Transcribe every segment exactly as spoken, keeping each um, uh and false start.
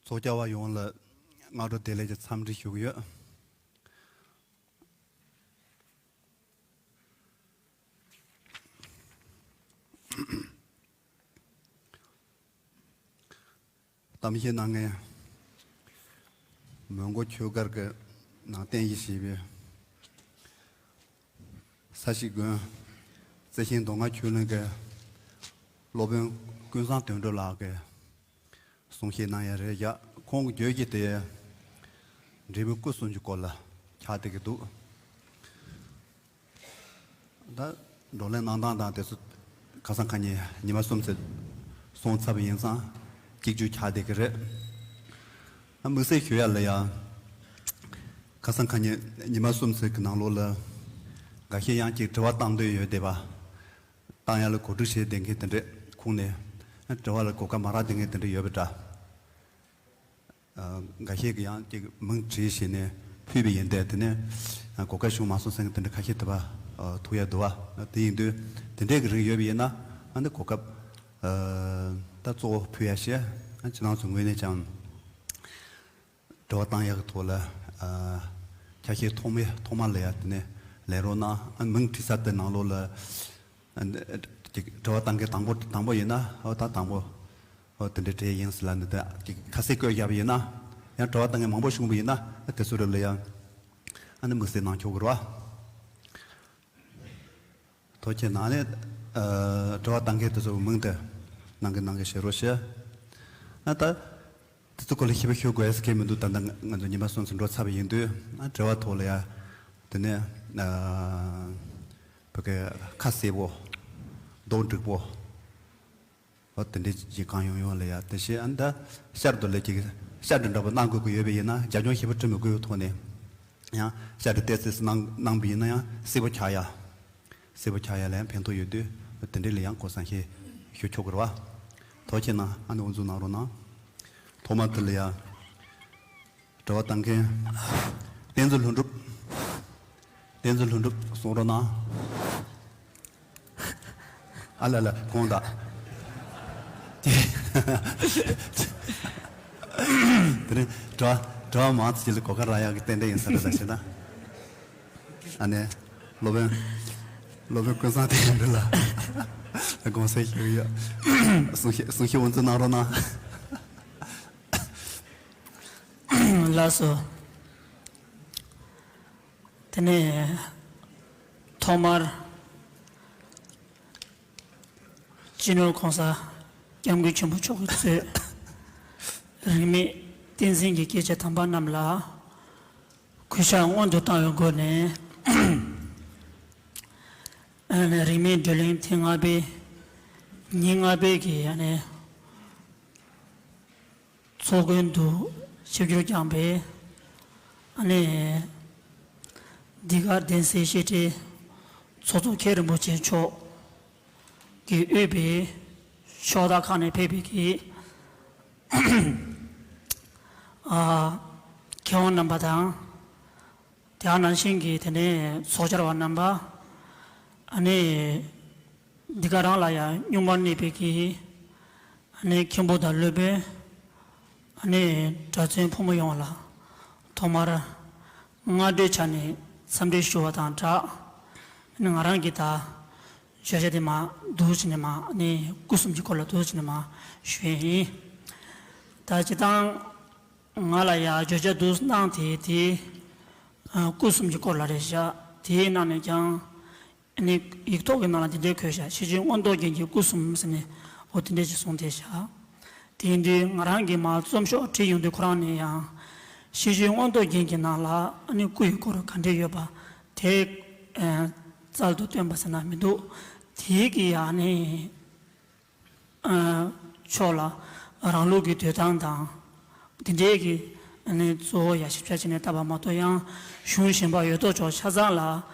ཚོགས་བཅར་བ་ཡོངས་ལ་སྔ་དྲོ་བདེ་ལེགས་ཀྱི་འཚམས་འདྲི་ཞུ་གི་ཡོད། གཏམ་བཤད་གནང་མཁན་མོན་གྷོ་ཆོས་སྒར་གྱི་ནང་རྟེན་གཞི་བྱས་པའི་ས་གཞི་དགོན་རྩེ་ཤིང་མདོ་སྔགས་ཆོས་གླིང་གི་སློབ་དཔོན་ཀུན་བཟང་དོན་གྲུབ་ལགས་ཀྱིས་གསུང་བཤད་གནང་ཡ་རེད་ཡ། ཁོང་གི་བརྗོད་གཞི་དེ་འབྲས་བུ་སྐུ་གསུམ་གྱི་སྐོར་ལ་ཆགས་བསྡད་ཀྱི་འདུག་ད་བགྲོ་གླེང་གནང་སྟངས་དང་དེ་ཚོ་ཁ་སང་ཁ་ཉིན་ཉི་མ་གསུམ་ཙམ་སོང་ཚར་བ་ཡིན་ཙང་གཅིག་གྱུར་ཆགས་བསྡད་ཀྱི་རེད། ཨ་དམིགས་བསལ་ཞུ་ཡ་ལ་ཡ། ཁ་སང་ཁ་ཉིན་ཉི་མ་གསུམ་ཙམ་གྱི་ནང་ལོགས་ལ་འགའ་ཤས་ཡང་གཅིག་དྲི་བ་བཏང་འདོད་ཡོད་བསྡད་པ། བཏང་ཡ་ལ་གོ་སྒྲིག་བྱས་བསྡད་མཁན་དེ་འདྲས་ཁུངས་ནས་དྲི་བ་ལ་གོ་སྐབས་མ་རག་བསྡད་མཁན་དེ་འདྲས་ཡོད་པ་འདྲ། འགའ་ཤས་ཀྱིས་ཡང་ཅིག་མིང་བྲིས་བྱས་ནས་ཕུལ་བ་ཡིན་ཏེ། དེ་ནས་གོ་སྐབས་བྱུང་མ་སོང་ཟེར་མཁན་དེ་འདྲ་ཁ་ཤས་དེ་བ་ཐུག་ཡ་འདུག་བ། དེ་ཡིན་དུས་དེ་འདྲས་ཀྱི་རིགས་ཡོད་པ་ཡིན་ན་ཨ་ནི་གོ་སྐབས་ད་གཙོ་བོ་ཕུལ་ཡ་བྱས། ཁྱེད་རང་ཚོ་ངོས་ནས་ཀྱང་དྲི་བ་བཏང་ཡག་གི་ཐོག་ལ་ཆ་ཤས་ཐོག་མའི་ཐོག་མ་ལ་ཡ་དེ་ནས་ལེན་རོགས་གནང་། ཨ་མིང་བྲིས་ས་དེ་ནང་ལོགས་ལ་ཨ་ནི་ཅིག་དྲི་བ་བཏང་མཁན་དང་པོ་དང་པོ་ཡིན་ན་ཨོ་ད་དང་པོ་ཨོ་དེ་འདྲའི་གྲས་ཡིན་ཟེར་ལབ་ནས་ད་ཅིག་ཁ་གསལ་བཀོད་བཞག་པ་ཡིན་ན། ཡང་དྲི་བ་བཏང་མཁན་མང་པོ་བྱུང་བ་ཡིན་ན་ཨ་དེ་ཚོ་རེ་ལ་ཡང་ཨ་ནི་དམིགས་བསལ་གནང་ཆོག་གི་རེད་བ། ཐུགས་རྗེ་གནང་། ཨ་ནི་ཨ་དྲི་བ་བཏང་མཁན་དེ་ཚོ་མིང་དེ་ནང་གི་ནང་གི་བཤད་རོགས་བྱས། ཨ་ད་དེ་ཚོ་སྐོར་ལ་ཞིབ་པ་ཞུ་དགོས་ཟེར་མཁན་མི་འདུག་ད་ལྟ་ང་ཚོ་ཉི་མ་གསུམ་ཙམ་འགྲོ་ཚར་བ་ཡིན་དུས་ཨ་དྲི་བ་ཐོག་ལ་ཡ་དེ་ནས་ཨ་བོད་སྐད་ཁ་གསལ་པོ་མདོག་འགྲིག་པོ་ཨོ་དེ་འདྲའི་ཅིག་གང་ཡོང་ཡོང་ལ་ཡ། དེ་བཞིན་ཨ་ནི་ད་ཤར་དུ་ལ་ཅིག་ཤར་དུ་འདྲ་པོ་གནང་དགོས་ཀྱི་ཡོད་པ་ཡིན་ན་རྒྱབ་ལྗོངས་ཞིབ་པ་བྲི་མི་དགོས་པའི་ཐོག་ནས་ཡང་ཤར་དུ་ཏོག་ཙམ་གནང་གནང་པ་ཡིན་ན་ཡང་གསལ་པོ་ཆགས་ཡ། གསལ་པོ་ཆགས་ཡ་ལ་ཡང་ཕན་ཐོགས་ཡོད་དུས་དེ་འདྲའི་ལ་ཡང་གོ་བསམ་ཞིག་ཞུ་ཆོག་གི་རེད་བ། ཐུགས་རྗེ་གནང་། ཨ་ནི་དབུ་འཛུགས་གནང་རོགས་གནང་། ཐོག་མ་དེ་ལ་ཡ། དྲི་བ་བཏང་མཁན། བསྟན་འཛིན་ལྷུན་གྲུབ། བསྟན་འཛིན་ལྷུན་གྲུབ་གསུང་རོགས་གནང་། ཨ་ལ་ལ་དགོངས་དག་དེ་རིང་དྲི་བ་དྲི་བ་མང་ཙམ་ཞིག་ལ་གོ་སྐབས་རག་ཡག་གི་རྟེན་འབྲེལ་ཡིན་ས་རེད་ལ་ཞེ་ན། ཨ་ནི། སློབ་དཔོན། སློབ་དཔོན་ཀུན་བཟང་བསྟན་འགྲོ་ལ། དགོངས་སེལ་ཞུ་གི་ཡོད། གསུང་བཤད་གསུང་བཤད་དབུ་འཛུགས་གནང་རོགས་གནང་། ལགས་སོ། དེ་ནས་ཐོག་མར་སྤྱི་ནོར་༸གོང་ས་༸སྐྱབས་མགོན་ཆེན་པོ་མཆོག་གིས་གཙོས་རིས་མེད་བསྟན་འཛིན་གྱི་སྐྱེས་ཆེན་དམ་པ་རྣམས་ལ་གུས་ཕྱག་སྔོན་དུ་བཏང་བའི་སྒོ་ནས། ཨ་ནི་རིས་མེད་བགྲོ་གླེང་ཐེངས་ལྔ་པའི་ཉིན་ལྔ་པའི་གི་ཨ་ནི་ཚོགས་མགོན་དུ་ཆིབས་བསྒྱུར་བསྐྱངས་པའི་ཨ་ནི་འདི་ག་གདན་སའི་བཤད་གྲྭའི་ཚོགས་གཙོ་མཁན་རིན་པོ་ཆེ་མཆོག་གིས་དབུས་པའི་ཕྱོགས་མཐའ་ཁག་ནས་ཕེབས་པའི་གི་ཨ་མཁས་དབང་རྣམ་པ་དང་། དེ་ནང་བཞིན་གྱི་དེ་ནས་ཚོགས་བཅར་བ་རྣམ་པ། ཨ་ནི་འདི་ག་རང་ལ་ཡང་སྙིང་པར་གནས་པའི་གི་ཨ་ནི་མཁན་པོ་དང་སློབ་དཔོན། ཨ་ནི་གྲྭ་བཙུན་ཕོ་མོ་ཡོངས་ལ་ཐོག་མར་སྔ་དྲོའི་ཆ་ནས་འཚམས་འདྲི་ཞུ་བ་དང་སྦྲགས། ཨ་ནི་ང་རང་གིས་ད་བརྗོད་བྱ་དེ་མར་འདུག་བྱས་ནས་མར་ཨ་ནི་སྐུ་གསུམ་གྱི་སྐོར་ལ་འདུག་བྱས་ནས་མར་ཞུ་ཡས་ཡིན། ད་སྤྱིར་བཏང་ང་ལ་ཡང་བརྗོད་བྱ་འདུག་གནང་དེ་དེ་ཨ་སྐུ་གསུམ་གྱི་སྐོར་ལ་རེད་བཞག་དེའི་ནང་ནས་ཀྱང་ཨ་ནི་ཡིག་ཐོག་གི་ནང་ལ་འདི་འདྲའི་འཁོད་བཞག་ཤེར་ཕྱིན་མངོན་རྟོགས་རྒྱན་གྱི་སྐུ་གསུམ་ཟེར་ནས་འོ་དེ་འདྲ་ཞིག་གསུངས་བསྡད་བཞག་དེ་ཡིན་དུས་ང་རང་གིས་མར་རྩོམ་ཤོག་བྲིས་ཡོང་དུས་ཁོ་རང་ནས་ཡང་ཤེར་ཕྱིན་མངོན་རྟོགས་རྒྱན་གྱི་ནང་ལ་ཨ་ནི་སྐུ་ཡི་སྐོར་ག་འདྲས་ཡོད་པ་དེ་ཨ་རྩལ་དུ་བཏོན་པ་ཟེར་ན་མི་འདུག་དེའི་གི་ཨ་ནི་ཨ་ཕྱོགས་ལ་རང་ལུགས་ཀྱི་འདོད་སྟངས་དང་དེ་འདྲའི་གི་ཨ་ནི་གཙོ་བོ་ཡ་ཞིབ་ཆ་བྱས་ནས་བལྟས་པ་མ་གཏོགས་ཡང་གཞུང་གཞན་པ་ཡོད་དོ་ཅོག་ཆ་ཚང་ལ་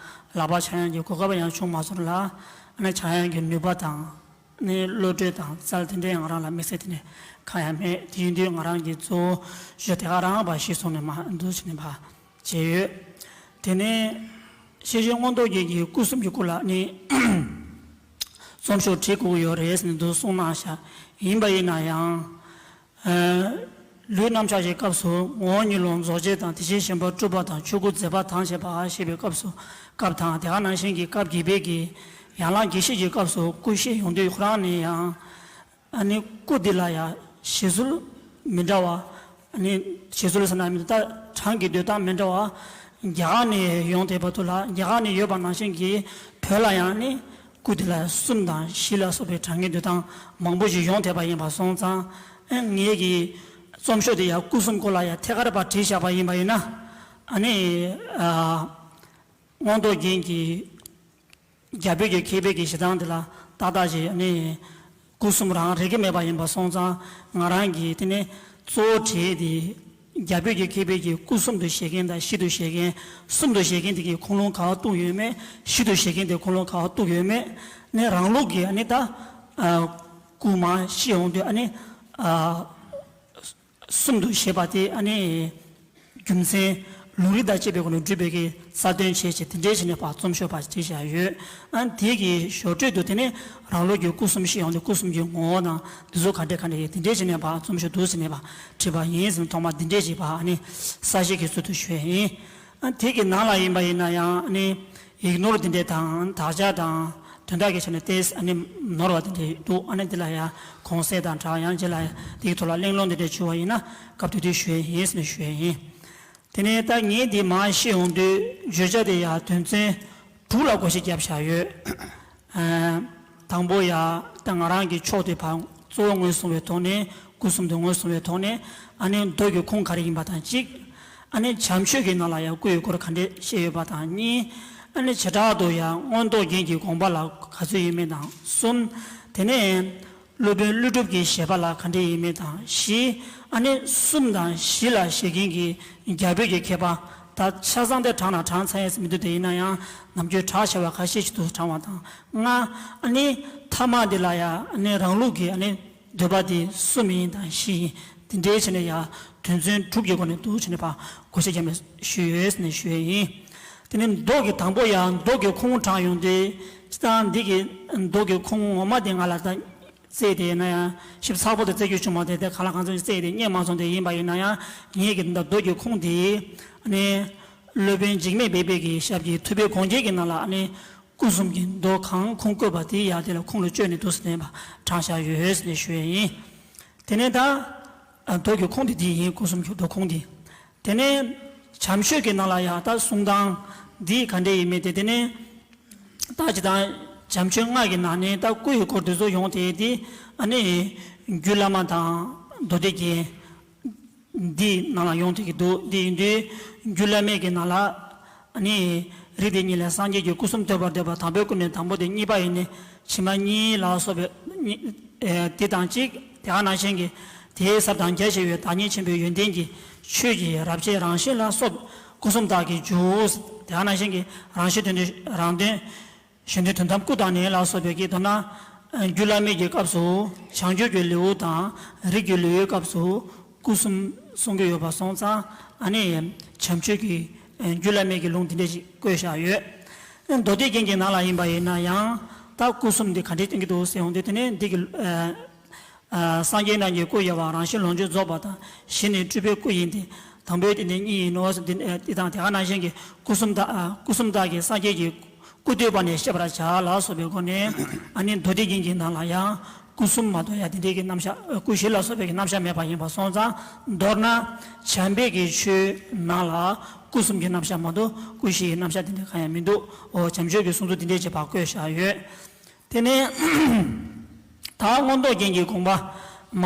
ལག་པ་འཆང་ཡག་གི་གོ་སྐབས་ཡང་བྱུང་མ་སོང་ལ། ཨ་ནི་འཆང་ཡག་གི་ནུས་པ་དང་ཨ་ནི་བློ་གྲོས་དང་རྩལ་དེ་འདྲའི་ང་རང་ལ་དམིགས་བསལ་དེ་ནས་གང་ཡང་མེད། དེ་ཡིན་དུས་ང་རང་གི་གཙོ་བོ་ཞུ་དེ་ག་རང་བ་ཞིག་སོང་ནས་མ་འདུག་བྱས་ནས་བ་བྱས་ཡོད། དེ་ནས་ཤེར་ཕྱིན་མངོན་རྟོགས་རྒྱན་གྱི་སྐུ་གསུམ་གྱི་སྐོར་ལ་ནི་རྩོམ་ཤོག་བྲིས་དགོས་ཀྱི་ཡོད་རེད་ཟེར་ནས་འདུག་གསུངས་གནང་བཞག་ཡིན་པ་ཡིན་ན་ཡང་ཨ་ ལུས་རྣམ་གཞག་གི་སྐབས་སུ་ངོ་བོ་ཉིད་ལུང་རྫོགས་བྱེད་དང་དེ་བཞིན་གཞན་ཕན་སྒྲུབ་པ་དང་ཆོས་སྐུ་མཛད་པ་དང་བཅས་པ་ཞེས་པའི་སྐབས་སུ་སྐབས་དང་དེ་ག་ནང་བཞིན་གྱི་སྐབས་བརྒྱད་པའི་གི་ཡན་ལག་བརྒྱད་བཤད་ཀྱི་སྐབས་སུ་སྐུ་བཤད་ཡོང་དུས་ཁོ་རང་ནས་ཡང་ཨ་ནི་སྐུ་འདི་ལ་ཡང་བཞེད་སྲོལ་མི་འདྲ་བ། ཨ་ནི་བཞེད་སྲོལ་ཟེར་ན་མི་འདུག་ད་གྲངས་ཀྱི་འདོད་སྟངས་མི་འདྲ་བ། རྒྱ་གར་ནས་ཡོང་བསྡད་པ་དུ་ལ་རྒྱ་གར་ནས་ཡོད་པ་ནང་བཞིན་གྱི་བོད་ལ་ཡང་ནི་སྐུ་འདི་ལ་གསུམ་དང་བཞི་ལ་སོགས་པའི་གྲངས་ཀྱི་འདོད་སྟངས་མང་པོ་ཞིག་ཡོང་བསྡད་པ་ཡིན་པ་སོང་ཙང་། ཨ་ངེད་ཀྱི་རྩོམ་ཤོག་འདི་ཡང་སྐུ་གསུམ་སྐོར་ལ་ཡང་ཐད་ཀར་བ་བྲིས་བཞག་པ་ཡིན་པ་ཡིན་ན། ཨ་ནི་ཨ་མངོན་རྟོགས་རྒྱན་གྱི་རྒྱ་བོད་ཀྱི་མཁས་པའི་གི་ཞེ་སྡང་དེ་ལ་ཏག་ཏག་ཅིག་ནི་སྐུ་གསུམ་རང་རེག་གི་མེད་པ་ཡིན་པ་སོང་ཙང་། ང་རང་གིས་དེ་ནི་གཙོ་བོ་བྲིས་ཏེ་རྒྱ་བོད་ཀྱི་མཁས་པའི་གི་སྐུ་གསུམ་དུ་བཞེད་མཁན་དང་བཞི་དུ་བཞེད་མཁན། གསུམ་དུ་བཞེད་མཁན་དེ་གི་ཁུངས་ལུང་ག་བ་གཏུགས་ཡོད་མེད། བཞི་དུ་བཞེད་མཁན་དེ་ཁུངས་ལུང་ག་བ་གཏུགས་ཡོད་མེད། ནི་རང་ལུགས་ཀྱི་ཨ་ནི་ད་ཨ་སྐུ་མ་བཤད་འོང་དུས་ཨ་ནི་ཨ། གསུམ་དུ་བཞེད་པ་དེ་ཨ་ནི་རྒྱུ་མཚན་ལུང་རིགས་དང་བཅས་པའི་སྒོ་ནས་སྒྲུབ་པའི་གི་རྩ་དོན་བྱས་ཅིང་དེ་འདྲའི་བྱས་ནས་ཕར་རྩོམ་ཤོག་ཕར་བྲིས་བཞག་ཡོད། ཨ་དེ་གི་ཞོར་འཕྲོས་དུ་དེ་ནི་རང་ལུགས་ཀྱི་སྐུ་གསུམ་བཤད་ཡོང་དུས་སྐུ་གསུམ་གྱི་ངོ་བོ་དང་འདི་ཚོ་ག་འདྲས་ག་འདྲས་ཡོད་དེ་འདྲའི་བྱས་ནས་ཕར་རྩོམ་ཤོག་འདུག་ཟེར་ནས་ཕར་བྲིས་པ་ཡིན་ཟེར་ནས་ཐོག་མར་འདི་འདྲས་ཅིག་ཕར་ཨ་ནི་གསལ་བཤད་ཀྱི་ཚུལ་དུ་ཞུས་ཡིན། ཨ་དེ་གི་ནང་ལ་ཡིན་པ་ཡིན་ན་ཡང་ཨ་ནི། ཡིག་ནོར་འདི་འདྲས་དང་དག་ཆ་དང་དོན་དག་གི་ཆ་ནས་ཏོག་ཙམ་ཨ་ནི་ནོར་བ་འདི་འདྲས་འདུག་ཨ་ནི་འདི་ལ་ཡང་གོང་གསལ་དང་སྦྲགས་ཡང་རྗེས་ལ་ཡང་འདི་གི་ཐོག་ལ་གླེང་སློང་འདི་འདྲས་བྱུང་བ་ཡིན་ན་སྐབས་དེ་དུས་ཞུ་ཡས་ཡིན་ཟེར་ནས་ཞུ་ཡས་ཡིན། དེ་ནས་ད་ངས་འདི་མར་བཤད་ཡོང་དུས་བརྗོད་བྱ་དེ་ཡང་དོན་ཚན་དྲུག་ལ་བགོ་བཤའ་བརྒྱབ་བཞག་ཡོད། ཨ་དང་པོ་ཡང་ད་ང་རང་གི་ཕྱོགས་དེ་ཕར་གཙོ་བོ་ངོས་བཟུང་བའི་ཐོག་ནས་སྐུ་གསུམ་དུ་ངོས་བཟུང་བའི་ཐོག་ནས་ཨ་ནི་མདོ་གི་ཁུངས་ག་རེ་ཡིན་པ་དང་གཅིག་ཨ་ནི་བྱམས་ཆོས་ཀྱི་ནང་ལ་ཡང་སྐུ་ཡི་སྐོར་ག་འདྲས་བཤད་ཡོད་པ་དང་གཉིས། ཨ་ནི་བྱེ་བྲག་ཏུ་ཡང་མངོན་རྟོགས་རྒྱན་གྱི་དགོངས་པ་ལ་ག་ཚོད་ཡོད་མེད་དང་གསུམ། དེ་ནས་སློབ་དཔོན་ཀླུ་སྒྲུབ་ཀྱི་བཞེད་པ་ལ་ག་འདྲས་ཡོད་མེད་དང་བཞི། ཨ་ནི་གསུམ་དང་བཞི་ལ་བཞེད་མཁན་གྱི་རྒྱ་བོད་ཀྱི་མཁས་པ་ད་ཆ་ཚང་དེ་བགྲངས་ན་བགྲངས་ཚར་ཡས་མི་འདུག་དེ་ཡིན་ན་ཡང་ནམ་རྒྱུན་གྲགས་ཆེ་བ་ཁ་ཤས་ཤིག་ཏུ་བགྲངས་པ་དང་ལྔ། ཨ་ནི་ཐ་མ་འདི་ལ་ཡང་ཨ་ནི་རང་ལུགས་ཀྱི་ཨ་ནི། འདོད་པ་དེ་གསུམ་ཡིན་དང་བཞི་ཡིན། དེ་འདྲའི་ཆ་ནས་ཡང་དོན་ཚན་དྲུག་གི་སྒོ་ནས་འདུག་བྱས་ནས་ཕར་བགོ་བཤའ་བརྒྱབ་ནས་ཞུས་ཡོད་ཟེར་ནས་ཞུ་ཡས་ཡིན། དེ་ནས་མདོ་གི་དང་པོ་ཡང་མདོ་གི་ཁུངས་དྲངས་ཡོང་དུས་སྤྱིར་བཏང་འདི་གི་མདོ་གི་ཁུངས་ངོ་མ་དེ་ང་ལ་ད་བཙལ་ཏེ་ཡིན་ན་ཡང་ཞིབ་ཚགས་པོ་དེ་བཙལ་རྒྱུ་བྱུང་མ་དེ་དེ་གང་ལ་གང་འཚམ་བཙལ་ཏེ་རྙེད་མ་སོང་། དེ་ཡིན་པ་ཡིན་ན་ཡང་ངེད་ཀྱི་འདི་མདོ་གི་ཁུངས་དེ་ནི་སློབ་དཔོན་འཇིགས་མེད་སྦས་པའི་གི་ཞབས་ཀྱི་ཐུབ་པའི་དགོངས་རྒྱན་གྱི་ནང་ལ་ནི། སྐུ་གསུམ་གྱི་མདོ་གང་ཁུངས་བཀོད་པ་དེ་ཡང་དེ་ལ་ཁུངས་ལ་བཅོལ་ནས་འདུག་ཟེར་ནས་དྲངས་བཞག་ཡོད་ཟེར་ནས་ཞུ་ཡས་ཡིན། དེ་ནས་ད་མདོ་གི་ཁུངས་དེ་འདི་ཡིན། སྐུ་གསུམ་གྱི་མདོ་ཁུངས་འདི། དེ་ནས་བྱམས་ཆོས་ཀྱི་ནང་ལ་ཡང་ད་གསུང་སྟངས་འདི་ག་འདྲས་ཡིན་མིན་དེ་དེ་ནས་ད་ཅི་དང་བྱམས་ཆོས་ལྔ་གི་ནང་ནས་ད་སྐུ་ཡི་སྐོར་དེ་ཚོ་ཡོང་དེ་དེ་ཨ་ནི་རྒྱུད་བླ་མ་དང་མདོ་སྡེ་རྒྱན། འདི་ནང་ལ་ཡོང་དེ་གི་འདུག་འདི་ཡིན་དུས་རྒྱུད་བླ་མེད་ཀྱི་ནང་ལ་ཨ་ནི་རིགས་དེ་གཉིས་ལས་སངས་རྒྱས་ཀྱི་སྐུ་གསུམ་ཐོབ་པར་འདོད་པ་དང་པོའི་སྐུ་ནས་དང་པོ་དེ་གཉིས་པ་ཡིན་ནས་ཕྱི་མ་གཉིས་ལ་སོགས་པའི་གཉིས་ཨེ་དེ་དང་གཅིག་དེ་ག་ནང་བཞིན་གྱི་དེའི་ཟབ་དང་རྒྱ་ཆེ་བའི་བདག་ཉིད་ཆེན་པོའི་ཡོན་ཏན་གྱི་ཆོས་ཀྱི་རབ་བྱེད་རང་བཞིན་ལ་སོགས་སྐུ་གསུམ་དག་གི་མཇུག་དེ་ག་ནང་བཞིན་གྱི་རང་བཞིན་དོན་དུ་རང་དོན། གཞན་དོན་དོན་དམ་སྐུ་དང་ནི་ལ་སོགས་པའི་གི་མདོར་ན། རྒྱུད་བླ་མེད་ཀྱི་སྐབས་སུ་བྱང་ཆུབ་ཀྱི་ལེའུ་དང་རིགས་ཀྱི་ལེའུའི་སྐབས་སུ་སྐུ་གསུམ་གསུང་གི་ཡོད་པ་སོང་ཙང་ཨ་ནི་བྱམས་ཆོས་ཀྱི་རྒྱུད་བླ་མེད་ཀྱི་ལུང་འདི་འདྲ་ཞིག་བཀོད་བཞག་ཡོད། མདོ་སྡེ་རྒྱན་གྱི་ནང་ལ་ཡིན་པ་ཡིན་ན་ཡང་ད་སྐུ་གསུམ་འདི་ག་འདྲས་སྟོན་གྱི་འདུག་ཟེར་ཡོང་དུས་དེ་ནས་འདི་གི། ཨ་སངས་རྒྱས་རྣམས་ཀྱི་སྐུ་ཡལ་བ་རང་བཞིན་ལོངས་སྤྱོད་རྫོགས་པ་དང་གཞི་ནས་སྤྲུལ་པའི་སྐུ་ཡིན་ཏེ། དང་པོའི་དེ་ནི་གཉིས་ཡིན་ནོ། འདི་འདི་དང་དེ་ག་ནང་བཞིན་གྱི་སྐུ་གསུམ་དག་ཨ་སྐུ་གསུམ་དག་གིས་སངས་རྒྱས་ཀྱི་སྐུ་བསྟོད་པ་ནས་ཤེས་པར་བྱ་ལ་སོགས་པའི་སྒོ་ནས་ཨ་ནི་མདོ་སྡེ་རྒྱན་གྱི་ནང་ལ་ཡང་སྐུ་གསུམ་མ་གཏོགས་ཡང་དེ་འདྲའི་གི་རྣམ་གཞག་སྐུ་བཞི་ལ་སོགས་པའི་གི་རྣམ་གཞག་མེད་པ་ཡིན་པ་སོང་ཙང་མདོར་ན་བྱམས་པའི་གི་ཆོས་ནང་ལ་སྐུ་གསུམ་གྱི་རྣམ་གཞག་མ་གཏོགས་སྐུ་བཞི་ཡི་རྣམ་གཞག་དེ་འདྲ་གང་ཡང་མི་འདུག་འོ་བྱམས་ཆོས་ཀྱི་གསུང་ཚུལ་དེ་འདྲའི་བྱེད་པ་བཀོད་བཞག་ཡོད། དེ་ནས་ད་མངོན་རྟོགས་རྒྱན་གྱི་དགོངས་པ་མ་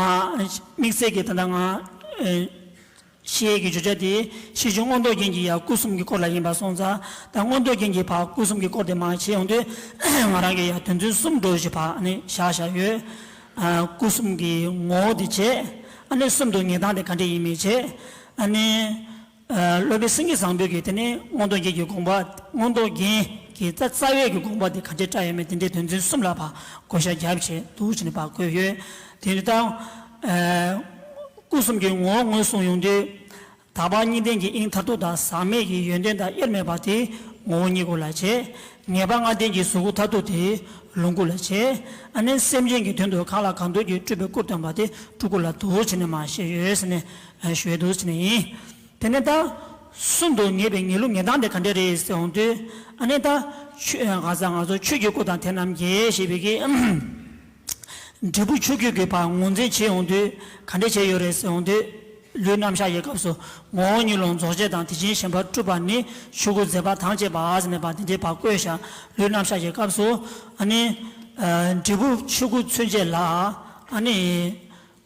དམིགས་བསལ་གྱི་ད་ལྟ་ང་ཨེ་བཤད་ཀྱི་བརྗོད་བྱ་དེ་ཤེར་ཕྱིན་མངོན་རྟོགས་རྒྱན་གྱི་ཡང་སྐུ་གསུམ་གྱི་སྐོར་ལ་ཡིན་པ་སོང་ཙང་ད་མངོན་རྟོགས་རྒྱན་གྱི་བར་སྐུ་གསུམ་གྱི་སྐོར་དེ་མ་བྱས་ཡོང་དུས་ང་རང་གིས་ཡང་དོན་ཚན་གསུམ་འགྲོ་བཞིན་པ་ནི་བཞག་བཞག་ཡོད། ཨ་སྐུ་གསུམ་གྱི་ངོ་བོ་དེ་བྱས་ཨ་ནི་གསུམ་དུ་ངེས་སྟངས་དེ་ག་འདྲ་ཡིན་མིན་བྱས་ཨ་ནི། སློབ་དཔོན་སེང་གེ་བཟང་པོས་ཀྱིས་དེ་ནས་མངོན་རྟོགས་རྒྱན་གྱི་དགོངས་པ་མངོན་རྟོགས་རྒྱན་གྱི་རྩ་རྩ་བའི་གི་དགོངས་པ་དེ་ག་འདྲས་བཀྲལ་ཡོད་མེད་དེ་འདྲའི་དོན་ཚན་གསུམ་ལ་ཕར་བགོ་བཤའ་བརྒྱབ་བྱས་འདུག་བྱས་ནས་ཕར་བཀོད་ཡོད། དེ་ནི་ད་སྐུ་གསུམ་གྱི་ངོ་བོ་ངོས་བཟུང་ཡོང་དུས་དག་པ་གཉིས་ལྡན་གྱི་དབྱིངས་མཐར་ཐུག་དང་ཟག་མེད་ཀྱི་ཡོན་ཏན་དང་དབྱེར་མེད་པ་དེ་ ངོ་བོ་ཉིད་སྐུ་ལ་བྱེད། ངེས་པ་ལྔ་ལྡན་གྱི་གཟུགས་སྐུ་མཐར་ཐུག་དེ་ལོངས་སྐུ་ལ་བྱེད། ཨ་ནི་སེམས་ཅན་གྱི་དོན་དུ་གང་ལ་གང་འདུལ་གྱི་སྤྲུལ་པའི་སྐུར་སྟོན་པ་དེ་སྤྲུལ་སྐུ་ལ་འདུ་བྱས་ནས་མར་བཤད་ཡོད་ཟེར་ནས་ཞུ་ཡས་འདུག་ཟེར་ནས་ཡིན། དེ་ནས་ད་གསུམ་དུ་ངེས་པའི་ངེས་ལུགས་ངེས་སྟངས་དེ་ག་འདྲ་རེད་ཟེར་འོང་དུས། ཨ་ནི་ད་ཆོས་ང་ཚོ་ང་ཚོ་ཆོས་ཀྱི་སྐུ་དང་དེ་རྣམས་ཀྱི་ཞེས་པའི་གི་འབྲས་བུ་ཆོས་སྐུ་གི་བར་ངོས་འཛིན་བྱེད་འོང་དུས་ག་འདྲ་བྱས་ཡོད་རེད་ཟེར་འོང་དུས། ལུས་རྣམ་གཞག་གི་སྐབས་སུ་ངོ་བོ་ཉིད་ལ་རྫོགས་བྱེད་དང་དེ་བཞིན་གཞན་པར་སྤྲུལ་པ་ནི་ཆོས་སྐུ་མཛད་པ་དང་བཅས་པ་ཟེར་ནས་པ་དེ་འདྲའི་བར་བཀོད་བཞག་ལུས་རྣམ་གཞག་གི་སྐབས་སུ་ཨ་ནི་འབྲས་བུ་ཆོས་སྐུ་མཚོན་བྱེད་ལ་ཨ་ནི།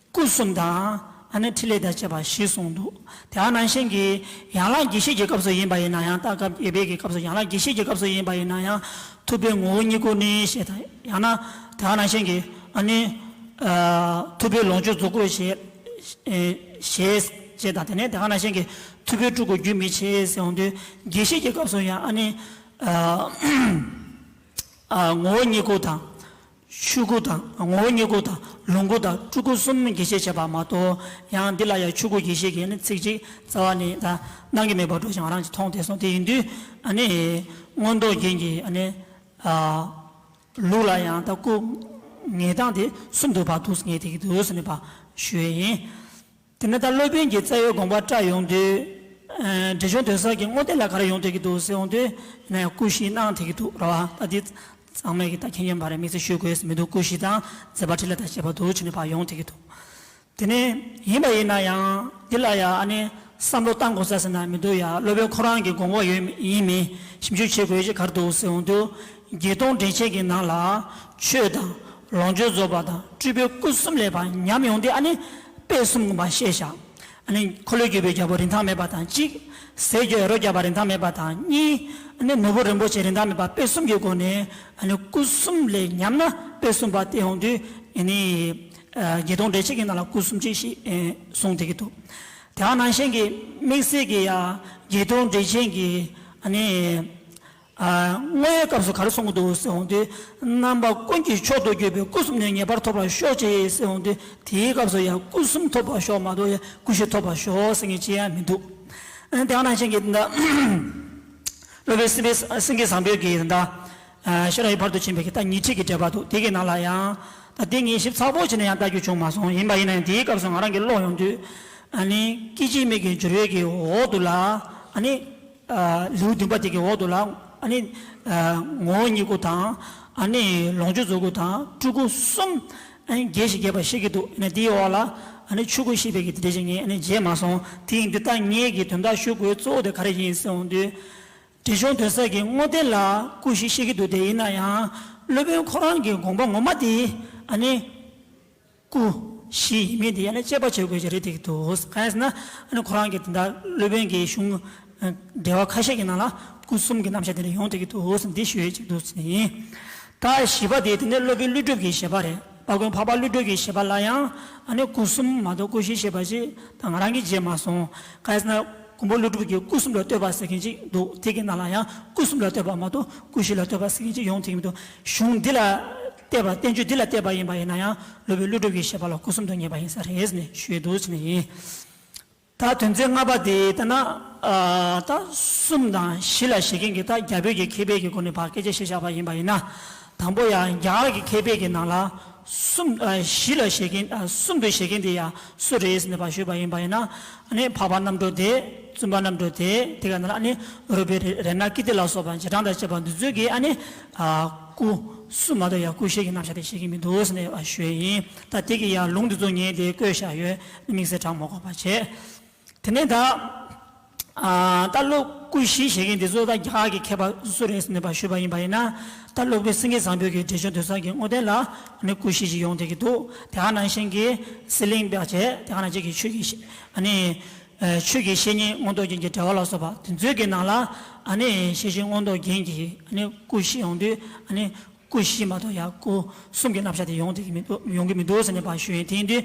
སྐུ་གསུམ་དང་། ཨ་ནི་ཕྲིན་ལས་དང་བཅས་པ་བཞི་གསུངས་འདུག་དེ་ནང་བཞིན་གྱི་ཡན་ལག་དགེ་བཤེས་ཀྱི་སྐབས་སུ་ཡིན་པ་ཡིན་ན་ཡང་། ད་སྐབས་དགེ་བཤེས་ཀྱི་སྐབས་སུ་ཡན་ལག་དགེ་བཤེས་ཀྱི་སྐབས་སུ་ཡིན་པ་ཡིན་ན་ཡང་ཐུབ་པའི་ངོ་བོ་ཉིད་སྐུ་ནི་ཞེས་དང་། ཡང་ན་དེ་ནང་བཞིན་གྱི་ཨ་ནི་ཐུབ་པའི་ལོངས་སྤྱོད་རྫོགས་སྐུ་ཞེས་ཞེས་ཞེས་དང་། དེ་ནས་དེ་ནང་བཞིན་གྱི་ཐུབ་པའི་སྤྲུལ་སྐུ་རྒྱུན་མི་འཆད་ཟེར་འོང་དུས་དགེ་བཤེས་ཀྱི་སྐབས་སུ་ཡང་ཨ་ནི་ངོ་བོ་ཉིད་སྐུ་དང་། ཆོས་སྐུ་དང་ངོ་བོ་ཉིད་སྐུ་དང་ལོངས་སྐུ་དང་སྤྲུལ་སྐུ་གསུམ་དགེ་བཤེས་བྱས་པ་མ་གཏོགས། ཡང་འདི་ལ་ཡང་ཆོས་སྐུ་དགེ་བཤེས་ཀྱི་ཨ་ནི་ཚིག་གཅིག་རྩ་བ་ནས་ད་གནང་གི་མེད་པ་འགྲོ་ཞིང་ང་རང་གིས་མཐོང་དེ་སོང་། དེ་ཡིན་དུས་ཨ་ནི་མངོན་རྟོགས་རྒྱན་གྱི་ཨ་ནི་ལུགས་ལ་ཡང་ད་སྐུ་ངེས་སྟངས་དེ་གསུམ་དུ་བར་དུ་ངེས་བསྡད་ཀྱི་འདུག་ཟེར་ནས་པ་ཞུ་ཡས་ཡིན། དེ་ནས་ད་སློབ་དཔོན་གྱི་རྩ་བའི་དགོངས་པ་བཀྲལ་ཡོང་དུས། ཨ་འབྲས་ལྗོངས་དོན་གསལ་གྱི་དངོས་བསྟན་ལ་ག་རེ་ཡོང་བསྡད་ཀྱི་འདུག་ཟེར་འོང་དུས་ན་ཡང་སྐུ་བཞི་གནང་བསྡད་ཀྱི་འདུག་ར་བ། ད་འདི་ཚང་མས་ཀྱི་ད་མཁྱེན་མཁྱེན་པ་རེད། དམིགས་བསལ་ཞུ་དགོས་མི་འདུག་སྐུ་བཞི་དང་མཛད་པ་ཕྲིན་ལས་དང་བཅས་པ་འདུག་བྱས་ནས་ཕར་ཡོང་བསྡད་ཀྱི་འདུག་དེ་ནས་ཡིན་པ་ཡིན་ན་ཡང་འདི་ལ་ཡང་ཨ་ནི་བསམ་བློ་བཏང་དགོས་ས་ཟེར་ན་མི་འདུག་ཡ། སློབ་དཔོན་ཁོ་རང་གི་དགོངས་པ་ཡོད་ཡིན་མིན་ཞིབ་འཇུག་བྱེད་དགོས་ཀྱི་ག་རེ་འདུག་ཟེར་འོང་དུས། བརྒྱད་སྟོང་འགྲེལ་ཆེན་གྱི་ནང་ལ་ཆོས་དང་ལོངས་སྤྱོད་རྫོགས་པ་དང་སྤྲུལ་པའི་སྐུ་གསུམ་ལ་ཕར་ཉམས་ཡོང་དུས་ཨ་ནི་དཔེ་གསུམ་པ་བཤད་བཞག་ཨ་ནི་འཁོར་ལོས་སྒྱུར་བའི་རྒྱལ་པོ་རིན་ཐང་མེད་པ་དང་གཅིག་ཟས་གོས་རོ་བརྒྱ་པ་རིན་ཐང་མེད་པ་དང་གཉིས། ཨ་ནི་ནོར་བུ་རིན་པོ་ཆེ་རིན་ཐང་མེད་པ། དཔེ་གསུམ་གྱི་སྒོ་ནས་ཨ་ནི་སྐུ་གསུམ་ལ་ཉམས་ན་དཔེ་གསུམ་པ་དེ་ཡོང་དུས་ཨ་ནི་བརྒྱད་སྟོང་འགྲེལ་ཆེན་གྱི་ནང་ལ་སྐུ་གསུམ་ཅིག་ཞིག་གསུངས་བསྡད་ཀྱི་འདུག་དེ་ནང་བཞིན་གྱི་དམིགས་བསལ་གྱི་ཡ་བརྒྱད་སྟོང་འགྲེལ་ཆེན་གྱི་ཨ་ནི། ཨ་བསྔོ་བའི་སྐབས་སུ་ག་རེ་གསུང་གི་འདུག་ཟེར་འོང་དུས། རྣམ་པ་ཀུན་གྱི་མཆོག་ཏུ་གྱུར་པའི་སྐུ་གསུམ་ནི་ངེས་པར་ཐོབ་པར་ཤོག་ཅེས་ཟེར་འོང་དུས། དེའི་སྐབས་སུ་ཡང་སྐུ་གསུམ་ཐོབ་པར་ཤོག་མ་གཏོགས་ཡང་སྐུ་བཞི་ཐོབ་པར་ཤོག་ཟེར་མཁན་ཅི་ཡང་མི་འདུག་ཨ་དེ་ནང་བཞིན་གྱི་འདི་སློབ་དཔོན་སེང་གེ་སེང་གེ་བཟང་པོའི་གི་ད་ཤེས་རབ་ཀྱི་ཕ་རོལ་ཏུ་ཕྱིན་པའི་གི་ད་ཉི་ཁྲི་གི་འགྲེལ་པ་འདུག་དེ་གི་ནང་ལ་ཡང་ད་དེ་ངས་ཞིབ་ཚགས་པོ་བྱས་ནས་ཡང་ལྟ་རྒྱུ་བྱུང་མ་སོང་། ཡིན་པ་ཡིན་ན་ཡང་དེའི་སྐབས་སུ་ང་རང་གི་ཀློག་ཡོང་དུས། ཨ་ནི་སྐད་ཅིག་མའི་གི་སྦྱོར་བའི་གི་འོག་ཏུ་ལ་ཨ་ནི། ལེའུ་བདུན་པ་དེ་གི་འོག་ཏུ་ལ་ཨ་ནི་ངོ་བོ་ཉིད་སྐུ་དང་། ཨ་ནི་ལོངས་སྤྱོད་རྫོགས་སྐུ་དང་སྤྲུལ་སྐུ་གསུམ་ཨ་ནི་རྒྱས་ཤིང་རྒྱས་པར་བཤད་ཀྱི་འདུག་ཨ་ནི་དེའི་འོག་ལ་ཨ་ནི་ཆོས་སྐུ་ཞེས་པའི་གི་དེ་འདྲ་ཞིག་ངས་ཨ་ནི་མཇལ་མ་སོང་། དེ་ཡིན་དུས་ད་ངས་གི་དོན་དག་ཞུ་དགོས་གཙོ་བོ་དེ་ག་རེ་ཡིན་ཟེར་འོང་དུས། འབྲས་ལྗོངས་དོན་གསལ་གྱི་དངོས་བསྟན་ལ་སྐུ་བཞི་བཤད་ཀྱི་འདུག་དེ་ཡིན་ན་ཡང་སློབ་དཔོན་ཁོ་རང་གི་དགོངས་པ་ངོ་མ་དེ་ཨ་ནི། སྐུ་བཞི་ཡིན་མིན་དེ་ཡང་ན་དཔྱད་པ་བྱེད་དགོས་ཀྱི་རེད་དེ་འདུག་གང་ཡིན་ཟེར་ན་ཨ་ནི་ཁོ་རང་གི་དེ་འདྲ་སློབ་དཔོན་གྱི་གཞུང་འགྲེལ་པ་ཁ་ཤས་ཀྱི་ནང་ལ་སྐུ་གསུམ་གྱི་རྣམ་གཞག་དེ་འདྲ་ཡོང་དེ་གི་འདུག་འདི་ཞུ་ཡས་ཅིག་འདུག་ཟེར་ནས་ཡིན། ད་བཞི་པ་དེ་དེ་ནས་སློབ་དཔོན་ཀླུ་སྒྲུབ་ཀྱི་བཞེད་པ་རེད། དཔལ་མགོན་འཕགས་པ་ཀླུ་སྒྲུབ་ཀྱི་བཞེད་པ་ལ་ཡང་ཨ་ནི་སྐུ་གསུམ་མ་གཏོགས་སྐུ་བཞི་བཤད་པ་ཞིག་ད་ང་རང་གིས་མཇལ་མ་སོང་། གང་ཡིན་ཟེར་ན། མགོན་པོ་ཀླུ་སྒྲུབ་ཀྱིས་སྐུ་གསུམ་ལ་བསྟོད་པ་ཟེར་མཁན་ཅིག་འདུག་དེ་གི་ནང་ལ་ཡང་སྐུ་གསུམ་ལ་བསྟོད་པ་མ་གཏོགས་སྐུ་བཞི་ལ་བསྟོད་པ་ཟེར་མཁན་ཅིག་ཡོང་ཐུབ་ཀྱི་མི་འདུག་གཞུང་འདི་ལ་བལྟས་པ་བསྟན་བཅོས་འདི་ལ་བལྟས་པ་ཡིན་པ་ཡིན་ན་ཡང་སློབ་དཔོན་ཀླུ་སྒྲུབ་ཀྱི་བཞེད་པ་ལ་སྐུ་གསུམ་དུ་ངེས་པ་ཡིན་ས་རེད་ཟེར་ནས་ཞུས་འདུག་ཟེར་ནས་ཡིན། ད་དོན་ཚན་ལྔ་པ་དེ་ལྟ་ན། ཨ་ད་གསུམ་དང་བཞི་ལ་བཞེད་མཁན་གྱི་ད་རྒྱ་བོད་ཀྱི་མཁས་པའི་གི་སྒོ་ནས་ཕར་སྐད་ཆ་བཤད་བཞག་པ་ཡིན་པ་ཡིན་ན། དང་པོ་ཡང་རྒྱ་གར་གྱི་མཁས་པའི་གི་ནང་ལ་གསུམ་ཨ་བཞི་ལ་བཞེད་མཁན་ཨ་གསུམ་དུ་བཞེད་མཁན་དེ་ཡང་སུ་རེད་ཟེར་ནས་ཕར་ཞུས་པ་ཡིན་པ་ཡིན་ན། ཨ་ནི་འཕགས་པ་རྣམ་གྲོལ་དེ། བཙུན་པ་རྣམ་གྲོལ་དེ། དེ་ག་ནང་ལ་ཨ་ནི་རོལ་པའི་རེ་རེ་ན་ཀི་ཏི་ལ་སོགས་པ་རྗེས་འབྲང་དང་བཅས་པ་འདི་ཚོས་ཀྱིས་ཨ་ནི་ཨ་སྐུ་གསུམ་མ་གཏོགས་ཡང་སྐུ་བཞི་གི་རྣམ་གཞག་དེ་བཞེད་ཀྱི་མི་འདུག་ཟེར་ནས་ཞུ་ཡས་ཡིན། ད་དེ་གི་ཡང་ལུང་འདི་ཚོ་ངས་དེ་བཀོད་བཞག་ཡོད། དམིགས་བསལ་དྲང་མ་དགོས་པ་བྱས། དེ་ནས་ད་ཨ་ད་སློབ་སྐུ་བཞི་བཞེད་མཁན་འདི་ཚོ་ད་རྒྱ་གར་གྱི་མཁས་པ་སུ་རེད་ཟེར་ནས་ཕར་ཞུས་པ་ཡིན་པ་ཡིན་ན། ད་སློབ་དཔོན་སེང་གེ་བཟང་པོའི་གི་འབྲས་ལྗོངས་དོན་གསལ་གྱི་དངོས་བསྟན་ལ་ཨ་ནི་སྐུ་བཞི་ཞིག་ཡོང་བསྡད་ཀྱི་འདུག་དེ་ག་ནང་བཞིན་གྱི་གསེར་གླིང་པ་བྱས། དེ་ག་ནང་བཞིན་གྱི་ཆོས་ཀྱི་ཨ་ནི། ཆོས་ཀྱི་བཤེས་གཉེན་མངོན་རྟོགས་རྒྱན་གྱི་འགྲེལ་པ་ལ་སོགས་པ་དེ་ཚོའི་གི་ནང་ལ་ཨ་ནི་ཤེར་ཕྱིན་མངོན་རྟོགས་རྒྱན་གྱི་ཨ་ནི་སྐུ་བཞི་ཡོང་དུས་ཨ་ནི་སྐུ་བཞི་མ་གཏོགས་ཡང་སྐུ་གསུམ་གྱི་རྣམ་གཞག་དེ་ཡོང་དེ་གི་མི་འདུག་ཡོང་གི་མི་འདུག་ཟེར་ནས་ཕར་ཞུས་ཡིན། དེ་ཡིན་དུས་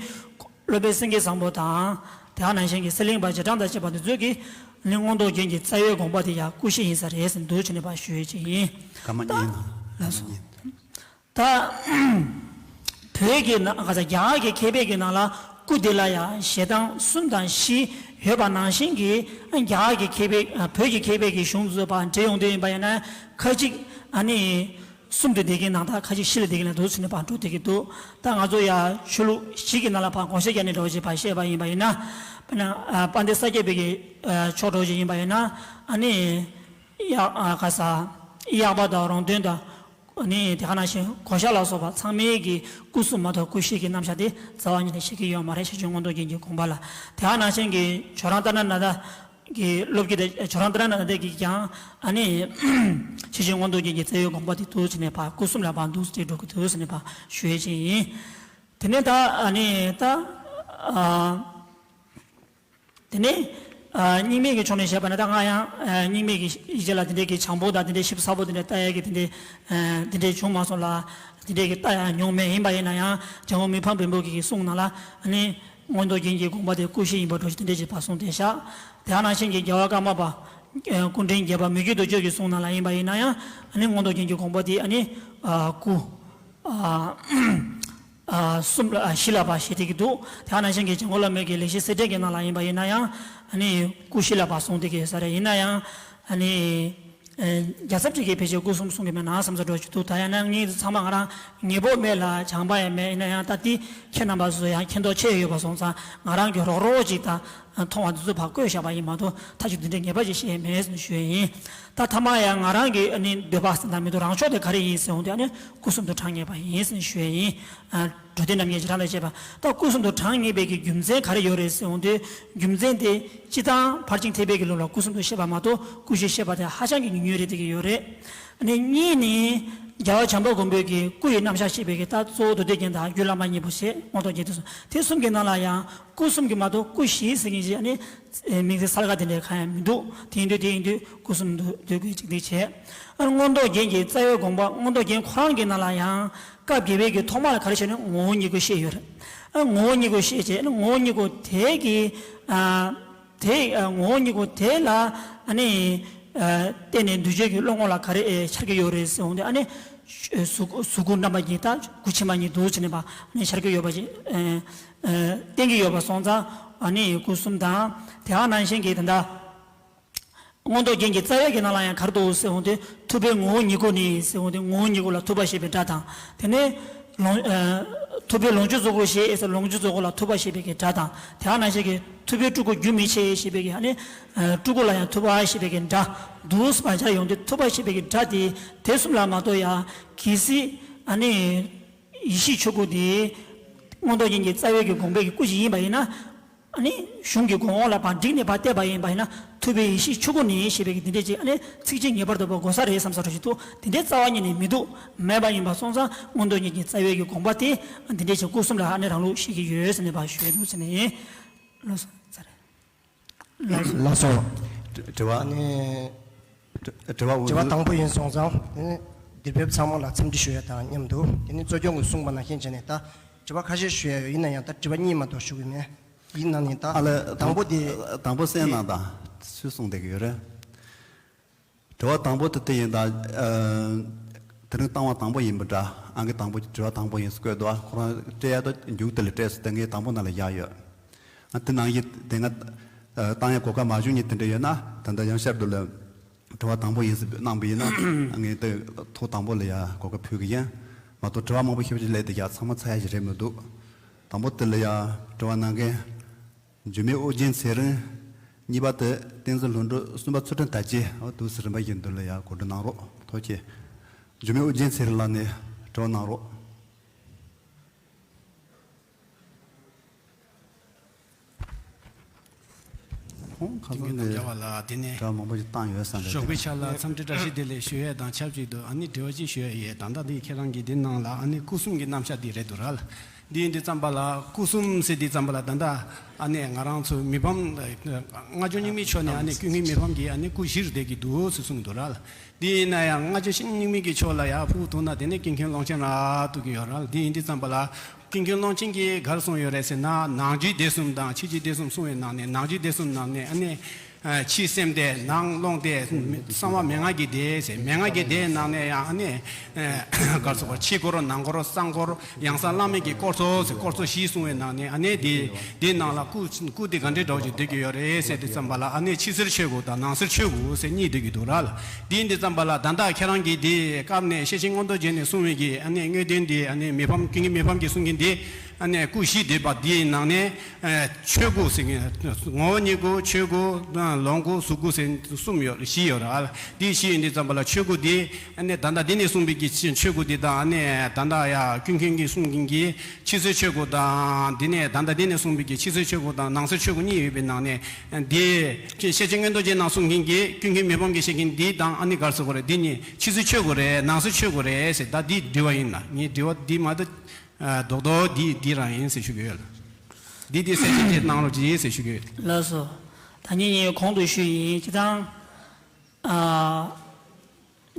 སློབ་དཔོན་སེང་གེ་བཟང་པོ་དང་། དེ་ག་ནང་བཞིན་གྱི་གསེར་གླིང་པ་རྗེས་འབྲང་དང་བཅས་པ་འདི་ཚོས་ཀྱིས་ཨ་ནི་མངོན་རྟོགས་རྒྱན་གྱི་རྩ་བའི་དགོངས་པ་དེ་ཡང་སྐུ་བཞི་ཡིན་ས་རེད་ཟེར་འདུག་བྱས་ནས་ཕར་ཞུས་ཡོད་ཅིག་ཡིན། ཀ་མ་ཉན་ནོ། ལགས་སོ། ད་བོད་ཀྱི་ནང་ག་ས་རྒྱ་གར་གྱི་མཁས་པའི་གི་ནང་ལ་ སྐུ་དེ་ལ་ཡང་ཞེ་སྡང་གསུམ་དང་བཞི་ཡོད་པ་ནང་བཞིན་གྱི་རྒྱ་གར་གྱི་མཁས་པའི་བོད་ཀྱི་མཁས་པའི་གི་གཞུང་ཚོ་པ་འབྲི་ཡོང་དུས་ཡིན་པ་ཡིན་ན་ཁ་ཅིག་ཨ་ནི་གསུམ་དུ་བསྡད་ཀྱི་ནང་ད་ཁ་ཅིག་བཞི་ལ་བསྡད་ཀྱི་ན་འདུག་ཟེར་ནས་པ་འགྲོ་བསྡད་ཀྱི་འདུག་ད་ང་ཚོ་ཡང་ཆོས་ལུགས་བཞི་གི་ནང་ལ་པ་ངོ་ཤེས་རྒྱ་ནས་འགྲོ་བྱེད་པ་བཤད་པ་ཡིན་པ་ཡིན་ན་དཔེར་ན་དཔལ་ལྡན་ས་སྐྱ་པའི་གི་ཕྱོགས་འགྲོ་བྱེད་ཡིན་པ་ཡིན་ན་ཨ་ནི་གཡག་ག་ས་གཡག་པ་དང་རོང་སྟོན་དང་། ནི་དེ་ག་ནང་བཞིན་གོ་ཤ་ལ་སོགས་པ་ཚང་མའི་གི་སྐུ་གསུམ་མ་གཏོགས་སྐུ་བཞི་གི་རྣམ་གཞག་དེ་རྩ་བ་ཉིད་ནས་བཤད་ཀྱི་ཡོད་མ་རེད། ཤེར་ཕྱིན་མངོན་རྟོགས་རྒྱན་གྱི་དགོངས་པ་ལ། དེ་ག་ནང་བཞིན་གྱི་ཇོ་རང་ཏཱ་ན་ན་ད་གི་སློབ་དགེ་དེ་ཇོ་རང་ཏཱ་ན་ན་ད་གིས་ཀྱང་ཨ་ནི་ཤེར་ཕྱིན་མངོན་རྟོགས་རྒྱན་གྱི་རྩ་བའི་དགོངས་པ་དེ་འདུག་ཟེར་ནས་ཕར་སྐུ་གསུམ་ལ་ཕར་འདུག་སེ་འགྲོ་གི་འདུག་ཟེར་ནས་ཕར་ཞུ་ཡས་ཅིག་ཡིན། དེ་ནས་ད་ཨ་ནི་ད་ཨ། དེ་ནས་ཨ་རྙིང་མའི་གི་ཕྱོགས་ནས་བཤད་པ་ན་ད་ང་ཡང་ཨ་རྙིང་མའི་གི་ཡིག་ཆ་ལ་དེ་འདྲའི་གི་བྱང་པོ་དང་དེ་འདྲའི་ཞིབ་ཚགས་པོ་དེ་འདྲའི་ལྟ་ཡ་གི་དེ་འདྲའི་ཨ་དེ་འདྲའི་བྱུང་མ་སོང་ལ། དེ་འདྲའི་གི་ལྟ་ཡ་མྱོང་མེད། ཡིན་པ་ཡིན་ན་ཡང་འཇམ་དབྱངས་མི་ཕམ་བེམ་པོ་གི་གི་གསུང་ནང་ལ་ཨ་ནི་མངོན་རྟོགས་རྒྱན་གྱི་དགོངས་པ་དེ་སྐུ་བཞི་ཡིན་པ་འདྲ་ཞིག་དེ་འདྲའི་ཅིག་ཕར་གསུངས་བསྡད་ཤག་དེ་ག་ནང་བཞིན་གྱི་རྒྱལ་བ་ཀརྨ་པ་ཨ་སྐུ་ཕྲེང་བརྒྱད་པ་མི་བསྐྱོད་རྡོ་རྗེ་གི་གསུང་ནང་ལ་ཡིན་པ་ཡིན་ན་ཡང་ཨ་ནི་མངོན་རྟོགས་རྒྱན་གྱི་དགོངས་པ་དེ་ཨ་ནི་ཨ་སྐུ་ཨ། ཨ་གསུམ་ལ་ཨ་བཞི་ལ་ཕར་བཤད་བསྡད་ཀྱི་འདུག་དེ་ག་ནང་བཞིན་གྱི་འཇམ་མགོན་བླ་མའི་གི་ལེགས་བཤད་གསེར་ཕྲེང་གི་ནང་ལ་ཡིན་པ་ཡིན་ན་ཡང་ཨ་ནི་སྐུ་བཞི་ལ་ཕར་གསུངས་བསྡད་ཀྱི་ཡོད་ས་རེད། ཡིན་ན་ཡང་ཨ་ནི་ཨ་རྒྱལ་ཚབ་ཅིག་གིས་ཕལ་ཆེར་སྐུ་གསུམ་གསུང་གི་མེད་ན་བསམ་ས་འདྲ་ཞིག་འདུག་ད་ཡང་ན་ངེད་ཚང་མ་ང་རང་ཉེ་པོ་མེད་ལ་བྱམས་པ་ཡང་མེད། ཡིན་ན་ཡང་ད་ལྟའི་ཁྱེད་རྣམ་པ་ཚོ་ཡང་མཁྱེན་རྟོགས་ཆེ་ཡོད་པ་སོང་ཙང་ང་རང་གི་རོགས་རོགས་ཅིག་དང་མཐོང་བ་འདི་ཚོ་ཕར་བཀོད་བཞག་པ་ཡིན་མ་གཏོགས་ཐག་གཅོད་འདི་འདྲའི་ངེས་པ་ཅིག་བཤད་མེད་ཟེར་ཞུ་ཡ་ཡིན། ད་ཐ་མ་ཡང་ང་རང་གི་ཨ་ནི་འདོད་པ་ཟེར་ན་མི་འདུག་རང་ཕྱོགས་དེ་ག་རེ་ཡིན་ཟེར་འོང་དུས་ཨ་ནི་སྐུ་གསུམ་དུ་གྲངས་ངེས་པ་ཡིན་ཟེར་ཞུ་ཡ་ཡིན། ཨ་འགྲོ་དོན་རྣམ་གཉིས་ཀྱི་རང་ལ་བྱེད་པ། ད་སྐུ་གསུམ་དུ་གྲངས་ངེས་པའི་གི་རྒྱུ་མཚན་ག་རེ་ཡོད་རེད་ཟེར་འོང་དུས་རྒྱུ་མཚན་དེ་སྤྱི་དང་ཕར་ཕྱིན་ཐེག་པའི་གི་ལུགས་ལ་སྐུ་གསུམ་དུ་བཤད་པ་མ་གཏོགས་སྐུ་བཞི་བཤད་པ་དེ་ཧ་ཅང་གི་ཉུང་ཉུང་རེད་བསྡད་ཀྱི་ཡོད་རེད། ཨ་ནི་གཉིས་ནི་རྒྱལ་བ་བྱམས་པ་མགོན་པོའི་གི་སྐུ་ཡི་རྣམ་གཞག་བཤད་པའི་གི་ད་གཙོ་བོ་མདོ་སྡེ་རྒྱན་དང་རྒྱུད་བླ་མ་སྙིང་པོ་ཞེས་མངོན་རྟོགས་རྒྱན་དེ་གསུམ། དེ་གསུམ་གྱི་ནང་ལ་ཡང་སྐུ་གསུམ་གྱི་མ་གཏོགས་སྐུ་བཞི་ཟེར་མཁན་ཞིག་ཨ་ནི་དམིགས་བསལ་གསལ་ཁ་དེ་འདྲ་གང་ཡང་མི་འདུག་དེ་ཡིན་དུས་དེ་ཡིན་དུས་སྐུ་གསུམ་དུ་འདོད་དགོས་ཅིག་འདི་བྱས། ཨ་ནི་མངོན་རྟོགས་རྒྱན་གྱི་རྩ་བའི་དགོངས་པ། མངོན་རྟོགས་རྒྱན་ཁོ་རང་གི་ནང་ལ་ཡང་སྐབས་བརྒྱད་པའི་གི་ཐོག་མ་ལ་ག་རེ་བྱས་ནས་ངོ་བོ་ཉིད་སྐུ་བཤད་ཡོད་རེད། ཨ་ངོ་བོ་ཉིད་སྐུ་བཤད་བྱས་ཨ་ནི་ངོ་བོ་ཉིད་སྐུ་དེ་གི་ཨ་དེ་ཨ་ངོ་བོ་ཉིད་སྐུ་དེ་ལ་ཨ་ནི་ཨ་བརྟེན་ནས་འདུས་བྱས་ཀྱི་བློ་ངོ་ལ་ག་རེ་ཨེ་འཆར་གྱི་ཡོད་རེད་ཟེར་འོང་དུས་ཨ་ནི་གཟུགས་གཟུགས་སྐུ་རྣམ་པ་གཉིས་དང་སྐུ་ཕྱི་མ་གཉིས་འདུག་བྱས་ནས་པ་ཨ་ནི་འཆར་གྱི་ཡོད་པ་ཅིག་ཨ་ཨ་བསྟན་གྱི་ཡོད་པ་སོང་ཙང་ཨ་ནི་སྐུ་གསུམ་དང་དེ་ག་ནང་བཞིན་གྱི་ད་ལྟ། མངོན་རྟོགས་རྒྱན་གྱི་རྩ་བའི་གི་ནང་ལ་ཡང་ག་རེ་འདུག་ཟེར་འོང་དུས་ཐུབ་པའི་ངོ་བོ་ཉིད་སྐུ་ནི་ཟེར་འོང་དུས་ངོ་བོ་ཉིད་སྐུ་ལ་ཐུབ་པ་ཞེས་པའི་སྒྲ་དང་། དེ་ནས་ལོངས་ཨ་ཐུབ་པའི་ལོངས་སྤྱོད་རྫོགས་སྐུ་ཞེས་ཟེར་ལོངས་སྤྱོད་རྫོགས་སྐུ་ལ་ཐུབ་པ་ཞེས་པའི་གི་སྒྲ་དང་། དེ་ག་ནང་བཞིན་གྱི་ཐུབ་པའི་སྤྲུལ་སྐུ་རྒྱུན་མི་ཆད་ཞེས་པའི་གི་ཨ་ནི་ཨ་སྤྲུལ་སྐུ་ལ་ཡང་ཐུབ་པ་ཞེས་པའི་གི་སྒྲ་འདུག་སེ་བར་སྦྱར་ཡོང་དུས་ཐུབ་པ་ཞེས་པའི་གི་སྒྲ་དེ་དེ་གསུམ་ལ་མ་གཏོགས་ཡང་གལ་སྲིད་ཨ་ནི་ཡེ་ཤེས་ཆོས་སྐུ་དེ་མངོན་རྟོགས་རྒྱན་གྱི་རྩ་བའི་གི་དགོངས་པའི་གི་སྐུ་ཞིག་ཡིན་པ་ཡིན་ན། ཨ་ནི་གཞུང་གི་དགོངས་པ་ལ་ཕར་བསྒྲིགས་ནས་ཕར་བལྟས་པ་ཡིན་པ་ཡིན་ན་ཐུབ་པའི་ཡེ་ཤེས་ཆོས་སྐུ་ནི་ཞེས་པའི་གི་འདི་འདྲས་ཅིག་ཨ་ནི་ཚིགས་བཅད་ངེས་པར་དུ་དགོས་ས་རེད་བསམ་ས་འདྲ་ཞིག་འདུག་དེ་འདྲའི་རྩ་བ་ཉིད་ནས་མི་འདུག་མེད་པ་ཡིན་པ་སོང་ཙང་མངོན་རྟོགས་རྒྱན་གྱི་རྩ་བའི་གི་དགོངས་པ་དེ་འདི་འདྲས་ཅིག་སྐུ་གསུམ་ལ་ཨ་ནི་རང་ལུགས་བཤད་ཀྱི་ཡོད་ཟེར་ནས་ཕར་ཞུ་ཡས་འདུག་ཟེར་ནས་ཡིན། ལགས་སོ། ལགས་སོ། དྲི་བ། ཨ་ནི་དྲི་བ་དྲི་བ་དང་པོ་ཡིན་སོང་ཙང་དེ་ནི་འདིར་ཕེབས་ཚང་མ་ལ་འཚམས་འདྲི་ཞུ་ཡ་དང་མཉམ་དུ་དེ་ནི་གཙོ་སྐྱོང་གིས་གསུངས་པ་ནང་བཞིན་བྱས་ནས་ད་དྲི་བ་ཁ་ཤས་ཞུ་ཡ་ཡོད། ཡིན་ན་ཡང་ད་དྲི་བ་གཉིས་མ་གཏོགས་ཞུ་གི་མེད། ཡིན་ན་ནི་ད་ཨ་ལས་དང་པོ་དེ་དང་པོ་གསན་གནང་དང་ཚུལ་གསུངས་བསྡད་ཀྱི་ཡོད་རེད། དྲི་བ་དང་པོ་དེ་དེ་ཡིན་ད། ཨ་དེ་རིང་བཏང་བ་དང་པོ་ཡིན་པ་འདྲ། ཨང་ཀི་དང་པོ་དྲི་བ་དང་པོ་ཡིན་ཟེར་བཀོད་འདུག་ཁོ་རང་སྤྲད་ཡ་ད་མཇུག་དེ་ལ་སྤྲད་ཟེར་ད་ངས་དང་པོ་ནང་ལ་བཞག་ཡོད། ཨ་དེ་ནང་བཞིན་དེ་སྔ་ཨ་བཏང་ཡ་གོ་སྐབས་མ་བྱུང་མཁན་དེ་འདྲ་ཡོད་ན་ད་ལྟ་ཡང་བསྐྱར་དུ་ལ་དྲི་བ་དང་པོ་ཡིན་ཟེར་གནང་པ་ཡིན་ན་ངས་དེ་ཐོག་དང་པོ་ལ་ཡ་གོ་སྐབས་ཕུལ་གི་ཡིན། མ་གཏོགས་དྲི་བ་མང་པོ་ཞེ་པོ་ཅིག་སླེབས་བསྡད་ཀྱང་ཚང་མ་ཚར་ཡ་ཞིག་རེད་མི་འདུག་དང་པོ་དེ་ལ་ཡ་དྲི་བ་གནང་མཁན། འཇུ་མི་ཨོ་རྒྱན་ཚེ་རིང་། གཉིས་པ་དེ་བསྟན་འཛིན་ལྷུན་གྲུབ། གསུམ་པ་ཚུལ་ཁྲིམས་དར་རྒྱས། འོ་དུས་སུ་རིམ་པ་བཞིན་དུ་ལ་ཡ་གོ་སྒྲིག་གནང་རོགས། ཐུགས་རྗེ་ཆེ། འཇུ་མི་ཨོ་རྒྱན་ཚེ་རིང་ལགས་ནས་དྲི་བ་གནང་རོགས། ཁོང་ཁ་སང་ནས་དྲི་བ་མང་པོ་ཞིག་བཏང་ཡོད་ས་འདྲ། དེ་ནས་ཞོགས་པའི་ཆ་ལ་འཚམས་འདྲི་བཀྲ་ཤིས་བདེ་ལེགས་ཞུ་ཡས་དང་ཆབས་ཅིག་ཏུ་ཨ་ནི་དྲི་བ་ཅིག་ཞུ་ཡས་ཡོད། ད་ལྟ་འདི་ཁྱེད་རང་གིས་འདི་ནང་ལ་ཨ་ནི་སྐུ་གསུམ་གྱི་རྣམ་གཞག་འདི་རེད་འདུག་ར་ལ། འདི་ཡིན་དུས་ཙམ་པ་ལ་སྐུ་གསུམ་ཟེར་དུས་ཙམ་པ་ལ་ད་ལྟ་ཨ་ནི་ང་རང་ཚོ་མི་ཕམ་སྔ་འགྱུར་རྙིང་མའི་ཕྱོགས་ནས་ཨ་ནི་ཀུན་མཁྱེན་མི་ཕམ་གྱིས་ཨ་ནི་སྐུ་བཞིར་བསྡད་ཀྱི་འདུག་ཟེར་གསུངས་འདུག་ར་ལ། འདི་ཡིན་ན་ཡང་སྔ་འགྱུར་རྙིང་མའི་གི་ཕྱོགས་ལ་ཡང་ཕུག་ཐུག་ན་དེ་ནས་ཀུན་མཁྱེན་ཀློང་ཆེན་ར་ཐུག་གི་ཡོད་ར་ལ། འདི་ཡིན་དུས་ཙམ་པ་ལ་ཀུན་མཁྱེན་ཀློང་ཆེན་གྱིས་ག་རེ་གསུངས་ཡོད་རེད་ཟེར་ན་ནང་རྒྱུད་སྡེ་གསུམ་དང་ཕྱི་རྒྱུད་སྡེ་གསུམ་གསུངས་པའི་ནང་ནས་ནང་རྒྱུད་སྡེ་གསུམ་ནང་ནས་ཨ་ནི། ཕྱི་སེམས་སྡེ། ནང་རླུང་སྡེ། གསང་བ་མན་ངག་གི་སྡེ་ཟེར། མན་ངག་གི་སྡེའི་ནང་ནས་ཡང་ཨ་ནི་ག་རེ་ཟེར་དགོས། ཕྱི་སྐོར། ནང་སྐོར། གསང་སྐོར། ཡང་གསང་བླ་མེད་ཀྱི་སྐོར་ཚོ་ཟེར། སྐོར་ཚོ་བཞི་གསུངས་པའི་ནང་ནས་ཨ་ནི་དེ་དེའི་ནང་ལ་སྐུ་སྐུ་དེ་ག་འདྲའི་འདྲ་བོ་ཅིག་སྡོད་ཀྱི་ཡོད་རེད་ཟེར་དུས་ཙམ་པ་ལ། ཨ་ནི་ཕྱི་གསེར་ཆོས་སྐུ་དང་ནང་གསེར་ཆོས་སྐུ་ཟེར་གཉིས་སྡོད་ཀྱི་འདུག་ར་ལ། དེ་ཡིན་དུས་ཙམ་པ་ལ་ད་ལྟ་ཁྱེད་རང་གིས་དེ་སྐབས་ནས་ཤེར་ཕྱིན་མངོན་རྟོགས་རྒྱན་ནས་གསུངས་པའི་གི་ཨ་ནི་དངོས་བསྟན་དེ། ཨ་ནི་མི་ཕམ། ཀུན་མཁྱེན་མི་ཕམ་གྱིས་གསུང་མཁན་དེ། ཨ་ནི་སྐུ་བཞི་སྡོད་པ་དེའི་ནང་ནས། ཨ་ཆོས་སྐུ་ཟེར་མཁན། ངོ་བོ་ཉིད་སྐུ། ཆོས་སྐུ། ལོངས་སྐུ། གཟུགས་སྐུ་ཟེར་གསུམ་ཡོད། བཞི་ཡོད་ར། དེ་བཞི་ཡིན་དུས་ཙམ་པ་ལ་ཆོས་སྐུ་དེ་ཨ་ནི་ད་ལྟ་འདི་ནས་གསུངས་པའི་གི་ཆོས་སྐུ་དེ་དང་། ཨ་ནི་ད་ལྟ་ཡ་ཀུན་མཁྱེན་གྱིས་གསུང་མཁན་གྱི་ཕྱི་གསེར་ཆོས་སྐུ་དང་། འདི་ནས་ད་ལྟ་འདི་ནས་གསུངས་པའི་གི་ཕྱི་གསེར་ཆོས་སྐུ་དང་ནང་གསེར་ཆོས་སྐུ་གཉིས་ཡོད་པའི་ནང་ནས། འདི་ཤེར་ཕྱིན་མངོན་རྟོགས་རྒྱན་ནང་གསུང་མཁན་གྱི་ཀུན་མཁྱེན་མི་ཕམ་གྱིས་བཤད་མཁན་འདི་དང་། ཨ་ནི་ག་རེ་ཟེར་དགོས་རེད། འདི་གཉིས་ཕྱི་གསེར་ཆོས་སྐུ་རེད། ནང་གསེར་ཆོས་སྐུ་རེད་ཟེར། ད་འདི་དྲི་བ་ཡིན་ལ། ངའི་དྲི་བ་འདི་མ་གཏོགས། ཨ་རྡོག་རྡོག་འདི་འདི་རང་ཡིན་ཟེར་ཞུ་གི་ཡོད་ལ། འདི་འདི་གསལ་བཤད་ཅིག་གནང་རོགས་གྱིས་ཟེར་ཞུ་གི་ཡོད། ལགས་སོ། ད་ངེད་གཉིས་གོང་དུ་ཞུས་ཡིན། སྤྱིར་བཏང་། ཨ་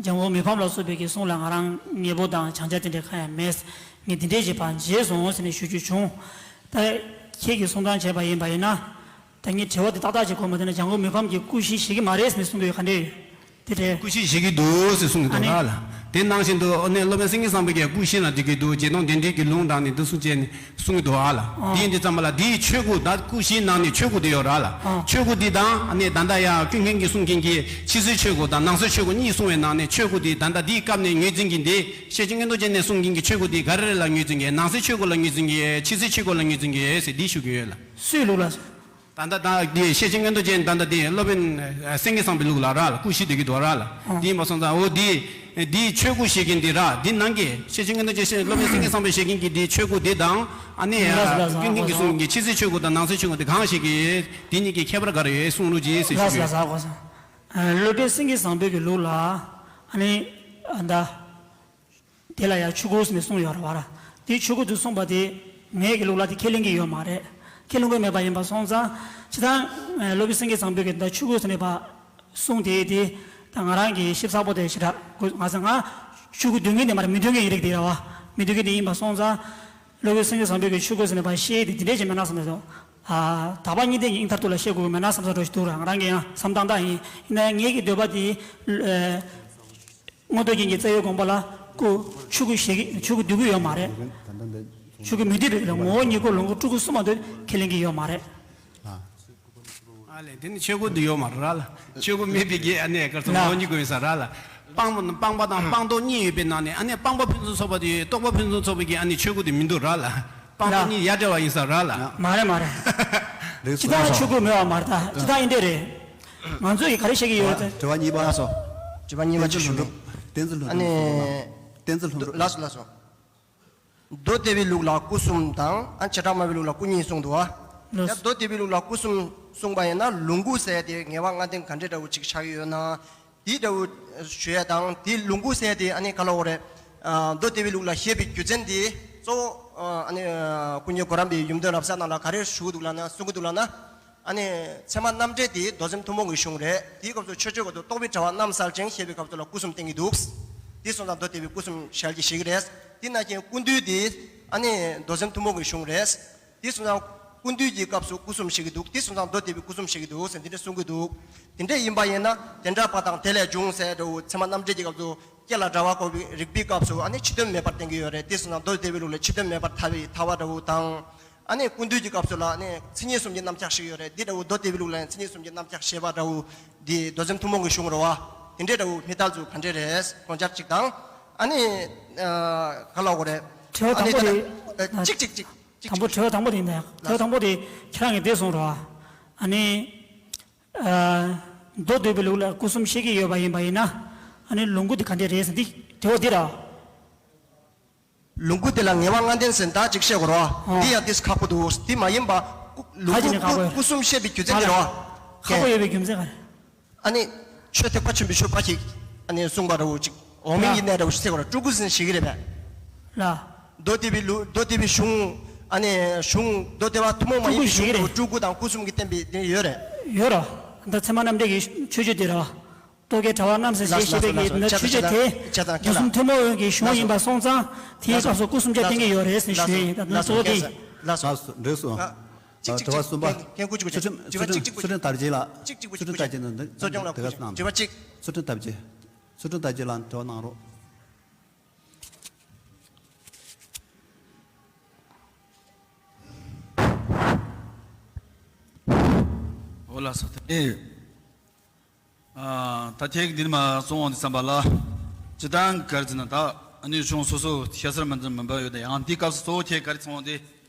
འཇམ་མགོན་མི་ཕམ་ལ་སོགས་པའི་གི་གསུང་ལ་ང་རང་མཉེས་པོ་དང་སྦྱང་བྱ་དེ་འདྲ་གང་ཡང་མེད། ངས་འདི་འདྲས་ཞིག་ཕར་མཇལ་སོང་ཟེར་ནས་ཞུ་རྒྱུ་བྱུང་། ད་ཁྱེད་ཀྱིས་གསུང་སྟངས་བྱས་པ་ཡིན་པ་ཡིན་ན། ད་ངས་དྲི་བ་འདི་ཏག་ཏག་ཅིག་གོ་མ་ཐུབ་ན། འཇམ་མགོན་མི་ཕམ་གྱིས་སྐུ་བཞི་བཞེས་ཀྱི་མ་རེད་ཟེར་ནས་གསུང་གི་ཡོད། ག་འདྲས་ཡོད། དེ་རེད། སྐུ་བཞི་བཞེས་ཀྱི་འདུག་ཟེར་གསུང་གི་འདུག་ཨ་ནི། ར་ལ། དེ་ནང་བཞིན་དུ་ཨ་ནི་སློབ་དཔོན་སེང་གེ་བཟང་པོ་གིས་སྐུ་བཞི་ནང་སྡོད་ཀྱི་འདུག། རྗེ་བཙུན་གདན་འདྲེན་གྱི་ལུང་དྲངས་ནས་འདི་གསུང་བྱས་ནས་གསུང་གི་འདུག་ཨ་ལ། ཨ། དེ་ཡིན་དུས་ཙམ་པ་ལ་འདིའི་ཆོས་སྐུ། ད་སྐུ་བཞིའི་ནང་ནས་ཆོས་སྐུ་དེ་ཡོད་ར་ལ། ཨ། ཆོས་སྐུ་འདི་དང་ཨ་ནི་ད་ལྟ་ཡང་ཀུན་མཁྱེན་གྱིས་གསུང་མཁན་གྱི་ཕྱི་གསེར་ཆོས་སྐུ་དང་ནང་གསེར་ཆོས་སྐུ་གཉིས་གསུངས་པའི་ནང་ནས། ཆོས་སྐུ་འདི་ད་ལྟ་འདིའི་སྐབས་ནས་ངོས་འཛིན་གྱི་འདི། ཤེར་ཕྱིན་མངོན་རྟོགས་རྒྱན་ནས་གསུང་མཁན་གྱི་ཆོས་སྐུ་འདི་ག་རེ་རེད་ལ་ངོས་འཛིན་གྱི། ནང་གསེར་ཆོས་སྐུ་ལ་ངོས་འཛིན་གྱི། ཕྱི་གསེར་ཆོས་སྐུ་ལ་ངོས་འཛིན་གྱི་ཟེར་འདི་ཞུ་གི་ཡོད་ལ། སུའི་ལུགས་ལ། ད་ལྟ་ད་འདི་ཤེར་ཕྱིན་མངོན་རྟོགས་རྒྱན། ད་ལྟ་འདི་སློབ་དཔོན་སེང་གེ་བཟང་པོའི་ལུགས་ལ་ར་ལ། སྐུ་བཞི་སྡོད་ཀྱི་འདུག་ར་ལ། ཨ། འདི་ཡིན་པ་སོང་ཙང་འོ་འདི་འདི་ཆོས་སྐུ་བཞེས་མཁན་འདི་ར། འདི་ནང་གི་ཤེར་ཕྱིན་མངོན་རྟོགས་རྒྱན། སློབ་དཔོན་སེང་གེ་བཟང་པོས་བཞེས་མཁན་གྱི་འདི་ཆོས་སྐུ་འདི་དང་། ཨ་ནི་ལགས་སོ། ལགས་སོ། ཀུན་མཁྱེན་གྱིས་གསུངས་མཁན་གྱི་ཕྱི་གསེར་ཆོས་སྐུ་དང་ནང་གསེར་ཆོས་སྐུ་འདི་གང་བཞེས་ཀྱི། འདི་གཉིས་ཀྱི་ཁྱད་པར་ག་རེ་ཡོད་གསུང་རོགས་གྱིས་ཟེར་ཞུ་གི་ཡོད། ལགས་སོ། ལགས་སོ། ཨ། སློབ་དཔོན་སེང་གེ་བཟང་པོའི་གི་ལུགས་ལ། ཨ་ནི་ཨ་ད། དེ་ལ་ཡང་ཆོས་སྐུ་ཟེར་ནས་གསུངས་ཡོད་རེད་བ་ར། དེ་ཆོས་སྐུ་དེ་གསུངས་པ་དེ་ངའི་གི་ལུགས་ལ་དེ་ཁས་ལེན་གྱི་ཡོད་མ་རེད། ཁས་ལེན་གྱི་མེད་པ་ཡིན་པ་སོང་ཙང་། སྤྱིར་བཏང་སློབ་དཔོན་སེང་གེ་བཟང་པོའི་གི་ད་ཆོས་སྐུ་ཟེར་ནས་ཕར་གསུངས་དེ། དེ་ད་ང་རང་གི་ཞིབ་ཚགས་པོ་དེ་ཞེ་དྲག་གོ། ང་ཚོ་ང་ཆོས་སྐུ་འདོད་མཁན་དེ་མ་རེད། མི་འདོད་མཁན་གྱི་རིགས་དེ་རེད་བ། མི་འདོད་མཁན་དེ་ཡིན་པ་སོང་ཙང་། སློབ་དཔོན་སེང་གེ་བཟང་པོའི་གི་ཆོས་སྐུ་ཟེར་ནས་ཕར་བཤད་དེ་དེ་འདྲས་ཅིག་མེད་ན་བསམ་ནས། ཨ། དག་པ་གཉིས་ལྡན་གྱི་སྙིང་ཐག་ཐུག་ལ་བཤད་དགོས་ཀྱི་མེད་ན་བསམ་ས་འདྲ་ཞིག་འདུག་ར། ང་རང་གི་ཡང་བསམ་སྟངས་དག་ཡིན། ཡིན་ན་ཡང་ངེད་ཀྱི་འདོད་པ་དེ། ཨ། མངོན་རྟོགས་རྒྱན་གྱི་རྩ་བའི་དགོངས་པ་ལ་སྐུ། ཆོས་སྐུ་བཞེས་ཀྱི། ཆོས་སྐུ་འདོད་ཀྱི་ཡོད་མ་རེད། ཆོས་སྐུ་མི་འདོད་པའི་ལ་ངོ་བོ་ཉིད་སྐུ། ལོངས་སྐུ། སྤྲུལ་སྐུ་གསུམ་མ་གཏོགས་ཁས་ལེན་གྱི་ཡོད་མ་རེད། ཨ་ལས། དེ་ནི་ཆོས་སྐུ་འདི་ཡོད་མ་རེད་ར་ལ། ཆོས་སྐུ་མེད་པའི་གི་ཨ་ནི་ག་རེ་ཟེར། ལ། ངོ་བོ་ཉིད་སྐུ་ཡིན་ས་ར་ལ། སྤངས་པ་སྤངས་པ་དང་སྤངས་རྟོགས་གཉིས་ཡོད་པའི་ནང་ནས། ཨ་ནི་སྤངས་པ་ཕུན་སུམ་ཚོགས་པ་དེ་རྟོགས་པ་ཕུན་སུམ་ཚོགས་པའི་གི་ཨ་ནི་ཆོས་སྐུ་དེ་མི་འདུག་ར་ལ། སྤངས་རྟོགས་གཉིས་ཡ་བྲལ་བ་ཡིན་ས་ར་ལ། མ་རེད། མ་རེད། རེད་སོ། སྤྱིར་བཏང་ཆོས་སྐུ་མེད་པ་མ་རེད། ད་སྤྱིར་བཏང་ཡིན་དེ་རེད། ང་ཚོས་ཀྱིས་ག་རེ་བཤད་ཀྱི་ཡོད་དེ། དྲི་བ་གཉིས་པ། ལགས་སོ། དྲི་བ་གཉིས་པ་ཅིག་ཞུ་ན། བསྟན་འཛིན་ལྷུན་གྲུབ། ཨ་ནི། བསྟན་འཛིན་ལྷུན་གྲུབ། ལགས་སོ། ལགས་སོ། མདོ་སྡེ་པའི་ལུགས་ལ་སྐུ་གསུམ་དང་། ཨ། བྱེ་བྲག་སྨྲ་བའི་ལུགས་ལ་སྐུ་གཉིས་གསུངས་འདུག་བ། ལགས་སོ། ཡང་མདོ་སྡེ་པའི་ལུགས་ལ་སྐུ་གསུམ་གསུངས་པ་ཡིན་ན། ལོངས་སྐུ་ཟེར་དེ་ངེས་པ་ལྔ་ལྡན་ག་འདྲའི་འདྲ་བོ་ཅིག་ཆགས་ཀྱི་ཡོད་ན། དེའི་འདྲ་བོ་ཞུ་ཡ་དང་། དེའི་ལོངས་སྐུ་ཟེར་དེ་ཨ་ནི་ག་ལ་འོ་རེད། ཨ། མདོ་སྡེ་པའི་ལུགས་ལ་བཤད་པའི་རྒྱུ་མཚན་དེ་གཙོ་བོ། ཨ་ནི་སྐུ་མཁྱེན་གོ་རམས་པའི་ཡུམ་དོན་རབ་གསལ་ནང་ལ་ག་རེ་ཞུ་གི་འདུག་ལབ་ན། གསུང་གི་འདུག་ལབ་ན། ཨ་ནི་ཚད་མ་རྣམ་འགྲེལ་དེ་མདོ་ཚན་ཐུན་མོང་གི་གཞུང་རེད། དེའི་སྐབས་སུ་ཆོས་སྤྱོད་ཀྱི་ཐོག་རྟོགས་པའི་དྲ་བ་རྣམ་གསལ་ཅན་བཤད་པའི་སྐབས་སུ་ལ་སྐུ་གསུམ་བསྟན་གྱི་འདུག། དེ་སོང་ཙང་མདོ་སྡེ་པའི་སྐུ་གསུམ་ཞལ་གྱིས་བཞེས་ཀྱི་རེད། དེ་ནང་བཞིན་སྐུ་འདུས་དེ་ཨ་ནི་མདོ་ཚན་ཐུན་མོང་གི་གཞུང་རེད། དེ་སོང་ཙང་སྐུ་འདུས་ཀྱི་སྐབས་སུ་སྐུ་གསུམ་བཞེས་ཀྱི་འདུག། དེ་སོང་ཙང་མདོ་སྡེ་པའི་སྐུ་གསུམ་བཞེས་ཀྱི་འདུག་ཟེར་འདི་འདྲ་གསུང་གི་འདུག། དེ་འདྲ་ཡིན་པ་ཡིན་ན། དེ་འདྲ་བ་དང་དེ་ལས་བྱུང་ཟེར་འདྲ་བོ། ཚད་མ་རྣམ་འགྲེལ་གྱི་སྐབས་སུ་སྐྱེ་ལ་འགྲོ་བ་འགོག་པའི་རིགས་པའི་སྐབས་སུ་ཨ་ནི་ཕྱི་དོན་མེད་པར་བསྟན་གྱི་ཡོད་རེད། དེ་སོང་ཙང་མདོ་སྡེ་པའི་ལུགས་ལ་ཕྱི་དོན་མེད་པར་ཐལ་བའི་ཐལ་བ་འདྲ་བོ་དང་། ཨ་ནི་སྐུ་འདུས་ཀྱི་སྐབས་སུ་ལ་ཨ་ནི་མཚན་ཉིད་གསུམ་གྱི་རྣམ་གཞག་བཞེས་ཀྱི་ཡོད་རེད། འདི་འདྲ་བོ་མདོ་སྡེ་པའི་ལུགས་ལ་མཚན་ཉིད་གསུམ་གྱི་རྣམ་གཞག་བཞེས་པ་འདྲ་བོ། འདི་མདོ་ཚན་ཐུན་མོང་གི་གཞུང་རེད་བ། དེ་འདྲའི་འདྲ་བོ་མི་ལྟར་ཚུལ་ག་འདྲ་རེད། དགོངས་འཆར་གཅིག་དང་། ཨ་ནི། ཨ། ག་ལ་འོ་རེད། དྲི་བ་ཨ་ནི་དང་པོ་དེ། ད་ལྟ་ཅིག་ཅིག་ཅིག་ཅིག་དང་པོ། དྲི་བ་དང་པོ་དེ་ཡིན་ད། དྲི་བ་དང་པོ་དེ་ཁྱེད་རང་གིས་དེ་གསུངས་རེད་བ། ཨ་ནི། ཨ། མདོ་སྡེ་པའི་ལུགས་ལ་སྐུ་གསུམ་བཤད་ཀྱི་ཡོད་པ་ཡིན་པ་ཡིན་ན། ཨ་ནི་ལོངས་སྐུ་དེ་ག་འདྲ་རེད་ཟེར། འདི་དྲི་བ་འདི་ར། ལོངས་སྐུ་དེ་ལ་ངེས་པ་ལྔ་ལྡན་ཟེར་ད་ཅིག་བཤད་དགོས་རེད་བ། ཨོ། འདི་ཡང་ཏིས་ཁག་པོ་འདུག། འདི་མ་ཡིན་པ། ལོངས་སྐུ་ཁ་ཅིག་ནས་ཁག་པོ་ཡོད། སྐུ་གསུམ་བཤད་པའི་རྒྱུ་མཚན་འདི་རེད་བ། ཁག་པོ་ཡོད་པའི་རྒྱུ་མཚན་ག་རེ། ཨ་ནི་ཆོས་ཐེག་པ་ཆེན་པོའི་ཆོས་པ་ཞིག་ཨ་ནི་གསུངས་པ་འདྲ་བོ་ཅིག། འོག་མིན་གྱི་གནས་འདྲ་བོ་ཞིག་ཟེར་བ་ལ། སྤྲུལ་སྐུ་ཟེར་ཞིག་རེད་པས། ལ། མདོ་སྡེ་པའི་ལུགས། མདོ་སྡེ་པའི་གཞུང་། ཨ་ནི་གཞུང་མདོ་སྡེ་པ་ཐུན་མོང་མ་ཡིན་པའི་གཞུང་འདྲ་བོ་སྤྲུལ་སྐུ་དང་སྐུ་གསུམ་གྱི་བསྟན་པའི་དེ་ཡོད་རེད། ཡོད་རེད། ད་ཚད་མ་རྣམ་འགྲེལ་གྱི་མཆོད་བརྗོད་དེ་རེད་བ། རྟོག་གེའི་དྲ་བ་རྣམ་གསལ་ཞེས་བཤད་པའི་གི་མཆོད་བརྗོད་དེ། མདོ་གསུམ་ཐུན་མོང་གི་གཞུང་ཡིན་པ་སོང་ཙང་། དེའི་སྐབས་སུ་སྐུ་གསུམ་ཆ་བསྟན་གྱི་ཡོད་རེད་ཟེར་ཞུ་ཡིན། ད་ནང་གཙོ་བོ་དེ། ལགས་སོ། འགྲིག་སོང་། གཅིག་གཅིག་དྲི་བ་གཅིག་གསུམ་པ། འགན་འགན་འཁུར་གཅིག་པུ་ཚུལ་ཁྲིམས་ཚུལ་ཁྲིམས་ཚུལ་ཁྲིམས་དར་རྒྱས་ལགས། གཅིག་གཅིག་པུ་ཚུལ་ཁྲིམས་དར་རྒྱས་ནང་འདི་གཙོ་སྐྱོང་ལ། དེ་ག་གནང་། དྲི་བ་གཅིག་དྲི་བ་གཅིག་ཚུལ་ཁྲིམས་དར་རྒྱས། ཚུལ་ཁྲིམས་དར་རྒྱས་ལགས་དྲི་བ་གནང་རོགས། འོ་ལགས་སོ། དེ་ནས་ཨ་ད་ཁྱེད་ཀྱིས་འདི་ནས་མར་གསུང་འོང་དུས་ཙམ་པ་ལ། སྤྱིར་བཏང་ག་རེ་ཟེར་ན། ད་ཨ་ནི་གཞུང་སོ་སོ་ཤ་ཚ་མི་འདྲ་མི་འདྲ་ཡོད་དེ། ཡང་འདིའི་སྐབས་སུ་གཙོ་བོ་ཁྱེད་ག་རེ་གསུང་འོང་དེ།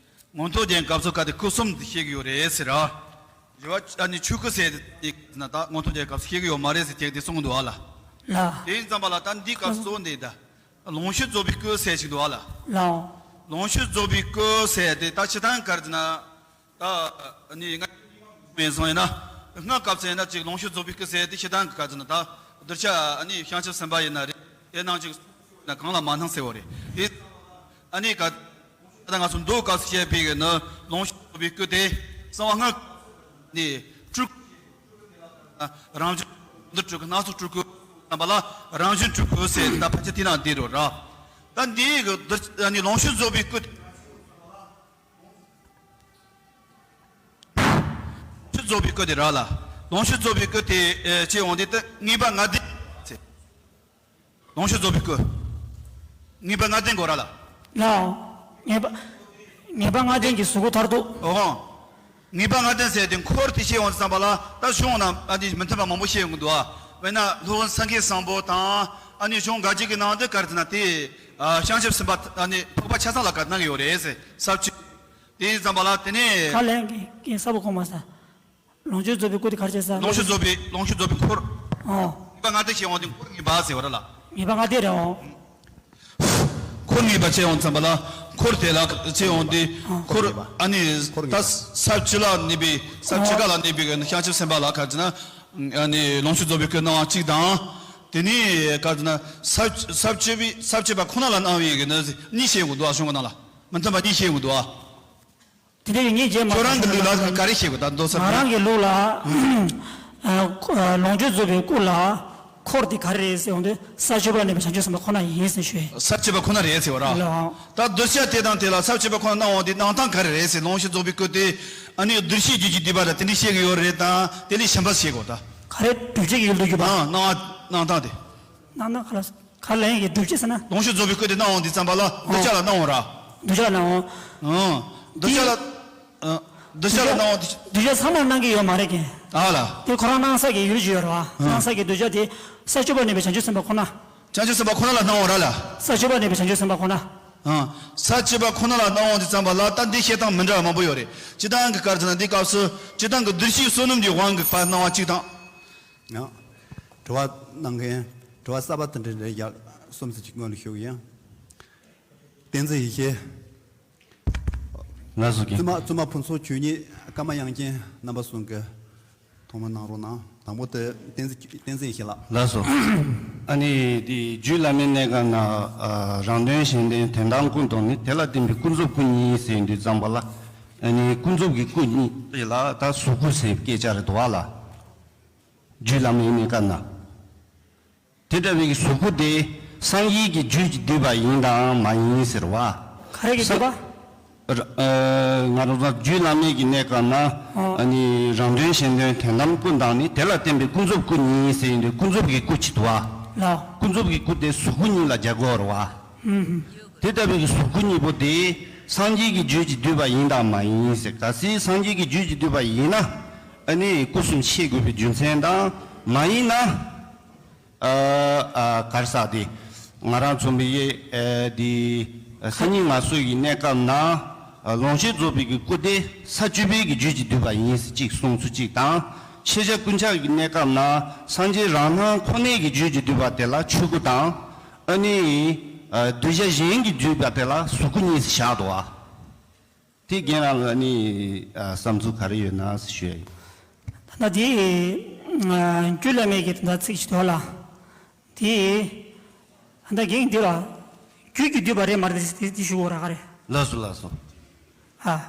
མངོན་མཐོ་རྒྱན་སྐབས་སུ་སྐབས་དེ་སྐུ་གསུམ་དེ་བཤད་ཀྱི་ཡོད་རེད་ཟེར་ར། རེད་བ། ཨ་ནི་ཆོས་སྐུ་ཟེར་དེ་ན་ད་མངོན་མཐོ་རྒྱན་སྐབས་སུ་བཤད་ཀྱི་ཡོད་མ་རེད་ཟེར་ཁྱེད་ཀྱིས་གསུང་གི་འདུག་ཨ་ལ། ལགས། དེ་ཡིན་ཙམ་པ་ལ་ད་འདིའི་སྐབས་སུ་གཙོ་བོ་འདི་ད་ལོངས་སྤྱོད་རྫོགས་པའི་སྐུ་ཟེར་ཞིག་འདུག་ཨ་ལ། ལགས། ལོངས་སྤྱོད་རྫོགས་པའི་སྐུ་ཟེར་དེ་ད་སྤྱིར་བཏང་ག་རེ་ཟེར་ན། ད་ནི་ང་མེད་སོང་ཡིན་ན། སྔ་སྐབས་སུ་ཡིན་ན་ཅིག་ལོངས་སྤྱོད་རྫོགས་པའི་སྐུ་ཟེར་དེ་སྤྱིར་བཏང་གི་ག་རེ་ཟེར་ན། ད་གདུལ་བྱ་ཨ་ནི་བྱང་ཆུབ་སེམས་དཔའ་ཡིན་ན་རེད། དེ་ནང་ཅིག་ན་གང་ལ་མ་སྣང་ཟེར་བ་རེད། དེ་ཨ་ནི་ག་ད་ང་ཚོ་མདོ་སྐབས་སུ་བཤད་པའི་གི་ནི་ལོངས་སྤྱོད་རྫོགས་པའི་སྐུ་དེ་གསང་བ་སྔགས་ནི་སྤྲུལ། རང་བཞིན་འདི་སྤྲུལ་སྐུ། སྣ་ཚོགས་སྤྲུལ་སྐུ་རྣམ་པ་ལ་རང་བཞིན་སྤྲུལ་སྐུ་ཟེར། ད་ཕལ་ཆེར་དེ་ནང་འདི་རུ་ར། ད་འདི་གི་འདི་ནི་ལོངས་སྤྱོད་རྫོགས་པའི་སྐུ། ལོངས་སྤྱོད་རྫོགས་པའི་སྐུ་དེ་ར་ལ། ལོངས་སྤྱོད་རྫོགས་པའི་སྐུ་དེ་ཨེ་ཅེས་འོང་དེ་ད་ངེས་པ་ལྔ་ལྡན་ཟེར། ལོངས་སྤྱོད་རྫོགས་པའི་སྐུ། ངེས་པ་ལྔ་ལྡན་དགོས་ར་ལ། ལའོ། ངེས་པ། ངེས་པ་ལྔ་ལྡན་གྱི་གཟུགས་སྐུ་མཐར་ཐུག། འོ། ངེས་པ་ལྔ་ལྡན་ཟེར་དེ་འཁོར་དེ་བཤད་འོང་ཙམ་པ་ལ། ད་གཞུང་ནང་ཨ་ནི་མི་མཐུན་པ་མང་པོ་བཤད་ཡོང་གི་འདུག་ཨ། དཔེར་ན་སློབ་དཔོན་སེང་གེ་བཟང་པོ་དང་། ཨ་ནི་གཞུང་འགའ་ཅིག་གི་ནང་དུ་ག་རེ་ཟེར་ན་དེ། ཨ་བྱང་ཆུབ་སེམས་དཔའ་ཨ་ནི་འཕགས་པ་ཆ་ཚང་ལ་ག་རེ་གནང་གི་ཡོད་རེད་ཟེར། ས་བཅུ། དེ་ཡིན་ཙམ་པ་ལ་དེ་ནས། ཁ་ལན་གྱི་གན་ས་བོ་གོང་མ་ས། ལོངས་སྤྱོད་རྫོགས་པའི་སྐུ་དེ་ག་རེ་བྱས་ས། ལོངས་སྤྱོད་རྫོགས་པའི། ལོངས་སྤྱོད་རྫོགས་པའི་འཁོར། ཨོ། ངེས་པ་ལྔ་ལྡན་བཤད་འོང་དེ་འཁོར་ངེས་པ་ཟེར་བ་ར་ལ། ངེས་པ་ལྔ་ལྡན་རེད། ཨོ། འཁོར་ངེས་པ་བཤད་འོང་ཙམ་པ་ལ། འཁོར་དེ་ལ་བཤད་འོང་དེ། ཨོ། འཁོར་ཨ་ནི་འཁོར་ངེས་པ། ད་ས་བཅུ་ལ་གནས་པའི། ས་བཅུ་ཀ་ལ་གནས་པའི་བྱང་ཆུབ་སེམས་དཔའ་ལ་ག་རེ་ཟེར་ན། ཨ་ནི་ལོངས་སྤྱོད་རྫོགས་པའི་སྐུ་གནང་བ་གཅིག་དང་། དེ་ནས་ག་རེ་ཟེར་ན། ས་ས་བཅུ་པའི། ས་བཅུ་པ་ཁོ་ན་ལ་གནང་བའི་གི་ནི་གཉིས་བཤད་དགོས་འདུག་ཨ། གཞུང་གི་ནང་ལ་མི་མཐུན་པ་གཉིས་བཤད་དགོས་འདུག་ཨ། དེ་འདྲ་ཡིན་ངེས་བྱས་མ། ཁྱོད་རང་གི་ལུགས་ལ་ག་རེ་བཤད་དགོས། ད་མདོ་ས་ང་རང་གི་ལུགས་ལ། ཨ་ལོངས་སྤྱོད་རྫོགས་པའི་སྐུ་ལ་འཁོར་དེ་ག་རེ་རེད་ཟེར་འོང་དུས། ས་བཅུ་པ་གནས་པའི་བྱང་ཆུབ་སེམས་དཔའ་ཁོ་ན་ཡིན་ཟེར་ཞུ། ས་བཅུ་པ་ཁོ་ན་རེད་ཟེར་བ་ར། ལགས། ད་གདུལ་བྱ་དེ་དང་དེ་ལ་ས་བཅུ་པ་ཁོ་ན་གནང་འོང་དེ་གནང་སྟངས་ག་རེ་རེད་ཟེར། ལོངས་སྤྱོད་རྫོགས་པའི་སྐུ་དེ་ཨ་ནི་གདུལ་བྱའི་རྒྱུད་ཀྱི་བསྡུས་པ་ར་དེ་འདྲ་བཤད་ཀྱི་ཡོད་རེད། ད་དེ་ལས་གཞན་པ་བཤད་དགོས་ད། ག་རེ་བསྒྲུབ་བྱའི་ཡུལ་དུ་གྱུར་པ། ཨང་། གནང་བ་གནང་སྟངས་དེ། གནང་སྟངས་ག་ལ། ག་ལ་ཡིན་གྱི་སྒྲུབ་བྱེད་ཟེར་ན། ལོངས་སྤྱོད་རྫོགས་པའི་སྐུ་དེ་གནང་འོང་དུས་ཙམ་པ་ལ་གདུལ་བྱ་ལ་གནང་འོང་ར། གདུལ་བྱ་ལ་གནང་འོང་། ཨང་། གདུལ་བྱ་ལ། ཨ། གདུལ་བྱ་ལ་གནང་འོང་དུས། གདུལ་བྱ་ཚང་མར་གནང་གི་ཡོད་མ་རེད་ཀྱི། ཨ་ལ། དེ་ཁོ་རང་གནང་ས་གི་ཡུལ་ཅིག་ཡོད་རེད་བ། ཨ། གནང་ས་གི་གདུལ་བྱ་དེ་ས་བཅུ་པ་གནས་པའི་བྱང་ཆུབ་སེམས་དཔའ་ཁོ་ན། བྱང་ཆུབ་སེམས་དཔའ་ཁོ་ན་ལ་གནང་འོང་ར་ལ། ས་བཅུ་པ་གནས་པའི་བྱང་ཆུབ་སེམས་དཔའ་ཁོ་ན། ཨ། ས་བཅུ་པ་ཁོ་ན་ལ་གནང་འོང་དུས་ཙམ་པ་ལ་ད་འདི་བཤད་སྟངས་མི་འདྲ་བ་མང་པོ་ཡོད་རེད། སྤྱིར་བཏང་གི་ག་རེ་ཟེར་ན། འདི་སྐབས་སུ་སྤྱིར་བཏང་གི་བདུད་བཞིའི་བསོད་ནམས་ཀྱི་དབང་གིས་ཕར་གནང་བ་གཅིག་དང་། ཡང་། དྲི་བ་གནང་མཁན། དྲི་བ་གསར་པ་དེ་འདྲ་རེ་ཡར་གསུམ་ཙམ་ཅིག་སྔོན་ལ་ཞུ་གི་ཡིན། བསྟན་འཛིན་ཡེ་ཤེས། ལགས་སོ། བཙུན་མ། བཙུན་མ་ཕུན་ཚོགས་ཆོས་ཉིད། ཀརྨ་དབྱངས་ཅན། རྣམ་པ་གསུམ་གྱིས་ཐོག་མར་གནང་རོགས་གནང་། དང་པོ་དེ་བསྟན་འཛིན། བསྟན་འཛིན་ཡེ་ཤེས་ལགས། ལགས་སོ། ཨ་ནི་དེ་རྒྱུད་བླ་མའི་གནས་སྐབས་ན། ཨ། རང་དོན་གཞན་དོན་དོན་དམ་ཀུན་བསྡམས་ནས། དེ་ལ་བརྟེན་པའི་ཀུན་རྫོབ་སྐུ་གཉིས་ཟེར་དུས་ཙམ་པ་ལ། ཨ་ནི་ཀུན་རྫོབ་ཀྱི་སྐུ་གཉིས་དེ་ལ་ད་གཟུགས་སྐུ་ཟེར་སྐད་ཆ་རེད་འདུག་བ་ལ། རྒྱུད་བླ་མའི་གནས་སྐབས་ན། དེ་ལྟ་བུའི་གཟུགས་སྐུ་དེ་སངས་རྒྱས་ཀྱི་རྒྱུད་ཀྱིས་བསྡུས་པ་ཡིན་དམ་མ་ཡིན་ཟེར་བ། ག་རེ་གིས་བསྡུས་པ། ཨ། ང་རང་ཚོ་རྒྱུད་བླ་མའི་གི་གནས་སྐབས་ན། ཨ་ནི་རང་དོན་གཞན་དོན་དོན་དམ་ཀུན་བསྡམས་ནས། དེ་ལ་བརྟེན་པའི་ཀུན་རྫོབ་སྐུ་གཉིས་ཟེར་ཡོང་དུས། ཀུན་རྫོབ་ཀྱི་སྐུ་གཅིག་འདུག་བ། ལགས། ཀུན་རྫོབ་ཀྱི་སྐུ་དེ་གཟུགས་སྐུ་གཉིས་ལ་སྦྱར་དགོས་རེད་བ། ཨུམ། དེ་ལྟ་བུའི་གཟུགས་སྐུ་གཉིས་པོ་དེ་སངས་རྒྱས་ཀྱི་རྒྱུད་ཀྱིས་བསྡུས་པ་ཡིན་དམ་མ་ཡིན་ཟེར། གལ་སྲིད་སངས་རྒྱས་ཀྱི་རྒྱུད་ཀྱིས་བསྡུས་པ་ཡིན་ན། ཨ་ནི་སྐུ་གསུམ་བཤད་དགོས་པའི་རྒྱུ་མཚན་དང་། མ་ཡིན་ན། ཨ། ཨ། ག་རེ་ཟེར་དེ། ང་རང་ཚོ་མི་ཡི། ཨ། དེ། ཨ། སེམས་ཉིད་ངལ་གསོ་ཡི་གནས་སྐབས་ན། ཨ། ལོངས་སྤྱོད་རྫོགས་པའི་གི་སྐུ་དེ་ས་བཅུ་པའི་གི་རྒྱུད་ཀྱིས་བསྡུས་པ་ཡིན་ཟེར་གཅིག་གསུང་ཚུལ་གཅིག་དང་། ཤེས་བྱ་ཀུན་ཁྱབ་ཀྱི་གནས་སྐབས་ན་སངས་རྒྱས་རང་སྣང་ཁོ་ནའི་གི་རྒྱུད་ཀྱིས་བསྡུས་པ་དེ་ལ་ཆོས་སྐུ་དང་། ཨ་ནི། ཨ། གདུལ་བྱ་གཞན་གྱིས་བསྡུས་པ་དེ་ལ་གཟུགས་སྐུ་གཉིས་ཟེར་བཞག་འདུག་བ། དེ་རྒན་རང་ལ་ནི་ཨ་བསམ་ཚུལ་ག་རེ་ཡོད་ན་ཞུ་ཡ་ཡིན། ད་ལྟ་དེ་ཨ་རྒྱུད་བླ་མའི་གི་ད་ལྟ་ཚིག་ཞིག་འདུག་ལ། དེ་ད་ལྟ་རྒན་འདི་ལ་རྒྱུད་ཀྱིས་བསྡུས་པ་རེད་མ་རེད་དེ་དེ་ཞུ་དགོས་ར་ག་རེ། ལགས་སོ་ལགས་སོ། ཨ།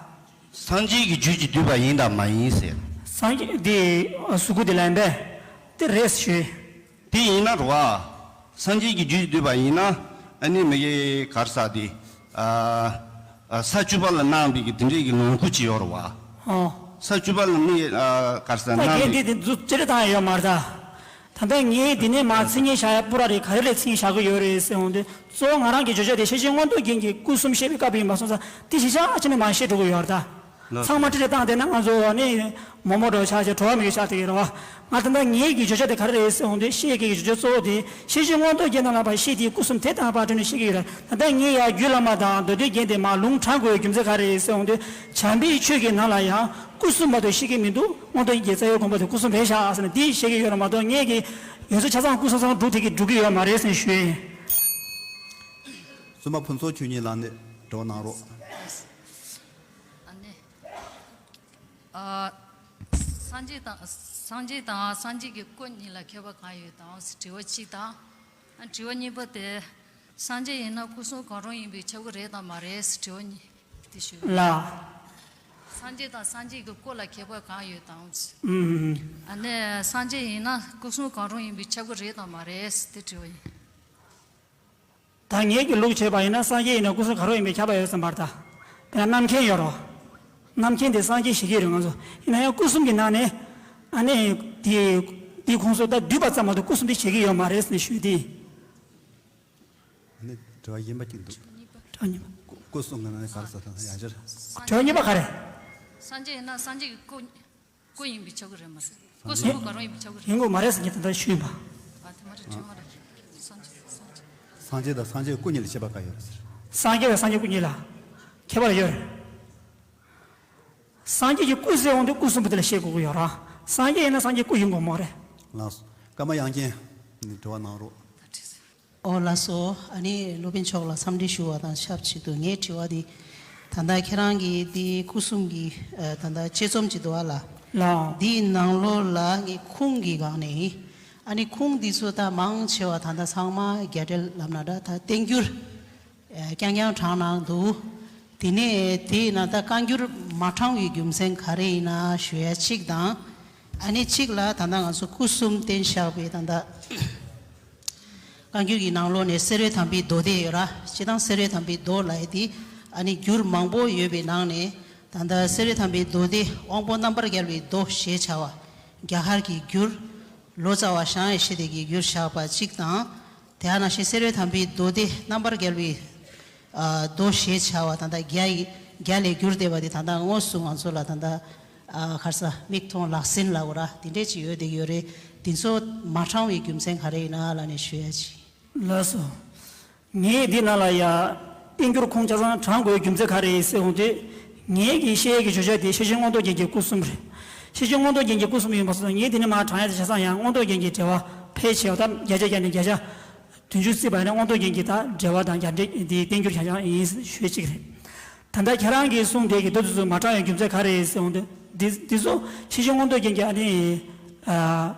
སངས་རྒྱས་ཀྱི་རྒྱུད་ཀྱིས་བསྡུས་པ་ཡིན་དམ་མ་ཡིན་ཟེར། སངས་རྒྱས་དེ་གཟུགས་སྐུ་དེ་ལ་ཡིན་པས་དེ་རེད་ཞུ། དེ་ཡིན་ན་རེད་བ། སངས་རྒྱས་ཀྱི་རྒྱུད་བསྡུས་པ་ཡིན་ན། ཨ་ནི་མི་གེ་གར་ས་དེ། ཨ། ཨ། ས་བཅུ་པ་ལ་གནང་བའི་གི་དེ་འདྲའི་གི་ལོངས་སྐུ་ཅིག་ཡོད་རེད་བ། ཨོ། ས་བཅུ་པ་ལ་ངས་ཨ་གར་ས་ད་ནམ་རྒན་དེ་དེ་ཚོ་ཅི་རེ་བཏང་ཡ་ཡོད་མ་རེད་ད། ད་ལྟ་ངས་འདི་ནས་མ་མཚན་ཉིད་བཞག་ཡ་སྤུ་ར་རེད། ག་རེ་ལས་མཚན་ཉིད་བཞག་གི་ཡོད་རེད་ཟེར་འོང་དུས། གཙོ་བོ་ང་རང་གི་བརྗོད་བྱ་དེ་ཤེར་ཕྱིན་མངོན་རྟོགས་རྒྱན་གྱི་སྐུ་གསུམ་བཤད་པའི་སྐབས་ཡིན་པ་སོང་ཙང་། དེ་གཞི་བཞག་བྱས་ནས་མ་བཤད་འགྲོ་གི་ཡོད་རེད་ད། ལགས་ཚང་མ་སོ། ཁྲིད་རེ་བཏང་བསྡད་ན་ང་ཚོ་ནི་མོག་མོག་འདྲ་བོ་ཆགས་བྱས་བྲོ་བ་མེད་པ་ཆགས་བསྡད་ཀྱི་རེད་བ། ང་ད་ལྟ་ངའི་གི་བརྗོད་བྱ་དེ་ག་རེ་རེད་ཟེར་འོང་དུས། ཤེར་ཕྱིན་གྱི་བརྗོད་བྱ་གཙོ་བོ་དེ་ཤེར་ཕྱིན་མངོན་རྟོགས་རྒྱན་ནང་ལ་ཕར་ཤེར་དེའི་སྐུ་གསུམ་དེ་དང་ཕར་སྦྲགས་ནས་བཤད་ཀྱི་ཡོད་རེད། ད་ལྟ་ངས་ཡར་རྒྱུད་བླ་མ་དང་མདོ་སྡེ་རྒྱན་དེ་མར་ལུང་དྲངས་དགོས་རྒྱུ་མཚན་ག་རེ་རེད་ཟེར་འོང་དུས། བྱམས་པའི་ཆོས་ཀྱི་ནང་ལ་ཡང་སྐུ་གསུམ་མ་གཏོགས་བཤད་ཀྱི་མི་འདུག། མངོན་རྟོགས་རྒྱན་གྱི་རྩ་བའི་དགོངས་པ་དེ་སྐུ་གསུམ་རེད་ཤག་ཟེར་ནས་འདི་བཤད་ཀྱི་ཡོད་རེད་མ་གཏོགས། ངས་ཀྱི་ཡོད་ཚད་ཆ་ཚང་སྐུ་གསུམ་ཚང་སྒྲུབ་ཐུབ་ཀྱི་འགྲོ་གི་ཡོད་མ་རེད་ཟེར་ནས་ཞུ་ཡིན། སྲུང་མ་ཕུན་ཚོགས་ཆོས་ཉིད་ལགས་ནས་དྲི་བ་གནང་རོགས། ཨ་ནི། ཨ། སངས་རྒྱས་དང་སངས་རྒྱས་དང་སངས་རྒྱས་ཀྱི་སྐུ་གཉིས་ལ་ཁྱད་པར་གང་ཡོད་དམ་ཟེར་དྲི་བ་གཅིག་དང་། ཨ། དྲི་བ་གཉིས་པ་དེ། སངས་རྒྱས་ཡིན་ན་སྐུ་གསུམ་གང་རུང་ཡིན་པས་ཁྱབ་ཀྱི་རེད་དམ་མ་རེད་ཟེར་དྲི་བ་གཉིས་དེ་ཞུ། ལགས། སངས་རྒྱས་དང་སངས་རྒྱས་ཀྱི་སྐུ་ལ་ཁྱད་པར་གང་ཡོད་དམ་ཟེར། ཨུམ། ཨ་ནི་སངས་རྒྱས་ཡིན་ན་སྐུ་གསུམ་གང་རུང་ཡིན་པས་ཁྱབ་ཀྱི་རེད་དམ་མ་རེད་ཟེར་དེ་དྲི་བ་ཡིན། ད་ངེད་ཀྱི་ལུགས་བྱས་པ་ཡིན་ན་སངས་རྒྱས་ཡིན་ན་སྐུ་གསུམ་གང་རུང་ཡིན་པས་ཁྱབ་པ་ཡོད་བསམ་པ་རེད་ད། དཔེར་ན་རྣམ་མཁྱེན་ཡོད་རེད། རྣམ་མཁྱེན་དེ་སངས་རྒྱས་ཞིག་གི་རེད་ང་ཚོ། ཡིན་ན་ཡང་སྐུ་གསུམ་གྱི་ནང་ནས་ཨ་ནི་དེ་དེ་ཁོངས་སུ་ད་འདུས་པ་ཙམ་མ་གཏོགས་སྐུ་གསུམ་དེ་བྱེད་ཀྱི་ཡོད་མ་རེད་ཟེར་ནས་ཞུས་ཏེ། ཨ་ནི་དྲི་བ་གཞན་པ་གཅིག་འདུག། དྲི་བ་གཉིས་པ། སྐུ་གསུམ་གྱི་ནང་ནས་ག་རེ་ཟེར་ཐལ་ཡང་ཕྱིར། དྲི་བ་གཉིས་པ་ག་རེ། སངས་རྒྱས་ཡིན་ན་སངས་རྒྱས་ཀྱི་སྐུ། སྐུ་ཡིན་པས་ཁྱབ་ཀྱི་རེད་མ་ཟེར། སྐུ་གསུམ་པོ་གང་རུང་ཡིན་པས་ཁྱབ་ཀྱི་རེད། ཡིན་དགོས་མ་རེད་ཟེར་མཁན་དེ་འདྲ་ཞུས་ཡིན་པ། ཨ་དེ་མ་རེད། དྲི་མ་རེད། སངས་རྒྱས་སངས་རྒྱས། སངས་རྒྱས་དང་སངས་རྒྱས་སྐུ་གཉིས་ལ་ཁྱད་པར་ག་ཡོད་རེད་ཟེར། སངས་རྒྱས་དང་སངས་རྒྱས་སྐུ་གཉིས་ལ་ཁྱད་པར་ཡོད་རེད། སངས་རྒྱས་ཀྱི་སྐུ་ཟེར་འོང་དུས་སྐུ་གསུམ་པོ་དེ་ལ་བཤད་དགོས་ཀྱི་ཡོད་རེད། སངས་རྒྱས་ཡིན་ན་སངས་རྒྱས་སྐུ་ཡིན་དགོས་མ་རེད། ལགས་སོ། ཀརྨ་དབྱངས་ཅན་ནས་དྲི་བ་གནང་རོགས། ཨོ་ལགས་སོ། ཨ་ནི་སློབ་དཔོན་མཆོག་ལ་འཚམས་འདྲི་ཞུ་བ་དང་ཆབས་ཅིག་ཏུ་ངའི་དྲི་བ་འདི། ད་ལྟ་ཁྱེད་རང་གིས་འདི་སྐུ་གསུམ་གྱི་ཨ་ད་ལྟ་དཔྱད་རྩོམ་ཅིག་འདུག་ཨ་ལ། ལགས། འདིའི་ནང་ལོགས་ལ་ངས་ཁུངས་ཀྱི་སྒང་ནས། ཨ་ནི་ཁུངས་འདི་ཚོ་ད་མང་ཆེ་བ་ད་ལྟ་ཚང་མ་རྒྱ་འགྲེལ་ལབ་ན་འདྲ་ད་བསྟན་འགྱུར་ཨ་རྐྱང་རྐྱང་དྲངས་གནང་འདུག། དེ་ནས་དེ་ཡིན་ན་ད་བཀའ་འགྱུར་མ་དྲངས་པའི་རྒྱུ་མཚན་ག་རེ་ཡིན་ན་ཞུ་ཡ་གཅིག་དང་། ཨ་ནི་གཅིག་ལ་ད་ལྟ་ང་ཚོ་སྐུ་གསུམ་བསྟན་བཞག་པའི་ད་ལྟ། བཀའ་འགྱུར་གྱི་ནང་ལོགས་ནས་སེ་ར་དམ་པའི་མདོ་སྡེ་ཡོད་ར། སྤྱིར་བཏང་སེ་ར་དམ་པའི་མདོ་ལབ་ཡས་དེ་ཨ་ནི་འགྱུར་མང་པོ་ཡོད་པའི་ནང་ནས་ད་ལྟ་སེ་ར་དམ་པའི་མདོ་སྡེ་དབང་པོ་རྣམ་པར་རྒྱལ་བའི་མདོ་ཞེས་བྱ་བ། རྒྱ་གར་གྱི་འགྱུར། ལོ་ཙཱ་བ་ཞང་ཡེ་ཤེས་སྡེ་གིས་འགྱུར་བཞག་པ་གཅིག་དང་། དེ་ནང་བཞིན་སེ་ར་དམ་པའི་མདོ་སྡེ་རྣམ་པར་རྒྱལ་བའི་ཨ་མདོ་ཞེས་བྱ་བ་ད་ལྟ་རྒྱ་ཡི་རྒྱ་ལས་བསྒྱུར་བསྡད་པ་དེ་ད་ལྟ་དངོས་སུ་ང་ཚོ་ལ་ད་ལྟ་ཨ་ག་རེ་ཟ་མིག་མཐོང་ལག་ཟིན་ལབ་དགོས་ར་དེ་འདྲས་ཅིག་ཡོད་བསྡད་ཀྱི་ཡོད་རེད། དེ་ཚོ་མ་དྲངས་པའི་རྒྱུ་མཚན་ག་རེ་ཡིན་ན་ལབ་ནས་ཞུ་ཡ་ཅིག། ལགས་སོ། ངས་འདི་ནང་ལ་ཡ་བསྟན་འགྱུར་ཁུངས་ཆ་ཚང་དྲངས་དགོས་རྒྱུ་མཚན་ག་རེ་ཡིན་ཟེར་འོང་དུས། ངས་ཀྱི་བཤད་ཡས་ཀྱི་བརྗོད་བྱ་དེ་ཤེར་ཕྱིན་མངོན་རྟོགས་རྒྱན་གྱི་སྐུ་གསུམ་རེད། ཤེར་ཕྱིན་མངོན་རྟོགས་རྒྱན་གྱི་སྐུ་གསུམ་ཡིན་པ་སོང་ཙང་ངས་འདི་ནས་མར་དྲངས་ཡ་དེ་ཆ་ཚང་ཡང་མངོན་རྟོགས་རྒྱན་གྱི་འགྲེལ་པ་ཕལ་ཆེ་བ་དང་བརྒྱ་ཆ་བརྒྱ་ནས་བརྒྱ་ཆ་བདུན་ཅུ་བརྩིས་པ་ཡིན་ན་མངོན་རྟོགས་རྒྱན་གྱི་ད་འགྲེལ་པ་དང་རྒྱ་འགྲེལ་འདི་བསྟན་འགྱུར་རྐྱང་རྐྱང་ཡིན་ཞུ་གཅིག་རེད། ད་ལྟ་ཁྱེད་རང་གིས་གསུངས་དེ་གི་མདོ་དེ་ཚོ་མ་དྲངས་ཡ་རྒྱུ་མཚན་ག་རེ་རེད་ཟེར་འོང་དུས། འདི་འདི་ཚོ་ཤེར་ཕྱིན་མངོན་རྟོགས་རྒྱན་གྱི་ཨ་ནི་ཨ།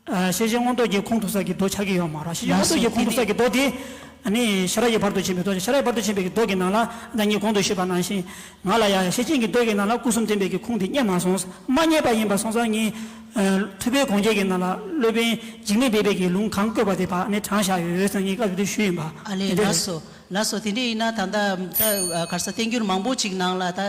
ཨ་ཤེར་ཕྱིན་མངོན་རྟོགས་རྒྱན་ཁུངས་གཏུགས་ས་ཀྱི་མདོ་ཆགས་ཀྱི་ཡོད་མ་རེད། ཤེར་ཕྱིན་མངོན་རྟོགས་རྒྱན་ཁུངས་གཏུགས་ས་ཀྱི་མདོ་དེ་ཨ་ནི་ཤེས་རབ་ཀྱི་བར་དུ་ཕྱིན་པའི་མདོ། ཤེས་རབ་ཀྱི་བར་དུ་ཕྱིན་པའི་མདོ་གི་ནང་ལ་ད་ངས་གོང་དུ་ཞུས་པ་ནང་བཞིན་ང་ལ་ཡང་ཤེར་ཕྱིན་གྱི་མདོ་གི་ནང་ལ་སྐུ་གསུམ་བསྟན་པའི་གི་ཁུངས་དེ་རྙེད་མ་སོང་། མ་རྙེད་པ་ཡིན་པ་སོང་ཙང་ངས་ཨ་ཐུབ་པའི་དགོངས་རྒྱན་གྱི་ནང་ལ་སློབ་དཔོན་འཇིགས་མེད་སྦས་པའི་གི་ལུང་གང་བཀོད་པ་དེ་ཕར་ཨ་ནི་དྲངས་བཞག་ཡོད་ཟེར་ངས་སྐབས་དེ་དུས་ཞུས་ཡིན་པ། ཨ་ལས་དེ་འདྲ་ལགས་རེད། སོ། ལགས་སོ། དེ་འདྲ་ཡིན་ན་ད་ལྟ་ད་ག་རེ་ཟ་བསྟན་འགྱུར་མང་པོ་ཅིག་ནང་ལ་ད་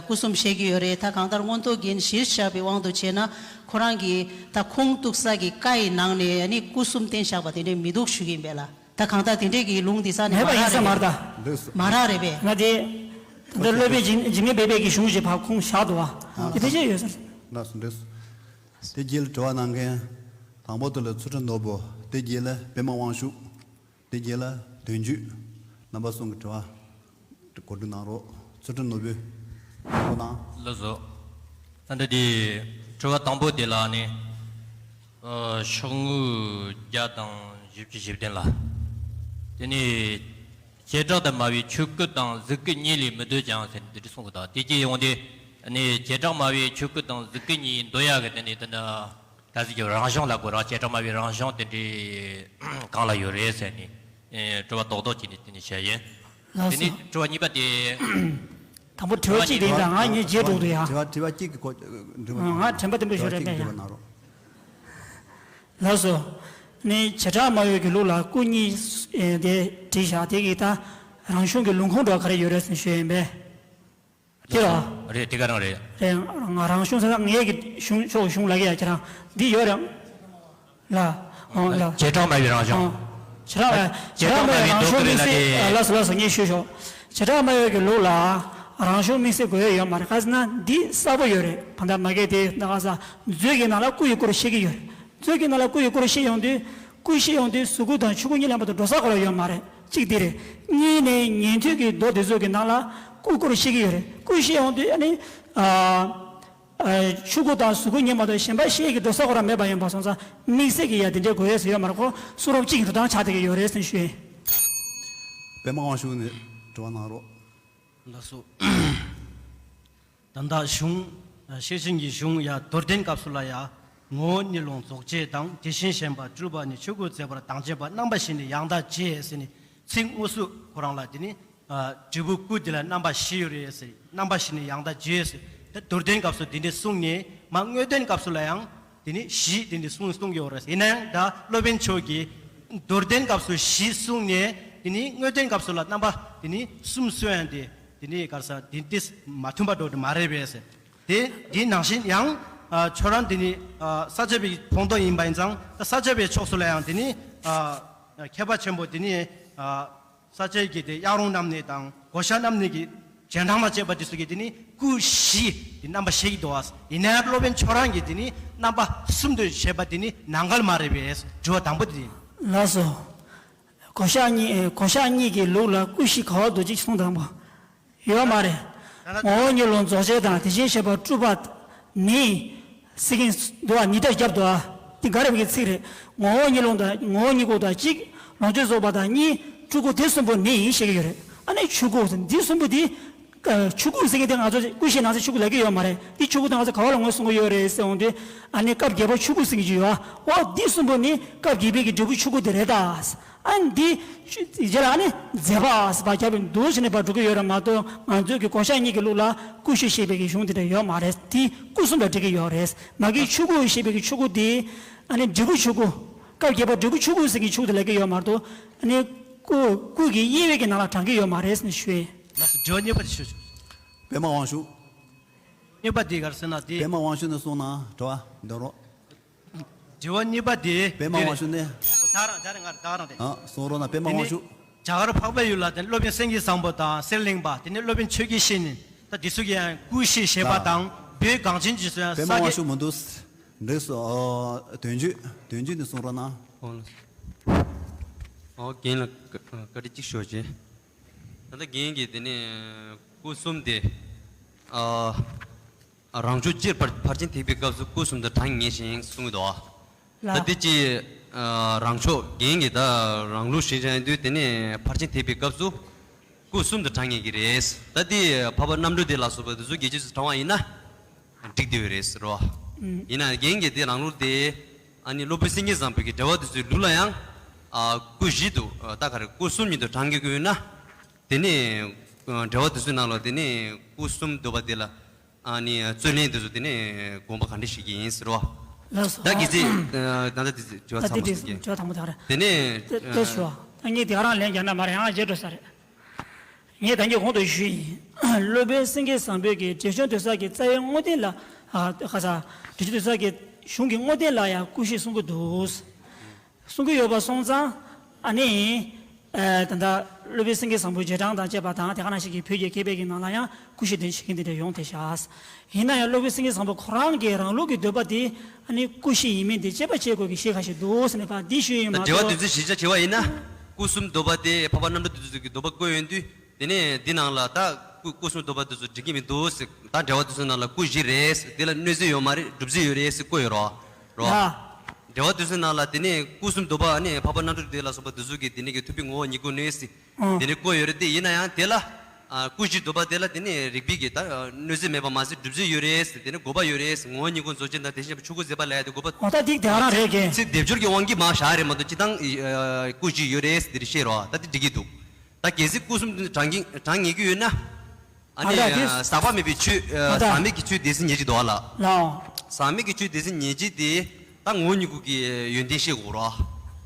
སྐུ་གསུམ་བཤད་ཀྱི་ཡོད་རེད། ད་གང་ལྟར་མངོན་རྟོགས་རྒྱན་གཞིར་བཞག་པའི་དབང་དུ་བྱས་ན་ཁོ་རང་གི་ད་ཁུངས་གཏུགས་ས་གི་བཀའ་ཡི་ནང་ནས་ཨ་ནི་སྐུ་གསུམ་བསྟན་བཞག་པ་དེ་འདྲ་མི་འདུག་ཞུ་གི་ཡིན་པས་ལ། ད་གང་ལྟར་དེ་འདྲས་ཀྱི་ལུང་འདི་ས་ནས་མེད་པ་ཡིན་ས་མ་རེད་ད། མ་རག་རེད་པས། ང་དེ་ད་ལྟ་སློབ་དཔོན་འཇིགས་འཇིགས་མེད་སྦས་པའི་གི་གཞུང་ཞིག་ཕར་ཁུངས་བཞག་འདུག་བ། དེ་ཕལ་ཆེར་ཡོད་ས་རེད། ལགས་སོ་འདུག། དེ་རྗེས་ལ་དྲི་བ་གནང་མཁན་དང་པོ་དེ་ལ་ཚུལ་ཁྲིམས་ནོར་བུ། དེ་རྗེས་ལ་པདྨ་དབང་ཕྱུག། དེ་རྗེས་ལ་དོན་བརྒྱུད། རྣམ་པ་གསུམ་གྱི་དྲི་བ་གོ་སྒྲིག་གནང་རོགས། ཚུལ་ཁྲིམས་ནོར་བུ། གོ་དང་། ལགས་སོ། ད་ལྟ་དེ་དྲི་བ་དང་པོ་དེ་ལ་ནི་ཨ་ཤོག་ངོས་བརྒྱ་དང་བཞི་བཅུ་ཞེ་བདུན་ལ། དེ་ནི་བྱེ་བྲག་ཏུ་སྨྲ་བའི་ཆོས་སྐུ་དང་གཟུགས་སྐུ་གཉིས་ལས་མི་འདོད་ཀྱང་ཟེར་ནས་འདི་འདྲ་གསུངས་གི་འདུག། དེ་སྐྱེ་ཡོང་དུས་ནི་བྱེ་བྲག་སྨྲ་བའི་ཆོས་སྐུ་དང་གཟུགས་སྐུ་གཉིས་འདོད་ཡག་གི་དེ་ནི་དེ་ནི། ད་གཟིགས་ཀྱི་རང་བྱུང་ལ་གོ་རང་བྱེ་བྲག་སྨྲ་བའི་རང་བྱུང་དེ་འདྲའི་གང་ལ་ཡོད་རེད་ཟེར་ནས་ཨེ་དྲི་བ་རྡོག་རྡོག་ཅིག་ནས་དེ་ནས་བཤད་ཡིན། ལགས་སོ། དེ་ནས་དྲི་བ་གཉིས་པ་དེ། དང་པོ་དྲི་བ་གཅིག་དེ་ཡིན་ད་ང་ངས་བརྗེད་འགྲོ་འདུག་ཡ། དྲི་བ་དྲི་བ་གཅིག་གི་སྐོར་འདྲི་བ། ང་དྲན་པ་བདེ་པོ་ཞིག་རེད་པས་ཡ། དྲི་བ་གཅིག་འདྲི་བ་གནང་རོགས། ལགས་སོ། ནི་བྱེ་བྲག་སྨྲ་བའི་གི་ལུགས་ལ་སྐུ་གཉིས་ཨེ་དེ་བྲིས་བཞག་དེ་གི་ད་རང་བྱུང་གི་ལུང་ཁུངས་འདྲ་ག་རེ་ཡོད་རེད་ཟེར་ནས་ཞུས་ཡིན་པས། དེ་ར། རེད། དེ་ག་རང་རེད། རེད། ང་རང་གཞུང་ཟེར་ན་ངའི་གི་གཞུང་ཕྱོགས་གཞུང་ལ་གི་ཡ་ཁྱེད་རང་འདི་ཡོད་རེད། ལ། ཨོ་ལ། བྱེ་བྲག་སྨྲ་བའི་རང་གཞུང་། ཨོ། བྱེ་བྲག་བྱེ་བྲག་སྨྲ་བའི་རང་གཞུང་དམིགས་བསལ། ལགས་སོ་ལགས་སོ། ངས་ཞུས་ཤོག་བྱེ་བྲག་སྨྲ་བའི་གི་ལུགས་ལ་རང་གཞུང་དམིགས་བསལ་དགོས་ཡ་ཡོད་མ་རེད། ག་ཟེར་ན་འདི་གསལ་པོ་ཡོད་རེད། ད་ལྟ་མ་གི་དེ་ད་ག་ས་མཛོད་ཀྱི་ནང་ལ་སྐུ་ཡི་སྐོར་བཤད་ཀྱི་ཡོད་རེད། མཛོད་ཀྱི་ནང་ལ་སྐུ་ཡི་སྐོར་བཤད་ཡོང་དུས། སྐུ་བཤད་ཡོང་དུས་གཟུགས་སྐུ་དང་ཆོས་སྐུ་གཉིས་ལྷན་པ་དང་འགྲོ་ས་སྐོར་ལ་ཡོད་མ་རེད། གཅིག་དེ་རེད། གཉིས་ནས་ཉན་ཐོས་ཀྱི་མདོ་དེ་ཚོ་གི་ནང་ལ་སྐུ་སྐོར་བཤད་ཀྱི་ཡོད་རེད། སྐུ་བཤད་ཡོང་དུས་ཨ་ནི། ཨ། ཨ། ཆོས་སྐུ་དང་གཟུགས་སྐུ་གཉིས་མ་གཏོགས་གཞན་པ་བཤད་ཀྱི་འགྲོ་ས་སྐོར་ར་མེད་པ་ཡིན་པ་སོང་ཙང་དམིགས་བསལ་གྱི་ཡ་དེ་འདྲའི་དགོས་ཡས་ཟེར་ཡོད་མ་རེད། ཁོ་གསུང་རབ་གཅིག་གི་འགྲོ་སྟངས་ཆགས་བསྡད་ཀྱི་ཡོད་རེད་ཟེར་ཞུ་ཡིན། པདྨ་དབང་ཕྱུག་ནས་དྲི་བ་གནང་རོགས། ལགས་སོ། ད་ལྟ་གཞུང་། ཤེར་ཕྱིན་གྱི་གཞུང་ཡ་མདོར་བསྟན་སྐབས་སུ་ལ་ཡ། ངོ་བོ་ཉིད་ལུང་རྫོགས་བྱེད་དང་། དེ་བཞིན་གཞན་པ་སྤྲུལ་པ་ནི། ཆོས་སྐུ་མཛད་པར་དམ་བཅས་པ། རྣམ་པ་བཞི་ནི་ཡང་དག་བརྗོད་ཟེར་ནས་ཚིག་དངོས་སུ་ཁོ་རང་ལ་དེ་ནི། ཨ། འབྲས་བུ་སྐུ་དེ་ལ་རྣམ་པ་བཞི་ཡོད་རེད་ཟེར། རྣམ་པ་བཞི་ནི་ཡང་དག་བརྗོད་ཟེར། ད་མདོར་བསྟན་སྐབས་སུ་དེ་འདྲ་གསུངས་ནས་མ་དངོས་བསྟན་སྐབས་སུ་ལ་ཡང་དེ་ནི་བཞི་དེ་འདྲ་གསུངས་གསུངས་ཡོད་རེད། ཡིན་ན་ཡང་ད་སློབ་དཔོན་མཆོག་གིས་མདོར་བསྟན་སྐབས་སུ་བཞི་གསུངས་ནས་དེ་ནི་དངོས་བསྟན་སྐབས་སུ་ལ་རྣམ་པ་དེ་ནི་གསུམ་གསུངས་ཡང་དེ། དེ་ནི་ག་རེ་ཟེར། དེ་དེ་མ་མཐུན་པ་འགྲོ་དེ་མ་རེད་པས་ཟེར། དེ་དེ་ནང་བཞིན་ཡང་། ཨ། ཁྱོད་རང་དེ་ནི། ཨ། ས་སྐྱ་པའི་ཕུང་རྡོག་ཡིན་པ་ཡིན་ཙང་ད་ས་སྐྱ་པའི་ཕྱོགས་སུ་ལ་ཡང་དེ་ནི། ཨ། མཁས་པ་ཆེན་པོ་དེ་ནི། ཨ། ས་སྐྱའི་གི་དེ་གཡག་རོང་རྣམ་གཉིས་དང་གོ་ཤ་རྣམ་གཉིས་ཀྱི་རྗེས་འབྲང་ལ་བཅས་པ་དེ་ཚོ་གིས་དེ་ནི་སྐུ་བཞི་དེ་རྣམ་པ་བཤད་ཀྱི་འདུག་ཨ། ཡིན་ན་ཡང་སློབ་དཔོན་ཁྱོད་རང་གིས་དེ་ནི་རྣམ་པ་གསུམ་དུ་བཤད་པ་དེ་ནི་ནང་འགལ་མ་རེད་པས། དྲི་བ་དང་པོ་དེ་ཡིན། ལགས་སོ། གོ་ཤ་གཉིས། གོ་ཤ་གཉིས་ཀྱི་ལུགས་ལ་སྐུ་བཞི་ག་བར་འདུག་ཅེས་གསུངས་དང་པོ། ཡོད་མ་རེད། ངོ་བོ་ཉིད་ལུང་རྫོགས་བྱེད་དང་། དེ་བཞིན་གཤེགས་པ་སྤྲུལ་པ་ནི། ཟེར་གྱིན་འདུག་བ། ཉིས་བརྡ་བརྒྱབ་འདུག་བ། འདི་ག་རེ་བའི་ཚིག་རེད། ངོ་བོ་ཉིད་ལུང་དང་ངོ་བོ་ཉིད་སྐུ་དང་གཅིག་ལོངས་སྤྱོད་རྫོགས་པ་དང་གཉིས། སྤྲུལ་སྐུ་དེ་གསུམ་པོ་ནི་ཞེས་ཀྱི་ཡོད་རེད། ཨ་ནི་ཆོས་སྐུ་འདི་གསུམ་པོ་འདི། ཨ། ཆོས་སྐུ་ཟེར་མཁན་དེ་ང་ཚོ་སྐུ་བཞིའི་ནང་ཚན་ཆོས་སྐུ་ལབ་ཀྱི་ཡོད་མ་རེད། འདི་ཆོས་སྐུ་དེ་ང་ཚོ་ག་བ་ལ་ངོས་བཟུང་གི་ཡོད་རེད་ཟེར་འོང་དུས། ཨ་ནི་སྐབས་བརྒྱད་པ་ཆོས་སྐུ་ཟེར་གྱི་ཡོད་བ། འོ་འདི་གསུམ་པོ་ནི་སྐབས་བརྒྱད་པའི་གི་འབྲས་བུ་ཆོས་སྐུ་དེ་རེད་ད། ཨ་ནི་འདི་རྗེས་ལ་ཨ་ནི་མཛད་པ་ཟེར་བ་རྒྱབ་པའི་འདུག་ཟེར་ནས་ཕར་འགྲོ་གི་ཡོད་རེད་མ་གཏོགས། ང་ཚོའི་གི་གོ་ཤ་གཉིས་ཀྱི་ལུགས་ལ་སྐུ་བཞི་ཞེས་པའི་གི་གཞུང་དེ་འདྲ་ཡོད་མ་རེད། དེ་སྐུ་གསུམ་ལ་འགྲིག་གི་ཡོད་རེད། མ་གི་ཆོས་སྐུ་ཞེས་པའི་གི་ཆོས་སྐུ་དེ་ཨ་ནི་འབྲས་བུ་ཆོས་སྐུ། སྐབས་བརྒྱད་པ་འབྲས་བུ་ཆོས་སྐུ་ཟེར་གྱི་ཆོས་སྐུ་དེ་ལབ་ཀྱི་ཡོད་མ་གཏོགས། ཨ་ནི་སྐུ། སྐུ་གི་དབྱེ་བའི་གི་ནང་ལ་བགྲང་གི་ཡོད་མ་རེད་ཟེར་ནས་ཞུ་ཡས། ལགས་སོ། དྲི་བ་གཉིས་པ་དེ་ཞུ་ཞུ། པདྨ་དབང་ཕྱུག་གཉིས་པ་དེ་ག་རེ་ཟེར་ན་དེ། པདྨ་དབང་ཕྱུག་ནས་གསུངས་ན་དྲི་བ་འདོན་རོགས། དྲི་བ་གཉིས་པ་དེ། པདྨ་དབང་ཕྱུག་ནས། ད་རང་ད་རང་ང་ད་རང་དེ། ཨ། གསུང་རོགས་གནང་། པདྨ་དེ་ནི་དབང་ཕྱུག་རྒྱ་གར་འཕགས་པའི་ཡུལ་ལ་དེ་སློབ་དཔོན་སེང་གེ་བཟང་པོ་དང་གསེར་གླིང་པ། དེ་ནི་སློབ་དཔོན་ཆོས་ཀྱི་བཤེས་གཉེན། ད་དེ་ཚོ་གིས་ཡང་སྐུ་བཞི་ཞེས་པ་དང་། བོད་གངས་ཅན་གྱི་སོ་ཡང་ས་པདྨ་དབང་དགེ་ཕྱུག་མི་འདུག་འགྲིག་སོང་། ཨོ། དོན་བརྒྱུད། དོན་བརྒྱུད་ནས་གསུང་རོགས་གནང་། ཨོ་ལགས། ཨོ། རྒན་ལགས་བཀའ་དྲིན་གཅིག་ཞུ་རྒྱུ། ད་ལྟ་རྒན་གྱིས་དེ་ནས་སྐུ་གསུམ་དེ། ཨ། རང་ཕྱོགས་སྤྱིར་ཕར་ཕར་ཕྱིན་ཐེག་པའི་སྐབས་སུ་སྐུ་གསུམ་དུ་གྲངས་ངེས་ཤིང་གསུང་གི་འདུག་ལགས། ད་དེ་ཅི། ཨ། རང་ཕྱོགས་རྒན་གྱིས་ད་རང་ལུགས་ཤེས་བྱ་ཡིན་དུས་དེ་ནས་ཕར་ཕྱིན་ཐེག་པའི་སྐབས་སུ་སྐུ་གསུམ་དུ་གྲངས་ངེས་ཀྱི་རེད། ད་དེ་འཕགས་པ་རྣམ་གྲོལ་དེ་ལ་སོགས་པ་དེ་ཚོ་གི་རྗེས་སུ་འབྲང་བ་ཡིན་ན་འགྲིག་བསྡད་ཡོད་རེད་ཟེར་བ། ཨུམ། ཡིན་ན་རྒན་གྱིས་དེ་རང་ལུགས་དེ། ཨ་ནི་སློབ་དཔོན་སེང་གེ་བཟང་པོའི་གི་འགྲེལ་པ་དེ་ཚོའི་ལུགས་ལ་ཡང་། ཨ། སྐུ་བཞི་དུ། ད་ག་རེ། སྐུ་གསུམ་ཉིད་དུ་གྲངས་ངེས་ཀྱི་ཡོད་ན། དེ་ནས། ཨ། འགྲེལ་པ་དེ་ཚོའི་ནང་ལ་དེ་ནས་སྐུ་གསུམ་འདོད་པ་དེ་ལ། ཨ་ནི་རྩོད་ལེན་དེ་ཚོ་དེ་ནས་དགོངས་པ་ག་འདྲ་ཞིག་ཡིན་ཟེར་བ། ལགས་སོ། ད་གལ་སྲིད། ཨ། ད་ལྟ་དེ་ཚོ་དྲི་བ་ད་ཚང་མ་དེ་གསུང་གི། དྲི་བ་དང་པོ་དེ་ག་རེད། དེ་ནས། དེ་དེ་ཞུ་བ། ད་ངས་དེ་ག་རང་ལན་རྒྱག་ན་མ་རེད། ཡང་བརྗེད་འགྲོ་ས་རེད། ངས་ད་ངས་གོང་དུ་ཞུས་ཡིན། སློབ་དཔོན་སེང་གེ་བཟང་པོའི་གི་འགྲེལ་ཆུང་འདོད་ས་གི་རྩ་བའི་དངོས་བསྟན་ལ། ཨ། ཁ་ས། འགྲེལ་ཆུང་འདོད་ས་གི་གཞུང་གི་དངོས་བསྟན་ལ་ཡང་སྐུ་བཞི་གསུང་གི་འདུག་གསུང་གི་ཡོད་པ་སོང་ཙང་། ཨ་ནི། ཨ། ད་ལྟ་སློབ་དཔོན་སེང་གེ་བཟང་པོའི་རྗེས་འབྲང་དང་བཅས་པ་དང་། དེ་ག་ནང་བཞིན་གྱི་བོད་ཀྱི་མཁས་པའི་གི་ནང་ལ་ཡང་སྐུ་བཞི་འདོན་བྱེད་མཁན་དེ་འདྲ་ཡོང་བསྡད་ཤག་ཡིན་ན་ཡང་སློབ་དཔོན་སེང་གེ་བཟང་པོ་ཁོ་རང་གི་རང་ལུགས་ཀྱི་འདོད་པ་དེ། ཨ་ནི་སྐུ་བཞི་ཡིན་མིན་དེ་དཔྱད་པ་བྱེད་དགོས་ཀྱི་གཞི་ཁ་ཤས་འདུག་ཟེར་ནས་ཕར་འདི་ཞུས་ཡིན་མ་གཏོགས། ད་འགྲེལ་པ་དོན་ཚན་བཞི་ཆ་བྱེད་པ་ཡིན་ན། སྐུ་གསུམ་འདོད་པ་དེ་འཕགས་པ་རྣམ་གྲོལ་དེ་ཚོ་གི་འདོད་པ་བཀོད་ཡོང་དུས། དེ་ནས་འདི་ནང་ལ་ད་སྐུ་སྐུ་གསུམ་འདོད་པ་དེ་ཚོ་འགྲིག་གི་མི་འདུག་ཟེར། ད་འགྲེལ་པ་དེ་ཚོའི་ནང་ལ་སྐུ་བཞི་རེད་ཟེར། དེ་ལ་གནོད་འཚེ་ཡོད་མ་རེད། སྒྲུབ་རྩིས་ཡོད་རེད་ཟེར་བཀོད་ཡོད་རོ། རོ། ལགས། འགྲེལ་པ་དེ་ཚོའི་ནང་ལ་དེ་ནས་སྐུ་གསུམ་འདོད་པ་ནི་འཕགས་པ་རྣམ་གྲོལ་དེ་ལ་སོགས་པ་དེ་ཚོ་གིས་དེ་ནས་གི་ཐུབ་པའི་ངོ་བོ་ཉིད་སྐུ་གནོད་ཟེར། ཨང་། དེ་ནས་བཀོད་ཡོད་རེད་དེ། ཡིན་ན་ཡང་དེ་ལ། ཨ། སྐུ་བཞི་འདོད་པ་དེ་ལ་དེ་ནས་རིགས་པས་ཀྱི་ད་གནོད་འཚེ་མེད་པ་མ་ཟད་སྒྲུབ་རྩིས་ཡོད་རེད་ཟེར། དེ་ནས་དགོས་པ་ཡོད་རེད་ཟེར། ངོ་བོ་ཉིད་སྐུ་རྫོགས་བྱེད་དང་། དེ་བཞིན་གཤེགས་པ་ཆོས་སྐུ་མཛད་པ་ལ་ཡ་དེ་དགོས་པ། འོ་ད་དེ་དེ་ག་རང་རེད་གི། ཚིག་སྡེབ་སྦྱོར་གྱི་དབང་གིས་མར་བཞག་རེད་མ་གཏོགས་སྤྱིར་བཏང་། ཨ། སྐུ་བཞི་ཡོད་རེད་ཟེར་དེ་རེད་བཤད་རོགས། ད་དེ་འགྲིག་གི་འདུག་ད་གལ་སྲིད་སྐུ་གསུམ་དེ་གྲངས་ཀྱི་གྲངས་ངེས་ཀྱི་ཡོད་ན། ཨ་ནི། ཨ། ད་དེ། ཟག་པ་མེད་པའི་ཆོས། ཨ། ཨ། ད། ཟག་མེད་ཀྱི་ཆོས་སྡེ་ཚན་ཉེར་གཅིག་འདུག་ཨ་ལགས། ལགས། ཟག་མེད་ཀྱི་ཆོས་སྡེ་ཚན་ཉེར་གཅིག་དེ་ད་ངོ་བོ་ཉིད་སྐུ་གི་ཡོན་ཏན་བཤད་དགོས་རོ།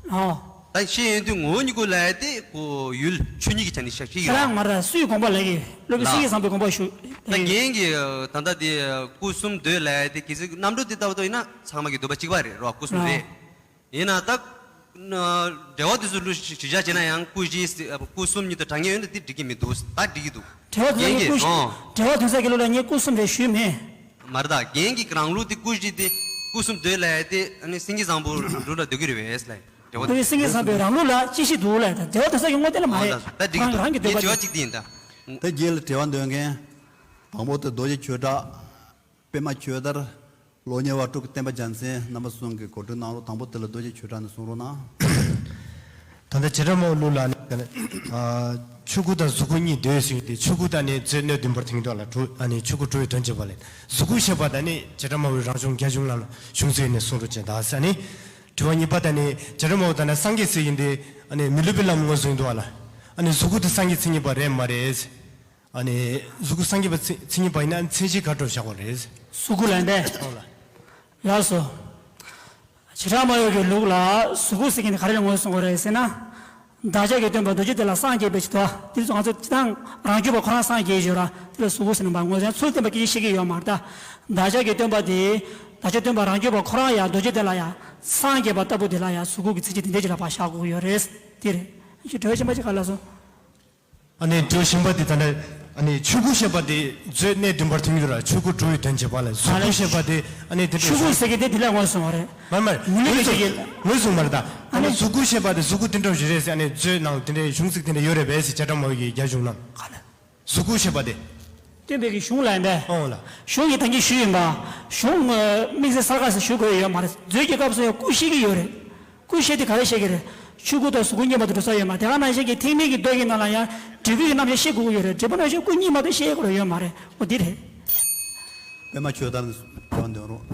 ལགས། ད་ཤེས་ཡོན་དུས་ངོ་བོ་ཉིད་སྐོར་ལ་ཡ་དེ་ཁོ་ཡུལ་ཆོས་ཉིད་ཀྱི་ཆ་ནས་ཤ་ཤེས་ཡོད། ཁྱེད་རང་མ་ར་སུའི་དགོངས་པ་ལ་གི་སློབ་དཔོན་ལགས། སེང་གེ་བཟང་པོའི་དགོངས་པ་ཞུ། ད་རྒན་གྱིས་ད་ལྟ་དེ་སྐུ་གསུམ་འདོད་ལ་ཡ་དེ་གལ་སྲིད་རྣམ་གྲངས་དེ་ལྟ་བུ་ཡིན་ན་ཚང་མ་གི་འདོད་པ་གཅིག་པ་རེད་རོ། སྐུ་གསུམ་རེད། ཡིན་ན་ད་འགྲེལ་བ་དེ་ཚོ་ལུ་ཞིབ་ཆ་བྱས་ན་ཡང་སྐུ་བཞི་སྐུ་གསུམ་གཉིས་དང་གྲངས་ངེས་ཡོད་ན་དེ་འགྲིག་གི་མི་འདུག་ད་འགྲིག་གི་འདུག་འགྲེལ་བ་དེ་ཚོ་གི་རྒན་གྱིས་སྐུ་ཨོ། འགྲེལ་བ་དེ་ཚོ་གི་ལུགས་ལ་ངས་སྐུ་གསུམ་རེད་ཞུས་མེད། མ་རེད་ད། རྒན་གྱི་རང་ལུགས་དེ་སྐུ་བཞི་དེ་སྐུ་གསུམ་འདོད་ལ་ཡ་དེ་ཨ་ནི་སེང་གེ་བཟང་པོ་ལུགས་ལ་འདོད་ཀྱི་རེད་བས་ལ། འགྲེལ་བ་དེ་ལུགས་སེང་གེ་བཟང་པོའི་རང་ལུགས་ལ་ཅི་ཞིག་འདུག་ལ་ད་འགྲེལ་བ་དེ་ཚོ་གི་དངོས་བསྟན་ལ་མ་ཨོ་རེད། ད་ད་འགྲིག་གི་རང་འདུག་རང་གི་འདོད་པ་ངའི་དྲི་བ་དེ། གཅིག་དེ་ཡིན་ད། ད་རྒན་ལ་དྲི་བ་འདོན་མཁན། དང་པོ་དེ་རྡོ་རྗེ་ཆོས་གྲགས། པདྨ་ཆོས་དར། ལོ་ཉེ་བ་དྲུག་གི་བསྟན་པ་རྒྱལ་མཚན་རྣམ་པ་གསུམ་གྱི་གོ་སྒྲིག་གནང་རོགས། དང་པོ་དེ་ལ་རྡོ་རྗེ་ཆོས་གྲགས་ནས་གསུང་རོགས་གནང་། ད་ལྟ་བྱེ་བྲག་སྨྲ་བའི་ལུགས་ལ་ནི་ཨ་ཆོས་སྐུ་དང་གཟུགས་སྐུ་གཉིས་འདོད་ཟེར་ཏེ་ཆོས་སྐུ་དང་ནི་རྫས་གནས་བདུན་པར་ཐིམ་འདོད་ལ་གྲུབ། ཨ་ནི་ཆོས་སྐུ་གྲུབ་པའི་དོན་བྱེད་པ་ལས། གཟུགས་སྐུ་ཞེས་པ་དང་ནི་བྱེ་བྲག་སྨྲ་བའི་རང་གཞུང་རྒྱ་གཞུང་ལ་གཞུང་ཚུལ་ནས་གསུང་རོགས་བྱེད་ད་ཟེར་ནི། དྲི་བ་གཉིས་པ་དང་ནི་བྱེ་བྲག་སྨྲ་བ་དང་ནི་སངས་རྒྱས་ཟེར་ཡིན་ཏེ་ཨ་ནི་མི་སློབ་པའི་ལམ་ངོས་བཟུང་འདུག་བ་ལ། ཨ་ནི་གཟུགས་སྐུ་དེ་སངས་རྒྱས་མཚན་ཉིད་པ་རེད་མ་རེད། ཨ་ནི་གཟུགས་སྐུ་སངས་རྒྱས་པ་མཚན་མཚན་ཉིད་པ་ཡིན་ན་མཚན་གཞི་ག་འདྲ་བཞག་པ་རེད། གཟུགས་སྐུ་ལ་འདས། ཨོ་ལ། ལགས་སོ། བྱེ་བྲག་སྨྲ་བའི་གི་ལུགས་ལ་གཟུགས་སྐུ་ཟེར་མཁན་དེ་ག་རེ་ལ་ངོས་བཟུང་དགོས་རེད་ཟེར་ན། བདག་ཅག་གི་སྟོན་པ་རྡོ་རྗེ་གདན་ལ་སངས་རྒྱས་པའི་ཕྱིར་དུ་དེ་ཚོ་ང་ཚོ་སྤྱིར་བཏང་རང་རྒྱུད་པ་ཁོ་རང་སངས་རྒྱས་ཡོད་ར་དེ་ལ་གཟུགས་སྐུ་ཟེར་ནས་མ་ངོས་བཟུང་ཚུལ་བསྟན་པ་སྐད་ཆ་བཤད་ཀྱི་ཡོད་མ་རེད་ད། བདག་ཅག་གི་སྟོན་པ་དེ་བདག་ཅག་སྟོན་པ་རང་རྒྱུད་པ་ཁོ་རང་ཡང་རྡོ་རྗེ་གདན་ལ་ཡང་སངས་རྒྱས་པ་ལྟ་བུ་དེ་ལ་ཡང་གཟུགས་སྐུ་གི་མཚན་གཞི་དེ་འདྲ་ཅིག་ལ་ཕར་བཞག་དགོས་ཀྱི་ཡོད་རེད། དེ་རེད། ཅིག་འགྲེལ་བཤད་མ་ཅིག་ག་ལ་སོང་། ཨ་ནི་འགྲེལ་བཤད་པ་དེ་ད་ནི་ཨ་ནི་ཆོས་སྐུ་ཞེས་པ་དེ་རྫས་གནས་བདུན་པར་ཐིམ་ཡོད་ར་ཆོས་སྐུ་གྲུབ་པའི་དོན་བྱེད་པ་ལ་གཟུགས་སྐུ་ཞེས་པ་དེ་ཨ་ནི་དེ་འདྲ་ཆོས་སྐུ་ཟེར་གི་དེ་དེ་ལ་ངོས་བཟུང་བ་རེད། མར་མར་ངོས་ངོས་བཟུང་ངོས་བཟུང་མ་རེད་ད། ཨ་ཨ་ནི་ནི་གཟུགས་སྐུ་ཞེས་པ་དེ་གཟུགས་སྐུ་དེ་འདྲ་ཞིག་རེད་ཟེར་ཨ་ནི་རྫས་ནང་དེ་འདྲའི་གཞུང་ཚིག་དེ་འདྲ་ཡོད་རེད་པས་ཟེར་བྱེ་བྲག་སྨྲ་བའི་རྒྱ་གཞུང་ནང་། ག་ལ། གཟུགས་སྐུ་ཞེས་པ་དེ། སྟོན་པའི་གི་གཞུང་ལ་ཡིན་པས། ཨོ་ལ། གཞུང་གི་ད་གིན་ཞུས་ཡིན་པ། གཞུང་དམིགས་བསལ་གསལ་ཁ་ཟེར་ཞུ་དགོས་ཡོད་མ་རེད། མཛོད་ཀྱི་སྐབས་སུ་ཡང་སྐུ་བཤད་ཀྱི་ཡོད་རེད། སྐུ་བཤད་དེ་ག་རེ་བཤད་ཀྱི་རེད། ཆོས་སྐུ་དང་གཟུགས་སྐུ་གཉིས་མ་གཏོགས་འགྲོ་ས་ཡོད་མ་རེད། དེ་ག་ནང་བཞིན་གྱི་ཐེག་དམན་གྱི་མདོ་ཡི་ནང་ལ་ཡང་འབྲས་བུའི་རྣམ་གཞག་བཤད་དགོས་ཀྱི་ཡོད་རེད། འབྲས་བུ་རྣམ་གཞག་སྐུ་གཉིས་མ་གཏོགས་བཤད་ཡག་ཡོད་མ་རེད། འོ་འདི་རེད། པདྨ་ཆོས་དར་ནས་དྲི་བ་འདོན་རོགས།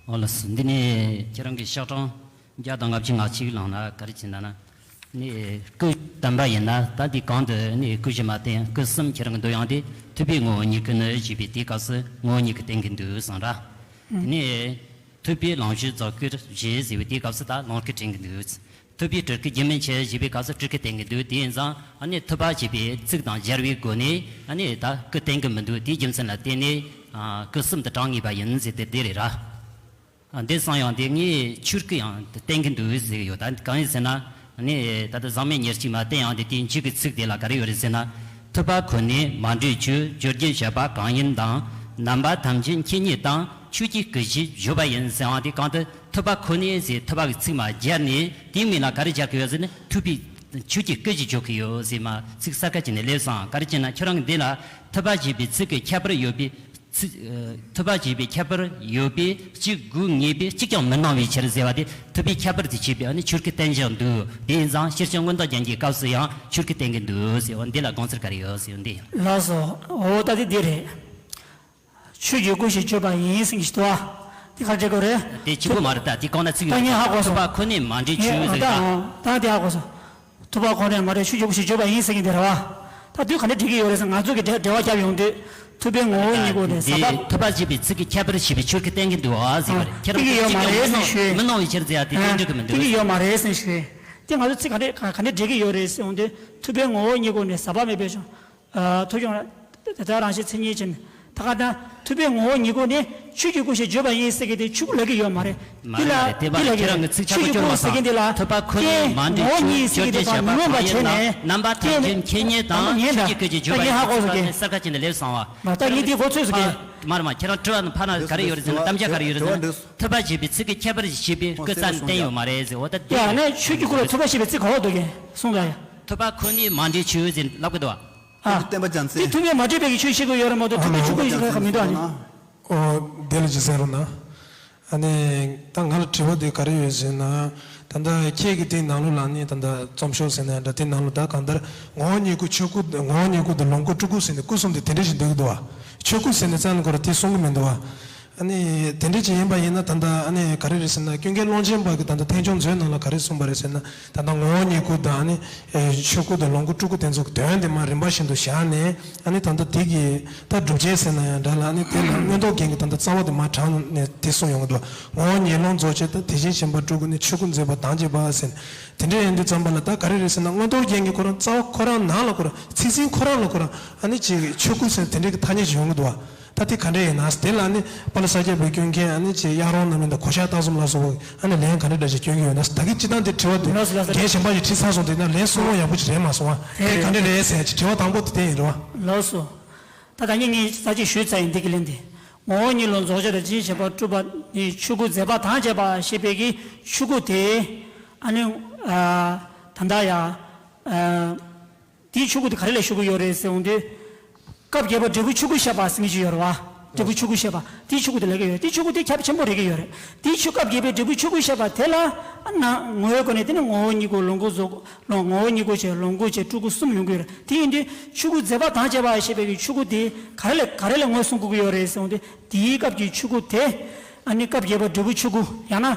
ཨོ་ལགས་སོ། འདི་ནི་ཁྱེད་རང་གི་ཤག་གྲངས་བརྒྱ་དང་ལྔ་བཅུ་ང་གཅིག་ལངས་ན་ག་རེ་བྱེད་ན་ན། ནི་སྐུ་བསྟན་པ་ཡིན་ན་ད་འདི་གང་དུ་ནི་སྐུ་བཞི་མ་བསྟན་སྐུ་གསུམ་ཁྱེད་རང་གི་འདོད་ཡོང་དེ་ཐུབ་པའི་ངོ་བོ་ཉིད་སྐུ་ནི་ཞེས་པའི་དེའི་སྐབས་སུ་ངོ་བོ་ཉིད་སྐུ་བསྟན་གྱི་འདུག་བསམ་ར། དེ་ནས་ཐུབ་པའི་ལོངས་སྤྱོད་རྫོགས་སྐུར་བཞེད་ཟེར་བའི་དེའི་སྐབས་སུ་ད་ལོངས་སྐུ་དྲན་གྱི་འདུག་ཐུབ་པའི་སྤྲུལ་སྐུ་རྒྱུད་སྨིན་ཆེ་ཞེས་པའི་སྐབས་སུ་སྤྲུལ་སྐུ་བསྟན་གྱི་འདུག་དེ་ཡིན་ཙང་ཨ་ནི་ཐུབ་པ་ཞེས་པའི་ཚིག་དང་སྦྱར་བའི་སྒོ་ནས་ཨ་ནི་ད་སྐུ་བསྟན་གྱི་མི་འདུག་དེའི་རྒྱུ་མཚན་ལ་བརྟེན་ནས་ཨ་སྐུ་གསུམ་དུ་གྲངས་ངེས་པ་ཡིན་ཟེར་ཏེ་དེ་རེད་ར། འདི་གསུངས་ཡོང་དེ་ངས་ཆོས་སྐུ་ཡང་བསྟན་གྱི་འདུག་ཟེར་གྱི་ཡོད། ད་གང་ཡིན་ཟེར་ན། ནི་ད་ལྟ་ཟག་མེད་ཉེར་གཅིག་མ་བསྟན་ཡང་དེ་དེའི་མཇུག་གི་ཚིག་དེ་ལ་ག་རེ་ཡོད་རེད་ཟེར་ན། ཐུབ་པ་ཁོ་ནས་མ་འདྲེས་ཆོས། སྦྱོར་རྒྱུ་བཤད་པ་གང་ཡིན་དང་། རྣམ་པ་ཐམས་ཅད་མཁྱེན་ཉིད་དང་། ཆོས་ཀྱི་སྐུ་ཞེས་བརྗོད་པ་ཡིན་ཟེར་ཡང་དེ་གང་དུ་ཐུབ་པ་ཁོ་ནས་ཟེར་ཐུབ་པ་གི་ཚིག་མ་སྦྱར་ནས་དེའི་མིང་ལ་ག་རེ་སྦྱར་གྱི་ཡོད་ཟེར་ན་ཐུབ་པའི་ཆོས་ཀྱི་སྐུ་ཞེས་བརྗོད་ཀྱི་ཡོད་ཟེར་མ་ཚིག་གསལ་ཁ་བྱས་ནས་སླེབས་སོང་། ག་རེ་བྱས་ན་ཁྱོད་རང་གི་འདི་ལ་ཐུབ་པ་ཞེས་པའི་ཚིག་གི་ཁྱད་པར་ཡོད་པའི། ཚིག་ཨ། ཐུབ་པ་ཞེས་པའི་ཁྱད་པར་ཡོད་པས་གཅིག་དགོས་ངེས་པས་གཅིག་ཀྱང་མི་སྣང་བའི་ཕྱིར་ཟེར་བ་དེ་ཐུབ་པའི་ཁྱད་པར་དུ་བྱས་པའི་ཨ་ནི་ཆོས་སྐུ་བསྟན་བཞག་འདུག་དེ་ཡིན་ཙང་ཤེར་ཕྱིན་མངོན་རྟོགས་རྒྱན་གྱི་སྐབས་སུ་ཡང་ཆོས་སྐུ་བསྟན་གྱི་འདུག་ཟེར་བ་འདི་ལ་དགོངས་ཚུལ་ག་རེ་ཡོད་ཟེར་བ་འདི་ཡིན། ལགས་སོ། འོ་ད་དེ་འདི་རེད། ཆོས་ཀྱི་སྐུ་ཞེས་བརྗོད་པ་ཡིན་ཟེར་གྱི་ཞིག་འདུག་ཨ། དེ་ག་རེ་འགྲེལ་དགོས་རེད། དེ་གཅིག་པོ་མ་རེད་ད། དེ་གང་ན་ཚིག་ད་ཡོད་ངས་ཧ་གོ་སོང་། ཐུབ་པ་ཁོ་ནས་མ་འདྲེས་ཆོས་ཟེར་ད། ད་དེ་ཧ་གོ་སོང་། ཐུབ་པ་ཁོ་ནས་མ་འདྲེས་ཆོས་ཀྱི་སྐུ་ཞེས་བརྗོད་པ་ཡིན་ཟེར་གྱི་འདི་རེད་བ། ད་དུས་ག་འདྲ་འགྲིག་གི་ཡོད་རེད་ཟེར་ང་ཚོ་གི་འགྲེལ་འགྲེལ་བ་རྒྱབ་ཡོང་དུས། ཐུབ་པའི་ངོ་བོ་ཉིད་སྐུ་ནས་ཟབ་པ། ཐུབ་པ་ཞེས་པའི་ཚིག་གི་ཁྱད་པར་ཞེས་པའི་ཆོས་སྐུ་བསྟན་གྱི་འདུག་ཨ་ཟེར་བ་རེད། ཁྱེད་རང་གིས་ཡོད་མ་རེད་ཟེར་ཞུས། མི་སྣང་བའི་ཕྱིར་ཟེར་ཡ་དེ་སྟོན་འགྲིག་གི་མི་འདུག་དེ་གི་ཡོད་མ་རེད་ཟེར་ཞུས། དེ་ང་ཚོ་ཚིག་ག་འདྲ་ག་འདྲ་འགྲིག་གི་ཡོད་རེད་ཟེར་འོང་དུས་ཐུབ་པའི་ངོ་བོ་ཉིད་སྐུ་ནས་ཟབ་པ་མེད་པའི་ཆོས། ཐུབ་བྱུང་ར། དེ་ལྟར་རང་བཞིན་མཚན་ཉིད་ཅན། ད་ག་ད་ཐུབ་པའི་ངོ་བོ་ཉིད་སྐུ་ནི་ཆོས་ཀྱི་སྐུ་ཞེས་བརྗོད་པ་ཡིན་ཟེར་གྱི་དེ་ཆོས་སྐུ་ལབ་ཀྱི་ཡོད་མ་རེད། མ་རེད་མ་རེད། དེ་ལ་དེ་ལ་ཁྱེད་རང་གི་ཚིག་ཆ་ཆོས་ཀྱི་སྐུ་ཟེར་མཁན་དེ་ལ་ཐུབ་པ་ཁོ་ནས་མ་འདྲེས་ཆོས་ངོ་བོ་ཉིད་ཟེར་གྱི་དེ་ངོ་བོ་ཉིད་ཟེར་གྱི་དེ་ཉོན་པ་བྱས་ནས་རྣམ་པ་ཐམས་ཅད་མཁྱེན་ཉིད་དང་ཆོས་ཀྱི་སྐུ་ཞེས་བརྗོད་པ་ཡིན་ཟེར་གསལ་ཁ་ཅན་དུ་སླེབས་སོང་བ། མ་ད་ངས་དེ་གོ་ཚོད་ཟེར་གི་མ་རེད་མ། ཁྱེད་རང་དྲི་བ་ནི་ཕ་ན་ག་རེ་ཡོད་རེད་ཟེར་ན་དམ་བཅའ་ག་རེ་ཡོད་རེད་ཟེར་ན་ཐུབ་པ་ཞེས་པའི་ཚིག་གི་ཁྱད་པར་ཞེས་པའི་སྐུ་རྩ་ནས་བསྟན་ཡོད་མ་རེད་ཟེར། འོ་ད་དེ་ཡང་ནས་ཆོས་ཀྱི་སྐུ་ལ་ཐུབ་པ་ཞེས་པའི་ཚིག་ག་འོག་ཏུ་གན་གསུངས་ད་ཡ། ཐུབ་པ་ཁོ་ནས་མ་འདྲེས་ཆོས་ཟེར་ལབ་གི་འདུག་བ། ཨ། བསྟན་པ་རྒྱ་མཚན། དེ་ཐུབ་པས་མ་འདྲེས་པའི་ཆོས་བཤད་དགོས་ཡོད་རེད་མ་གཏོགས་ཐུབ་པའི་ཆོས་སྐུ་ཞིག་ལ་མི་འདུག་ཨ་ནི། ཨོ། དེ་ལ་ཅི་ཟེར་རོ་ན། ཨ་ནི། ད་ང་ལ་དྲི་བ་དེ་ག་རེ་ཡོད་ཟེར་ན། ད་ལྟ་ཁྱེད་ཀྱི་དེའི་ནང་ལོགས་ལ་ནི་ད་ལྟ་རྩོམ་ཤོག་ཟེར་ན་འདྲ་དེའི་ནང་ལོགས་ད་གང་ལྟར་ངོ་བོ་ཉིད་སྐུ་ཆོས་སྐུ་ངོ་བོ་ཉིད་སྐུ་དང་ལོངས་སྐུ་སྤྲུལ་སྐུ་ཟེར་ནས་སྐུ་གསུམ་དེ་དེ་འདྲ་ཞིག་འདུག་གི་འདུག་བ། ཆོས་སྐུ་ཟེར་ནས་རྩ་ནས་ཁོ་ར་དེ་གསུང་གི་མི་འདུག་བ། ཨ་ནི་དེ་འདྲ་ཅིག་ཡིན་པ་ཡིན་ན། ད་ལྟ་ཨ་ནི་ག་རེ་རེད་ཟེར་ན། ཀུན་མཁྱེན་ཀློང་ཆེན་པ་གིས་ད་ལྟ་ཐེག་མཆོག་མཛོད་ནང་ལ་ག་རེ་གསུངས་པ་རེད་ཟེར་ན། ད་ལྟ་ངོ་བོ་ཉིད་སྐུ་དང་། ཨ་ནི་ཆོས་སྐུ་དང་ལོངས་སྐུ་སྤྲུལ་སྐུ་དེ་ཚོ་གི་དོན་དེ་མར་རིམ་པ་བཞིན་དུ་བཞག་ནས། ཨ་ནི་ད་ལྟ་དེ་གི་ད་སྒྲུབ་བྱེད་ཟེར་ན་ཡང་འདྲ་ལ། ཨ་ནི་དེ་ལ་མངོན་རྟོགས་རྒྱན་གྱི་ད་ལྟ་རྩ་བ་དེ་མར་དྲངས་ནས་དེ་གསུངས་ཡོང་གི་འདུག། ངོ་བོ་ཉིད་ལོངས་རྫོགས་བྱེད་དང་། དེ་བཞིན་གཞན་པ་སྤྲུལ་སྐུ་ནི། ཆོས་སྐུ་མཛད་པ་དང་བཅས་པ་ཟེར་ནས། དེ་འདྲ་ཡིན་དུས་ཙམ་པ་ལ་ད་ག་རེ་རེད་ཟེར་ན། མངོན་རྟོགས་རྒྱན་གྱི་ཁོ་རང་རྩ་བ་ཁོ་རང་ནང་ལ་ཁོ་རང་ཚིག་ཟིན་ཁོ་རང་ལ་ཁོ་རང་ཨ་ནི་ཅིག་ཆོས་སྐུ་ཟེར་དེ་འདྲའི་གི་ཐ་སྙད་ཅིག་ཡོང་གི་འདུག་བ། ད་དེ་ག་འདྲ་ཡིན་ན། དེ་ལ་ནི་དཔལ་ས་སྐྱ་པའི་ཀུན་མཁྱེན་ཨ་ནི་ཅིག་གཡག་རོང་རྣམ་གཉིས་དང་གོ་ཤཱཀ་སྟག་གསུམ་ལ་སོགས་པ་ཨ་ནི་ལན་ག་འདྲ་འདྲ་ཞིག་སྐྱོན་གྱི་ཡོད་ན། ད་གིན་སྤྱིར་བཏང་དེ་དྲི་བ་དེ་ལགས་སོ་ལགས་སོ། རྒན་གཞན་པ་ཞིག་དྲིས་ཚར་སོང་། དེ་ན་ལན་གསུང་རོགས་ཡག་པོ་ཅིག་རེད་མ་སོང་བ། དེ་ག་འདྲ་རེད་ཟེར་ཅིག་དྲི་བ་དང་པོ་དེ་དེ་ཡིན་རེད་བ། ལགས་སོ། ད་ད་ངས་ངས་ད་ཅིག་ཞུས་ཚར་ཡིན། འདི་གི་ལན་དེ། ངོ་བོ་ཉིད་ལོངས་རྫོགས་བྱེད་དང་། དེ་བཞིན་གཞན་པ་སྤྲུལ་པ་ནི། ཆོས་སྐུ་མཛད་པ་དང་བཅས་པ་ཞེས་པའི་གི་ཆོས་སྐུ་དེ། ཨ་ནི་ཨ་ད་ལྟ་ཡ་ཨ་དེའི་ཆོས་སྐུ་དེ་ག་རེ་ལ་ཞུ་གི་ཡོད་རེད་ཟེར་འོང་དུས། སྐབས་བརྒྱད་པ་འབྲས་བུ་ཆོས་སྐུ་བཤད་པ་ཟེར་མཁན་ཅིག་ཡོད་རེད་བ། འབྲས་བུ་ཆོས་སྐུ་བཤད་པ། དེའི་ཆོས་སྐུ་དེ་ལབ་ཀྱི་ཡོད། དེའི་ཆོས་སྐུ་དེ་ཁྱབ་ཆེན་པོ་རེད་ཀྱི་ཡོད་རེད། དེའི་ཆོས་སྐབས་བརྒྱད་པའི་འབྲས་བུ་ཆོས་སྐུ་བཤད་པ་དེ་ལ་ཨ་ནི་ངོ་བོའི་སྒོ་ནས་དེ་ནི་ངོ་བོ་ཉིད་སྐུ། ལོངས་སྐུ་རྫོགས། ལོངས་ངོ་བོ་ཉིད་སྐུ་བྱས། ལོངས་སྐུ་བྱས། སྤྲུལ་སྐུ་གསུམ་ཡོང་གི་ཡོད་རེད། དེ་ཡིན་དུས་ཆོས་སྐུ་མཛད་པ་དང་བཅས་པ་ཞེས་པའི་གི་ཆོས་སྐུ་དེ་ག་རེ་ལ་ག་རེ་ལ་ངོས་བཟུང་དགོས་ཀྱི་ཡོད་རེད་ཟེར་འོང་དུས། དེའི་སྐབས་ཀྱི་ཆོས་སྐུ་དེ། ཨ་ནི་སྐབས་བརྒྱད་པ་འབྲས་བུ་ཆོས་སྐུ། ཡང་ན་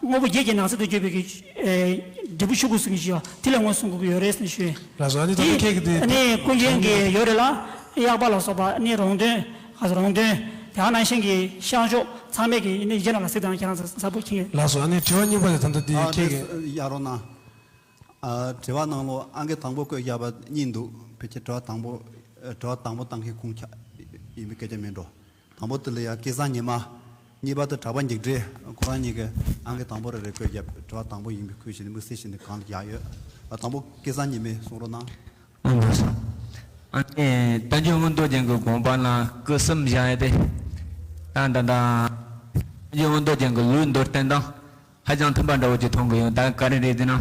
དངོས་པོ་བརྒྱད་ཀྱི་ནང་གསེས་སུ་གྱུར་པའི་གི་ཨེ་འབྲས་བུ་ཆོས་སྐུ་ཟེར་མཁན་ཅིག་ཡོད། དེ་ལ་ངོས་བཟུང་དགོས་ཀྱི་ཡོད་རེད་ཟེར་ནས་ཞུ་ཡིན། ལགས་སོ། ཨ་ནི་ད་ལྟ་ཁྱེད་ཀྱི་དེ་ཨ་ནི་ཀུན་མཁྱེན་གྱི་ཡོད་རེད་ལ། གཡག་པ་ལ་སོགས་པ། ཨ་ནི་རོང་སྟོན། ག་ས་རོང་སྟོན། དེ་ནང་བཞིན་གྱི་ཤར་ཕྱོགས་ཚང་མས་ཀྱི་ཨ་ནི་རྗེས་ལ་ལ་གཟིགས་དང་། ཁྱེད་རང་ཚོ་གཟབ་པོ་མཁྱེན། ལགས་སོ། ཨ་ནི་དྲི་བ་གཉིས་པ་དེ་ད་ལྟ་དེ་ཨ་ཁྱེད་ཀྱི་ཡ་རོ་ན། ཨ་དྲི་བ་ནང་ལོགས་ཨང་ཀི་དང་པོ་བཀོད་བཞག་པ་གཉིས་འདུག། ཕལ་ཆེར་དྲི་བ་དང་པོ། ཨ་དྲི་བ་དང་པོ་བཏང་མཁན་ཁུངས་ཆགས་ཡིན་པའི་སྐད་ཆ་མིན་འགྲོ། དང་པོ་དེ་ལ་ཡ་སྐལ་བཟང་ཉི་མ། གཉིས་པ་དེ་གྲགས་པ་འཇིགས་བྲལ། ཁོ་རང་གཉིས་ཀས་ཨང་ཀི་དང་པོ་རེ་རེ་བཀོད་བརྒྱབ། དྲི་བ་དང་པོ་ཡིན་པའི་ཁུལ་བྱས་ནས་དམིགས་བསལ་བྱས་ནས་གང་ལ་བཞག་ཡོད། ཨ་དང་པོ་སྐལ་བཟང་ཉི་མས་གསུང་རོགས་གནང་། ཨ་ལགས་སོ། ཨ་ནི་བསྟན་བཅོས་མངོན་རྟོགས་རྒྱན་གྱི་དགོངས་པ་ན་སྐུ་གསུམ་བཞག་ཡོད་དེ། ད་ད་ད་བསྟན་བཅོས་མངོན་རྟོགས་རྒྱན་གྱི་ལུགས་མདོར་བསྟན་དང་ཧ་ཅང་མཐུན་པ་འདྲ་བོ་ཅིག་མཐོང་གི་ཡོད། ད་ག་རེ་རེད་ཟེར་ན།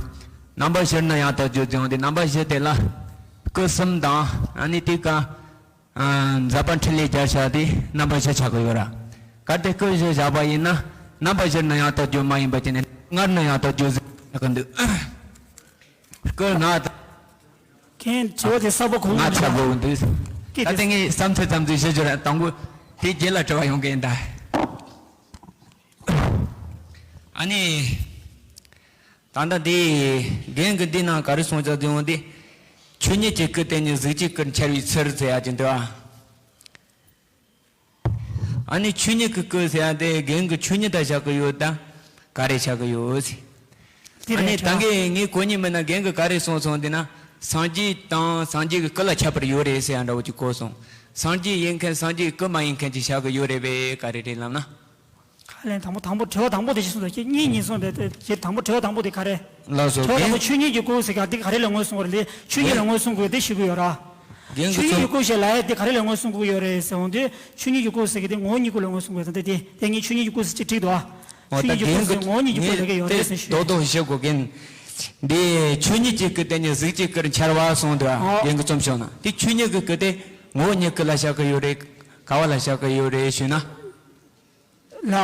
རྣམ་པ་བཞིར་ནི་ཡང་དག་བརྗོད་ཟེར་ཡོང་དུས། རྣམ་པ་བཞི་དེ་ལ་སྐུ་གསུམ་དང་། ཨ་ནི་དེ་ཀ་ཨ་ཛ་པ་འཕྲིན་ལས་སྦྱར་བཞག་དེ་རྣམ་པ་བཞི་ཆགས་ཀྱི་ཡོད་ར། གལ་ཏེ་སྐུ་བཞི་བཞག་པ་ཡིན་ན། རྣམ་པ་བཞིར་ནི་ཡང་དག་བརྗོད་མ་ཡིན་པ་ཅིག་ནས་ལྔར་ནི་ཡང་དག་བརྗོད་ཟེར་ཆགས་ཀྱི་འདུག། སྐུ་ལྔ་དང་། ཁྱེད་དྲི་བ་དེ་གསར་པ་གོ་ལྔ་ཆགས་དགོས་འདུག། ད་ལྟ་ངས་བསམ་ཚུལ་ཙམ་ཞིག་ཞུ་རྒྱུ་རེད། དང་པོ་དེ་རྗེས་ལ་དྲི་བ་ཡོང་གི་ཡིན་ད། ཨ་ནི། ད་ལྟ་འདི་རྒན་གྱིས་འདི་ནང་ག་རེ་གསུངས་ཀྱང་འདི་འོང་འདི། ཆོས་ཉིད་ཀྱི་སྐུ་དེ་ཉིད་གཟུགས་ཀྱི་སྐུར་འཆར་བའི་ཚུལ་ཟེར་ཡ་ཅིག་འདུག་ཨ། ཨ་ནི་ཆོས་ཉིད་ཀྱི་སྐུ་ཟེར་ཡ་དེ་རྒན་གྱིས་ཆོས་ཉིད་དང་བཞག་གི་ཡོད་དམ། ག་རེ་བཞག་གི་ཡོད་ཟེར། དེ་ཨ་རེད་ནི་ད་ཤག། གིན་ངས་གོ་མྱོང་མེད་ན། རྒན་གྱིས་ག་རེ་གསུངས་སོང་འདི་ན། སངས་རྒྱས་དང་སངས་རྒྱས་ཀྱི་སྐུ་ལ་ཁྱབ་པར་ཡོད་རེད་ཟེར་ཡ་འདྲ་བོ་ཅིག་གོ་སོང་། སངས་རྒྱས་ཡིན་མཁན་སངས་རྒྱས་ཀྱི་སྐུ་མ་ཡིན་མཁན་ཅིག་བཞག་གི་ཡོད་རེད་པས། ག་རེ་རེད་ལབ་ན། ཁ་ལན་དང་པོ་དང་པོ་དྲི་བ་དང་པོ་དེ་ཅི་གསུངས་དང་ཁྱེད་གཉིས་གཉིས་གསུངས་པའི་དེ་དང་པོ་དྲི་བ་དང་པོ་དེ་ག་རེ། ལགས་སོ། དྲི་བ་དང་པོ་རྒན་ཆོས་ཉིད་ཀྱི་སྐུ་ཟེར་ག་དེ་ག་རེ་ལ་ངོས་བཟུང་བ་རེད། ཆོས་ཉིད་ལ་ངོས་བཟུང་དགོས་དེ་ཞུ་གི་ཡོད་ར། རྒན་གྱི་ཆོས་ཉིད་ཀྱི་སྐུ་ཞེས་ལབ་ཡ་དེ་ག་རེ་ལ་ངོས་བཟུང་དགོས་ཡོད་རེད་ཟེར་འོང་དུས། ཆོས་ཉིད་ཀྱི་སྐུ་ཟེར་གི་དེ་ངོ་བོ་ཉིད་སྐུ་ལ་ངོས་བཟུང་དགོས་ཟེར། དེ་དེ་དེ་ངས་ཆོས་ཉིད་ཀྱི་སྐུ་ཟེར་ཅིག་བྲིས་འདུག་ཨ། ཨོ་ཆོས་ད་ཉིད་ཀྱི་སྐུ་རྒན་ཟེར་གྱི་ངོ་བོ་ཉིད་ཀྱི་སྐུ་ལ་གི་ཡོད་རེད་ཟེར་ཞུ། རྡོག་རྡོག་བཤད་དགོས་རྒན། འདི་ཆོས་ཉིད་ཀྱི་སྐུ་དེ་ཉིད་གཟུགས་ཀྱི་སྐུར་འཆར་བ་གསུངས་འདུག་ཨ། ཨོ། རྒན་གྱི་རྩོམ་ཤོག་ན་དེ་ཆོས་ཉིད་ཀྱི་སྐུ་དེ་ངོ་བོ་ཉིད་སྐུ་ལ་བཞག་གི་ཡོད་རེད། ག་བ་ལ་བཞག་གི་ཡོད་རེད་ཞུས་ན། ལ།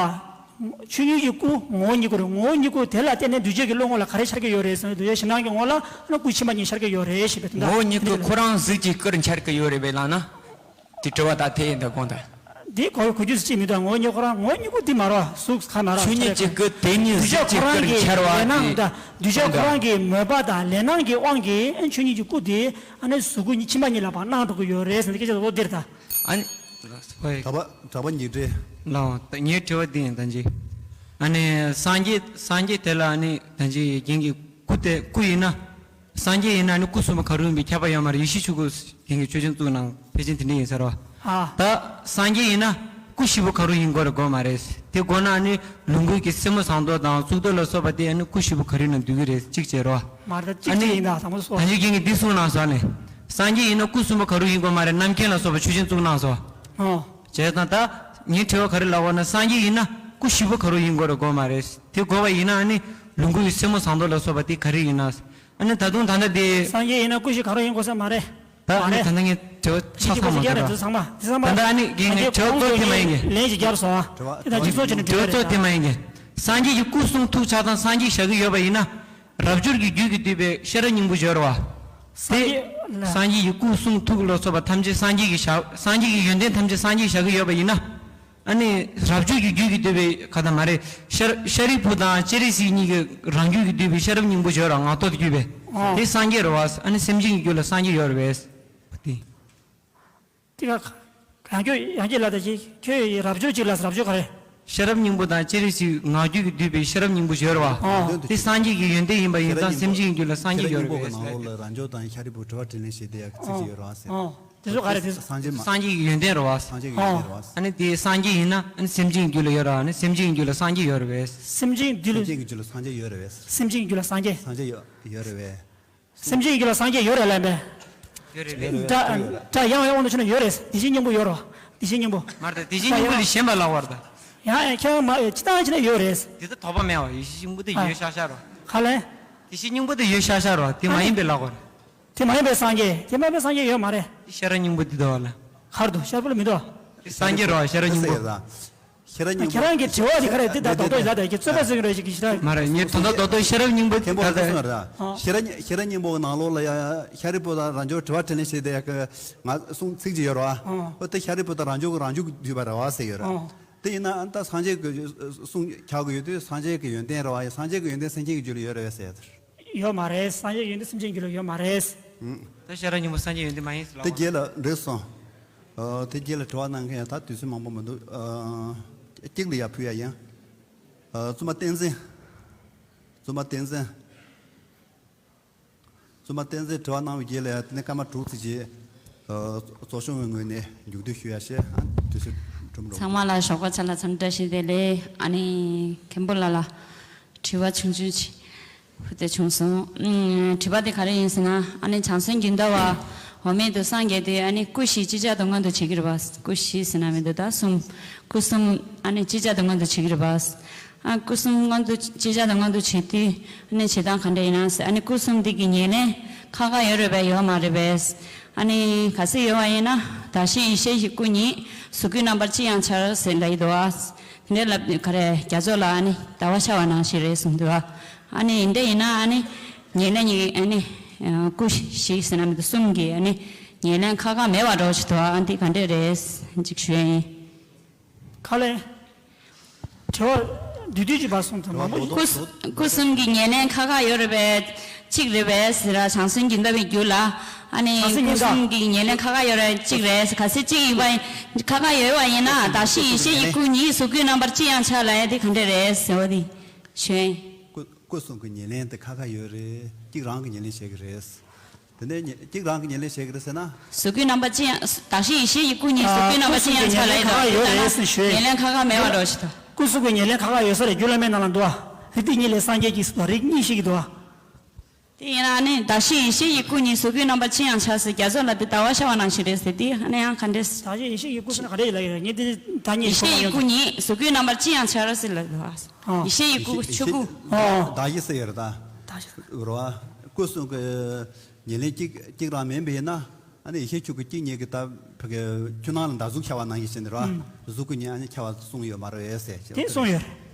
ཆོས་ཉིད་ཀྱི་སྐུ་ངོ་བོ་ཉིད་སྐུ་རེད། ངོ་བོ་ཉིད་སྐུ་དེ་ལ་བརྟེན་ནས་འདུས་བྱས་ཀྱི་བློ་ངོ་ལ་ག་རེ་འཆར་གྱི་ཡོད་རེད་ཟེར་ན། འདུས་བྱས་གཞན་དབང་གི་ངོ་ལ་ནི་སྐུ་ཕྱི་མ་གཉིས་འཆར་གྱི་ཡོད་རེད་ཞེས་པའི་དོན་དག་ངོ་བོ་ཉིད་སྐུ་ཁོ་རང་གཟུགས་ཀྱི་སྐུར་འཆར་གྱི་ཡོད་རེད་པས་ལབ་ན། དེ་དྲི་བ་ད་དེ་ཡིན་ད་དགོངས་དག། འདི་གོ་གོ་རྒྱུ་ཅིག་མི་འདུག། ངོ་བོ་ཉིད་ཁོ་རང་ངོ་བོ་ཉིད་སྐུ་འདི་མ་རེད། གཟུགས་ཁ་མ་རེད། ཆོས་ཉིད་ཀྱི་སྐུ་དེ་ཉིད་གཟུགས་ཀྱི་སྐུར་འཆར་བ་དེ། འདུས་བྱས་ཁོ་རང་གི་ལས་སྣང་དང་འདུས་བྱས་ཁོ་རང་གི་མོས་པ་དང་ལས་སྣང་གི་དབང་གིས་ཆོས་ཉིད་ཀྱི་སྐུ་དེ་ཨ་ནི་གཟུགས་སྐུ་ཕྱི་མ་གཉིས་ལ་ཕར་སྣང་འགྲོ་གི་ཡོད་རེད་ཟེར་ནས་སྐད་ཆ་ལོ་འདིར་ད། ཨ་ནི། ཧོས། གྲགས་པ་གྲགས་པ་ཉིད་རེད། ལགས། ངའི་དྲི་བ་འདི་ཡིན་ད་ཅི། ཨ་ནི་སངས་རྒྱས་སངས་རྒྱས་དེ་ལ་ཨ་ནི་ད་ཅི་རྒན་གྱི་སྐུ་དེ་སྐུ་ཡིན་ན། སངས་རྒྱས་ཡིན་ན་ཨ་ནི་སྐུ་གསུམ་པོ་ག་རུ་ཡིན་པའི་ཁྱབ་པ་ཡོད་མ་རེད། ཡེ་ཤེས་ཆོས་སྐུ་རྒན་གྱི་ཆོས་ཆེན་བཙུགས་ནང་ཕལ་ཆེར་དེ་འདྲ་ཡིན་ས་རེད་བ། ཨ། ད་སངས་རྒྱས་ཡིན་ན་སྐུ་བཞི་པོ་ག་རུ་ཡིན་དགོས་རེད་དགོས་མ་རེད། དེ་དགོས་ན་ཨ་ནི་ལོངས་སྐུ་གི་སེན་མོ་ཟངས་མདོག་དང་གཙུག་ཏོར་ལ་སོགས་པ་དེ་ཨ་ནི་སྐུ་བཞི་པོ་ག་རུའི་ནང་འདུས་ཀྱི་རེད། གཅིག་བྱས་རོགས། མ་རེད། ད་གཅིག་ཨ་ནི་གཅིག་ཡིན་ད་དང་པོ་སོ། ད་ཅི་རྒན་གྱིས་འདི་གསུངས་གནང་སོང་ནས། སངས་རྒྱས་ཡིན་ན་སྐུ་གསུམ་པོ་ག་རུ་ཡིན་དགོས་མ་རེད། རྣམ་མཁྱེན་ལ་སོགས་པ་ཆོས་ཆེན་བཙུགས་གནང་སོང་། ཨོ། བྱས་ཙང་ད་ངའི་དྲི་བ་ག་རེ་ལབ་པ་ན། སངས་རྒྱས་ཡིན་ན་སྐུ་བཞི་པོ་ག་རུ་ཡིན་དགོས་རེད་དགོས་མ་རེད། དེ་དགོས་པ་ཡིན་ན་ཨ་ནི་ལོངས་སྐུ་ཡི་སེན་མོ་ཟངས་མདོག་ལ་སོགས་པ་དེ་ག་རེ་ཡིན་ན། ཨ་ནི་ད་དུང་ད་ལྟ་དེ། སངས་རྒྱས་ཡིན་ན་སྐུ་བཞི་ག་རུ་ཡིན་དགོས་ས་མ་རེད། ད་ཨ་ནི་མ་རེད། ད་ལྟ་ངས་དྲི་བ་ཆ་ཚང་མ་ཚང་མ། ད་ལྟ་ཨ་ནི་རྒན་ངས་དྲི་བ་གཙོ་དེ་མ་ཡིན་གྱི། ལན་ཞིག་བརྒྱབ་སོང་ཨ། དེ་དང་གཅིག་མཚུངས་བྱས་ནས་དྲི་བ་གཙོ་དེ་མ་ཡིན་གྱི། སངས་རྒྱས་ཀྱི་སྐུ་གསུང་ཐུགས་ཆགས་སྡང་སངས་རྒྱས་བཞག་གི་ཡོད་པ་ཡིན་ན། རབ་འབྱོར་གྱི་རྒྱུད་ཀྱིས་བསྡུས་པའི་ཤེས་རབ་སྙིང་པོ་སྦྱོར་བ། དེ་སངས་རྒྱས་ལ། སངས་རྒྱས་ཀྱི་སྐུ་གསུང་ཐུགས་ལ་སོགས་པ་ཐམས་ཅད་སངས་རྒྱས་ཀྱིས་བཞག་སངས་རྒྱས་ཀྱི་ཡོན་ཏན་ཐམས་ཅད་སངས་རྒྱས་བཞག་གི་ཡོད་པ་ཡིན་ན། ཨ་ནི་རབ་བྱུང་གི་རྒྱུད་ཀྱིས་བསྡུས་པའི་ཁ་དང་མ་རེད། ཤ་ཤཱ་རིའི་བུ་དང་སྤྱན་རས་གཟིགས་གཉིས་ཀྱི་རང་རྒྱུད་ཀྱིས་བསྡུས་པའི་ཤེས་རབ་སྙིང་པོ་ཡོད་ར། ངག་ཐོག་ཏུ་བརྒྱུད་པའི། ཨོ། དེ་སངས་རྒྱས་རེད་བ། ཨ་ནི་སེམས་ཅན་གྱི་རྒྱུད་ལ་སངས་རྒྱས་ཡོད་རེད་པས། དེ། དེ་ག་ཡང་ཁྱོད་ཡང་ཁྱེད་ལ་ད་ཅི་ཁྱོད་རབ་བྱུང་གཅིག་ལ་རབ་བྱུང་ག་རེ། ཤེས་རབ་སྙིང་པོ་དང་སྤྱན་རས་གཟིགས་ངག་རྒྱུད་ཀྱིས་བསྡུས་པའི་ཤེས་རབ་སྙིང་པོ་ཡོད་རེད་བ། ཨོ། དེ་སངས་རྒྱས་ཀྱི་ཡོན་ཏན་ཡིན་པ་ཡིན་ཙང་སེམས་ཅན་གྱི་རྒྱུད་ལ་སངས་རྒྱས་ཡོད་རེད་པས། ཤེས་རབ་སྙིང་པོ་གི་ནང་ལོགས་ལ་རབ་འབྱོར་དང་ཤཱ་རིའི་བུ་དྲི་བ་དྲིས་ལན་བྱེད་དེ་ཡག་ཚིག་ཅིག་ཡོད་རེད་བ་ཟེར། ཨོ། དེ་ཚོ་ག་རེ་དེ། སངས་རྒྱས་མ། སངས་རྒྱས་ཀྱི་ཡོན་ཏན་རེད་བ། སངས་རྒྱས་ཀྱི་ཡོན་ཏན་རེད་བ། ཨ་ནི་དེ་སངས་རྒྱས་ཡིན་ན་ཨ་ནི་སེམས་ཅན་གྱི་རྒྱུད་ལ་ཡོད་རེད་བ། ཨ་ནི་སེམས་ཅན་གྱི་རྒྱུད་ལ་སངས་རྒྱས་ཡོད་རེད་པས། སེམས་ཅན་རྒྱུད་ལ། སེམས་ཅན་གྱི་རྒྱུད་ལ་སངས་རྒྱས་ཡོད་རེད་པས། སེམས་ཅན་གྱི་རྒྱུད་ལ་སངས་རྒྱས། སངས་རྒྱས་ཡོད་ཡོད་རེད་པས། སེམས་ཅན་གྱི་རྒྱུད་ལ་སངས་རྒྱས་ཡོད་རེད་ལབ་པས། ཡོད་རེད་པས། སྒྲ་སྒྲ་ཡང་ཡང་དབང་དུ་ཆུ་ན་ཡོད་རེད། བདེ་གཤེགས་སྙིང་པོ་ཡོད་རེད་བ། བདེ་གཤེགས་སྙིང་པོ། མ་རེད། བདེ་གཤེགས་སྙིང་པོ་ལས་གཞན་པ་ལབ་པ་རེད་ད། ཡང་ཡང་ཁྱེད་རང་མ་ཅི་ལྟར་བྱས་ན་ཡོད་རེད། དེ་ད་དོགས་པ་མེད་བ། ཡེ་ཤེས་སྙིང་པོ་དེ་ཡོད་ཤག་ཤག་རེད་བ། ག་ལས། བདེ་གཤེགས་སྙིང་པོ་དེ་ཡོད་ཤག་ཤག་རེད་བ། དེ་མ་ཡིན་པའི་ལབ་པ་རེད། དེ་མ་ཡིན་པའི་སངས་རྒྱས། དེ་མ་ཡིན་པའི་སངས་རྒྱས་ཡོད་མ་རེད། དེ་ཤེས་རབ་སྙིང་པོ་འདི་འདུག་བ་ལ། ག་རེ་འདུག་ཤར་པོ་ལ་མི་འདུག་དེ་སངས་རྒྱས་རེད་བ། ཤེས་རབ་སྙིང་པོ། ཤེས་རབ་སྙིང་པོ། ཁྱེད་རང་གི་དྲི་བ་དེ་ག་རེ་དེ་ད་རྡོག་རྡོག་ཡིན་ལ་ད་ཀྱི་རྩོད་པ་བཟོས་ཀྱི་རེད་ཞིག་གི་ཞིག་ད། མ་རེད། ངས་དོན་དག་རྡོག་རྡོག་ཤེས་རབ་སྙིང་པོ་མཁན་པོ་ག་ད་གསུངས་རེད། ཨ། ཤེས་རབ་ཤེས་རབ་སྙིང་པོ་གི་ནང་ལོགས་ལ་ཡ་ཤཱ་རིའི་བུ་དང་རབ་འབྱོར་དྲི་བ་དྲིས་ལན་བྱེད་དེ་ཡ་གི་ང་གསུང་ཚིག་ཅིག་ཡོད་རེད་བ། ཨ། འོ་དེ་ཤཱ་རིའི་བུ་དང་རབ་འབྱོར་གྱི་རང་རྒྱུད་ཀྱིས་བསྡུས་པ་རེད་བ་ཟེར་ཡོད་རེད། ཨ། དེ་ཡིན་ན་ཨ་ད་སངས་རྒྱས་ཀྱི་གསུང་ཆགས་ཀྱི་ཡོད་དུས་སངས་རྒྱས་ཀྱི་ཡོན་ཏན་རེད་བ། ཡ་སངས་རྒྱས་ཀྱི་ཡོན་ཏན་སེམས་ཅན་གྱི་རྒྱུད་ལ་ཡོད་རེད་བས་ཟེར་ཡ་དེ་རེད། ཡོད་མ་རེད། སངས་རྒྱས་ཡོན་ཏན་སེམས་ཅན་རྒྱུད་ལ་ཡོད་མ་རེད། ད་ཤེས་རབ་སྙིང་པོ་སངས་རྒྱས་ཡོན་ཏན་མ་ཡིན་ཟེར་ལབ་པ། དེ་རྗེས་ལ་འགྲིག་སོང་། ཨ། དེ་རྗེས་ལ་དྲི་བ་གནང་མཁན་ཡང་ད་དུས་ཚོད་མང་པོ་མི་འདུག་ཨ། གཅིག་ལ་ཡ་ཕུལ་ཡ་ཡིན། ཨ། བཙུན་མ་བསྟན་འཛིན། བཙུན་མ་བསྟན་འཛིན། བཙུན་མ་བསྟན་འཛིན་དྲི་བ་གནང་བའི་རྗེས་ལ་ཡ་དེ་ནས་སྐར་མ་དྲུག་ཙམ་ཞིག་ཨ། ཚོགས་ཆུང་གི་ངོས་ནས་མཇུག་བསྡུ་ཞུ་ཡ་བྱས། ཨ། དུས་ཚོད་གྲུབ་འགྲོ། ཚང་མ་ལ་ཞོགས་པ་ཆ་ལ་འཚམས་འདྲི་བཀྲ་ཤིས་བདེ་ལེགས། ཨ་ནི་མཁན་པོ་ལགས་ལ་དྲི་བ་ཆུང་ཆུང་ཅིག་ཧུ་དེ་བྱུང་སོང་། ཨུམ། དྲི་བ་དེ་ག་རེ་ཡིན་ཟེར་ན། ཨ་ནི་བྱང་སེམས་སྦྱིན་བདག་པ་འོ་མེད་དུ་སངས་རྒྱས་ཏེ་ཨ་ནི་སྐུ་བཞི་ཅིག་ཅར་དུ་མངོན་དུ་བྱེད་ཀྱི་རེད་པ། སྐུ་བཞི་ཟེར་ན་མི་འདུག་ད་གསུམ། སྐུ་གསུམ་ཨ་ནི་ཅིག་ཅར་དུ་མངོན་དུ་བྱེད་ཀྱི་རེད་པ། ཨ། སྐུ་གསུམ་མངོན་དུ་ཅིག་ཅར་དུ་མངོན་དུ་བྱེད་དུས་ཨ་ནི་བྱེད་སྟངས་ག་འདྲ་ཡིན་ན་ཟེར། ཨ་ནི་སྐུ་གསུམ་འདི་གི་ཉེར་ལེན་ཁ་ཁ་ཡོད་རེད་པས། ཡོད་མ་རེད་པས། ཨ་ནི་གལ་སྲིད་ཡོད་པ་ཡིན་ན་གདགས་གཞི་ཡིད་ཤེས་ཀྱི་སྐུ་གཉིས་གཟུགས་སྐུའི་རྣམ་པར་ཅི་ཡང་འཆར་ཟེར་ལབ་ཀྱི་འདུག་ཨ། དེ་འདྲ་ལབ་ག་རེ་རྒྱ་མཚོ་ལ་ཨ་ནི་ཟླ་བ་ཤར་བ་ནང་བཞིན་རེད་གསུངས་འདུག་ཨ། ཨ་ནི་འདི་ཡིན་ན་ཨ་ནི་ཉེར་ལེན་གཉིས་ཨ་ནི་སྐུ་བཞི་ཟེར་ན་མི་འདུག་གསུམ་གྱི་ཨ་ནི་ཉེར་ལེན་ཁ་ཁ་མེད་པ་འདྲ་བོ་ཞིག་འདུག་ཨ། འདི་ག་འདྲས་རེད་ཅིག་ཞུ་ཡ་ཡིན། ག་ལེ། དྲི་བ་བསྡུས་བསྡུས་ཅིག་ཕར་གསུངས་ཐུབ་མང་པོ་ཞིག་སྐུ་སྐུ་གསུམ་གྱི་ཉེར་ལེན་ཁ་ཁ་ཡོད་རེད་པས། གཅིག་རེད་པས་ཟེར་ར། བྱང་སེམས་སྦྱིན་བདག་པའི་རྒྱུད་ལ་ཨ་ནི་བྱང་སེམས་སྐུ་ཉེར་ལེན་གསུམ་གྱི་ཉེར་ལེན་ཁ་ཁ་ཡོད་རེད། གཅིག་རེད། གལ་སྲིད་གཅིག་ཡིན་པ་ཁ་ཁ་ཡོད་པ་ཡིན་ན་གདགས་གཞི་ཡིད་ཤེས་ཀྱི་སྐུ་གཉིས་གཟུགས་སྐུའི་རྣམ་པར་ཅི་ཡང་འཆར་ལབ་ཡ་དེ་ག་འདྲས་རེད་ཟེར་བ་དེ་ཞུ་ཡ་ཡིན། སྐུ་སྐུ་གསུམ་གྱི་ཉེར་ལེན་དེ་ཁ་ཁ་ཡོད་རེད། གཅིག་རང་གིས་ཉེར་ལེན་བྱེད་ཀྱི་རེད། དེ་ནས་ཉེ་གཅིག་རང་གིས་ཉེར་ལེན་བྱེད་ཀྱི་རེད་ཟེར་ན། གཟུགས་སྐུའི་རྣམ་པ་ཅི་ཡང་གདགས་གཞི་ཡིད་ཤེས་ཀྱི་སྐུ་གཉིས་གཟུགས་སྐུའི་རྣམ་པ་ཅི་ཡང་འཆར་ལབ་ཡ་དང་། དེ་ལྟར་ན་ཉེར་ལེན་ཁ་ཁ་མེད་པ་འདྲ་བོ་ཞིག་འདུག་སྐུ་གསུམ་གྱི་ཉེར་ལེན་ཁ་ཁ་ཡོད་ས་རེད། རྒྱུད་བླ་མའི་ནང་ལ་འདུག་ཨ། རིགས་གཏེར་གཉིས་ལས་སངས་རྒྱས་ཀྱིས་ཟེར་བ་རིགས་གཉིས་ཤིག་གི་འདུག་ཨ། དེ་ཡིན་ན་ཨ་ནི་གདགས་གཞི་ཡིད་ཤེས་ཀྱི་སྐུ་གཉིས་གཟུགས་སྐུའི་རྣམ་པ་ཅི་ཡང་འཆར་ཟེར། རྒྱ་མཚོ་ལ་དེ་ཟླ་བ་ཤར་བ་ནང་བཞིན་རེད་ཟེར། དེ་ཨ་ནི་ཡང་ག་འདྲས། གདགས་གཞི་ཡིད་ཤེས་ཀྱི་སྐུ་ཟེར་ན་ག་འདྲས་ལབ་ཡོད་རེད། ངས་དེ་ད་ངས་ཡིད་ཤེས་ཀྱི་སྐུ་གཉིས་གཟུགས་སྐུའི་རྣམ་པ་ཅི་ཡང་འཆར་ཟེར་ལབ་འདུག་ཨ། ཡིད་ཤེས་ཀྱི་སྐུ་ཆོས་སྐུ། ཨོ། གདགས་གཞི་ཟེར་ཡོད་རེད་ད། གདགས་གཞི་རེད་བ། སྐུ་གསུམ་གྱི་ཉེར་ལེན་གཅིག་གཅིག་རང་མིན་པ་ཡིན་ན། ཨ་ནི་ཡེ་ཤེས་ཆོས་སྐུ་གཅིག་ཉིད་ཀྱི་ད་བུ་གའི་ཆུ་ནང་ལ་ཟླ་གཟུགས་འཆར་བ་ནང་བཞིན་ཟེར་ནས་རེད་བ། གཟུགས་སྐུ་ཉིད་ཨ་ནི་འཆར་བ་གསུངས་ཡོད་མ་རེད་ཟེར། དེ་གསུངས་ཡོད་རེད།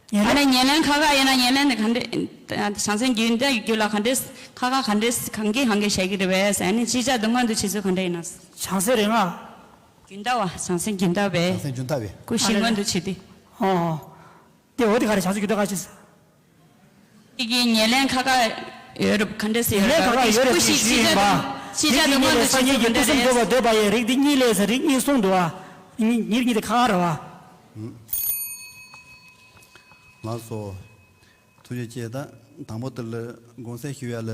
ཨ་ནི་ཉེར་ལེན་ཁ་ཁ་ཡིན་ན་ཉེར་ལེན་དེ་ག་འདྲས། བྱང་སེམས་སྦྱིན་བདག་གི་རྒྱུད་ལ་ག་འདྲས་ཁ་ཁ་ག་འདྲས་གང་གིས་གང་གིས་བྱེད་ཀྱི་རེད་པས་ཟེར། ཨ་ནི་ཅིག་ཅར་དུ་མངོན་དུ་བྱེད་ཚུལ་ག་འདྲས་ཡིན་ན། བྱང་སེམས་རེད་ང་། སྦྱིན་བདག་པ། བྱང་སེམས་སྦྱིན་བདག་པས། བྱང་སེམས་སྦྱིན་བདག་པས། སྐུ་བཞི་མངོན་དུ་བྱེད་དུས། ཨོ། དེ་འོ་དེ་ག་རེ་བྱང་སེམས་སྦྱིན་བདག་ག་ཅི་ཟེར། དེ་གི་ཉེར་ལེན་ཁ་ཁ་ཡོད་རེད་ག་འདྲས་ཟེར་ཡོད་རེད། ཉེར་ལེན་ཁ་ཁ་ཡོད་རེད་ཅེས་ཞུས་ཡིན་པ། ཅིག་ཅར་དུ་མངོན་དུ་བྱེད་ཚུལ་ག་འདྲས་རེད། སངས་རྒྱས་ཀྱི་སྐུ་གསུམ་འདོད་པ་འདོད་པ་ཡི་རིགས་འདི་གཉིས་ལས་ཟེར་རིགས་གཉིས་གསུངས་འདུག་ཨ། ཉེར་གཉིས་དེ་ཁ་ཁ་རེད་བ། ལགས་སོ། ཐུགས་རྗེ་ཆེ། ད་དང་པོ་དེ་ལ་དགོངས་སེལ་ཞུ་ཡ་ལ།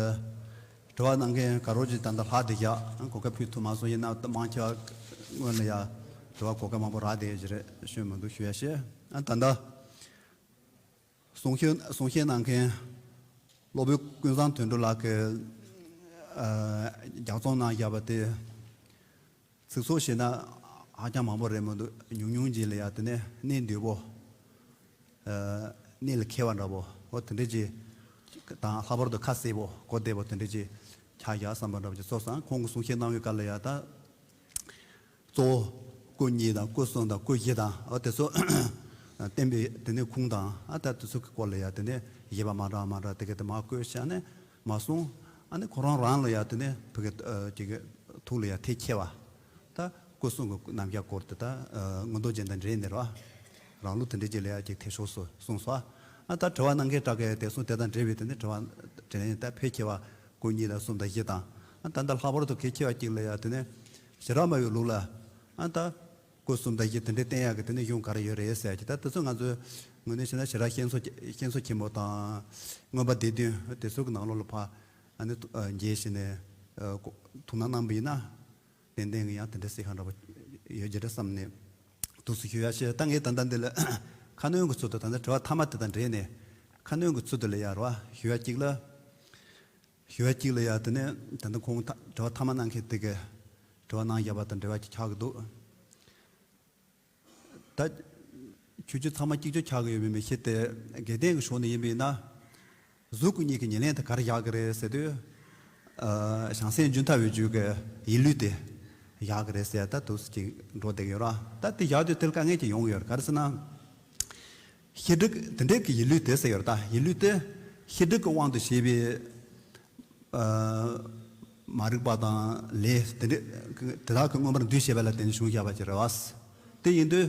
དྲི་བ་གནང་མཁན་ག་རོ་ཅིག་ད་ལྟ་ལྷག་བསྡད་ཤག་གོ་སྐབས་ཕུལ་ཐུབ་མ་སོང་། ཡིན་ན་ད་མང་ཆེ་བ་སྔོན་ལ་ཡ་དྲི་བ་གོ་སྐབས་མང་པོ་རག་བསྡད་ཡོད་ཀྱི་རེད། ཞུ་མི་འདུག་ཞུ་ཡ་བྱས། ཨ་ད་ལྟ་གསུང་བཤད་གསུང་བཤད་གནང་མཁན་སློབ་དཔོན་ཀུན་བཟང་དོན་གྲུབ་ལགས་ཀྱིས་ཨ་ལྗགས་རྩོམ་གནང་བཞག་པ་དེ། ཚིག་ཚོགས་བཤད་ན་ཧ་ཅང་མང་པོ་རེད་མི་འདུག་ཉུང་ཉུང་ཅིག་ལ་ཡ་དེ་ནས་གནད་འདུས་པོ། ཨ་གནད་ལ་འཁེལ་བ་འདྲ་པོ། འོ་དེ་འདྲ་ཅིག་དང་། ལྷག་པར་དུ་ཁ་གསལ་པོ་གོ་བདེ་པོ་དེ་འདྲ་ཅིག་ཆགས་བཞག་བསམ་པ་འདྲ་པོ་ཅིག་ཚོར་སོང་། ཁོང་གི་གསུང་བཤད་གནང་བའི་སྐབས་ལ་ཡ་ད་གཙོ་བོ་སྐུ་གཉིས་དང་སྐུ་གསུམ་དང་སྐུ་བཞི་དང་། འོ་དེ་ཚོ་བསྟན་པའི་དེ་ནས་ཁུངས་དང་། ཨ་ད་དེ་ཚོ་གི་སྐོར་ལ་ཡ་དེ་ནས་བཞེད་པ་མ་འདྲ་མ་འདྲ་དེ་ག་དེ་མར་བཀོད་བཞག་ནས་མར་གསུངས། ཨ་ནི་ཁོ་རང་རང་ལ་ཡ་དེ་ནས་བུ་གའི་ཨ་ཅིག་གི་ཐུགས་ལ་ཡ་ཐེ་ཆེ་བ། ད་སྐུ་ སྐུ་གསུང་གི་རྣམ་གཞག་སྐོར་དེ་ད་མངོན་རྟོགས་རྒྱན་དང་འབྲེལ་ནས་རེད་བ། རང་ལུགས་དེ་འདྲའི་ཅིག་ལ་ཡ་ཅིག་ཐེ་ཤོག་སོ་གསུངས་སོ། ཨ་ད་དྲི་བ་གནང་མཁན་དྲ་གི་དེ་གསུང་དེ་དང་འབྲེལ་བའི་དེ་ནི་དྲི་བ་དྲིས་ལན་ད་ཕལ་ཆེ་བ་སྐུ་གཉིས་དང་གསུམ་དང་བཞི་དང་། ཨ་ད་ད་ལྷག་པར་དུ་གལ་ཆེ་བ་གཅིག་ལ་ཡ་དེ་ནི་ཞི་རག་མ་བའི་ལུགས་ལ། ཨ་ད་སྐུ་གསུམ་དང་བཞི་དེ་འདྲའི་བསྟན་ཡག་གི་དེ་ནི་གཞུང་ག་རེ་ཡོད་རེད་ཟེར་ཡ་ཅིག་ད་དེ་ཚོ་ང་ཚོས་དངོས་གནས་བྱས་ན་ཞི་རག་བསྐྱེད་རྫོགས་བསྐྱེད་རྫོགས་ཆེན་པོ་དང་མངོན་པ་སྡེ་བདུན་དེ་ཚོ་གི་ནང་ལོགས་ལ་ཕར་ཨ་ནི་མཇལ་བྱས་ནས་ཐུགས་སྣང་གནང་བ་ཡིན་ན། ཏན་ཏན་གྱི་ཡང་དེ་འདྲ་སྲིད་ཁང་འདྲ་པོ་ཡོད་ཀྱི་རེད་བསམ་ནས་འདུག་སེ་ཞུ་ཡ་བྱས། ད་ངས་ད་ལྟ་འདི་ལ་ཁ་སྣོན་གྱི་ཚུལ་དུ་ད་ལྟ་དྲི་བ་མཐའ་མ་དེ་དང་འབྲེལ་ནས་ཁ་སྣོན་གྱི་ཚུལ་དུ་ལ་ཡ་རོ་ཞུ་ཡ་གཅིག་ལ། ཞུ་ཡ་གཅིག་ལ་ཡ་དེ་ནས་ད་ལྟ་ཁོང་ད་དྲི་བ་མཐའ་མ་གནང་མཁན་དེ་གི་དྲི་བ་གནང་བཞག་པ་དང་འབྲེལ་བ་ཅིག་ཆགས་ཀྱི་འདུག་ད་ཆོས་བརྒྱུད་ཚང་མ་གཅིག་གྱུར་ཆགས་ཀྱི་ཡོད་པའི་མི་ཤེས་ཏེ། དགེ་ལྡན་གྱི་ཕྱོགས་ནས་ཡིན་པ་ཡིན་ན། གཟུགས་སྐུ་གཉིས་ཀྱི་ཉེར་ལེན་དེ་ག་རེ་བཞག་གི་རེད་ཟེར་དུས། ཨ་བྱང་སེམས་རྒྱུན་མཐའ་འོད་གྱུར་གྱི་ཡིད་ལུས་དེ་བཞག་གི་རེད་ཟེར་ད་འདུག་སེ་ཅིག་འགྲོ་བསྡད་ཀྱི་ཡོད་ར། ད་དེ་བཞག་དུས་དེར་དཀའ་ངལ་ཅིག་ཡོང་གི་ཡོད་རེད། ག་རེ་ཟེར་ན། ཤེས་སྒྲིབ་དེ་འདྲའི་གི་ཡིད་ལུས་དེ་ཟེར་ཡོད་རེད། ད་ཡིད་ལུས་དེ་ཤེས་སྒྲིབ་ཀྱི་དབང་དུ་བྱས་པའི་ཨ་མ་རིག་པ་དང་ལས་དེ་འདྲ་དེ་དག་གི་མངོན་པར་འདུས་བྱས་པ་ལ་བརྟེན་ནས་བྱུང་བཞག་པ་ཅིག་རེད་བ། དེ་ཡིན་དུས་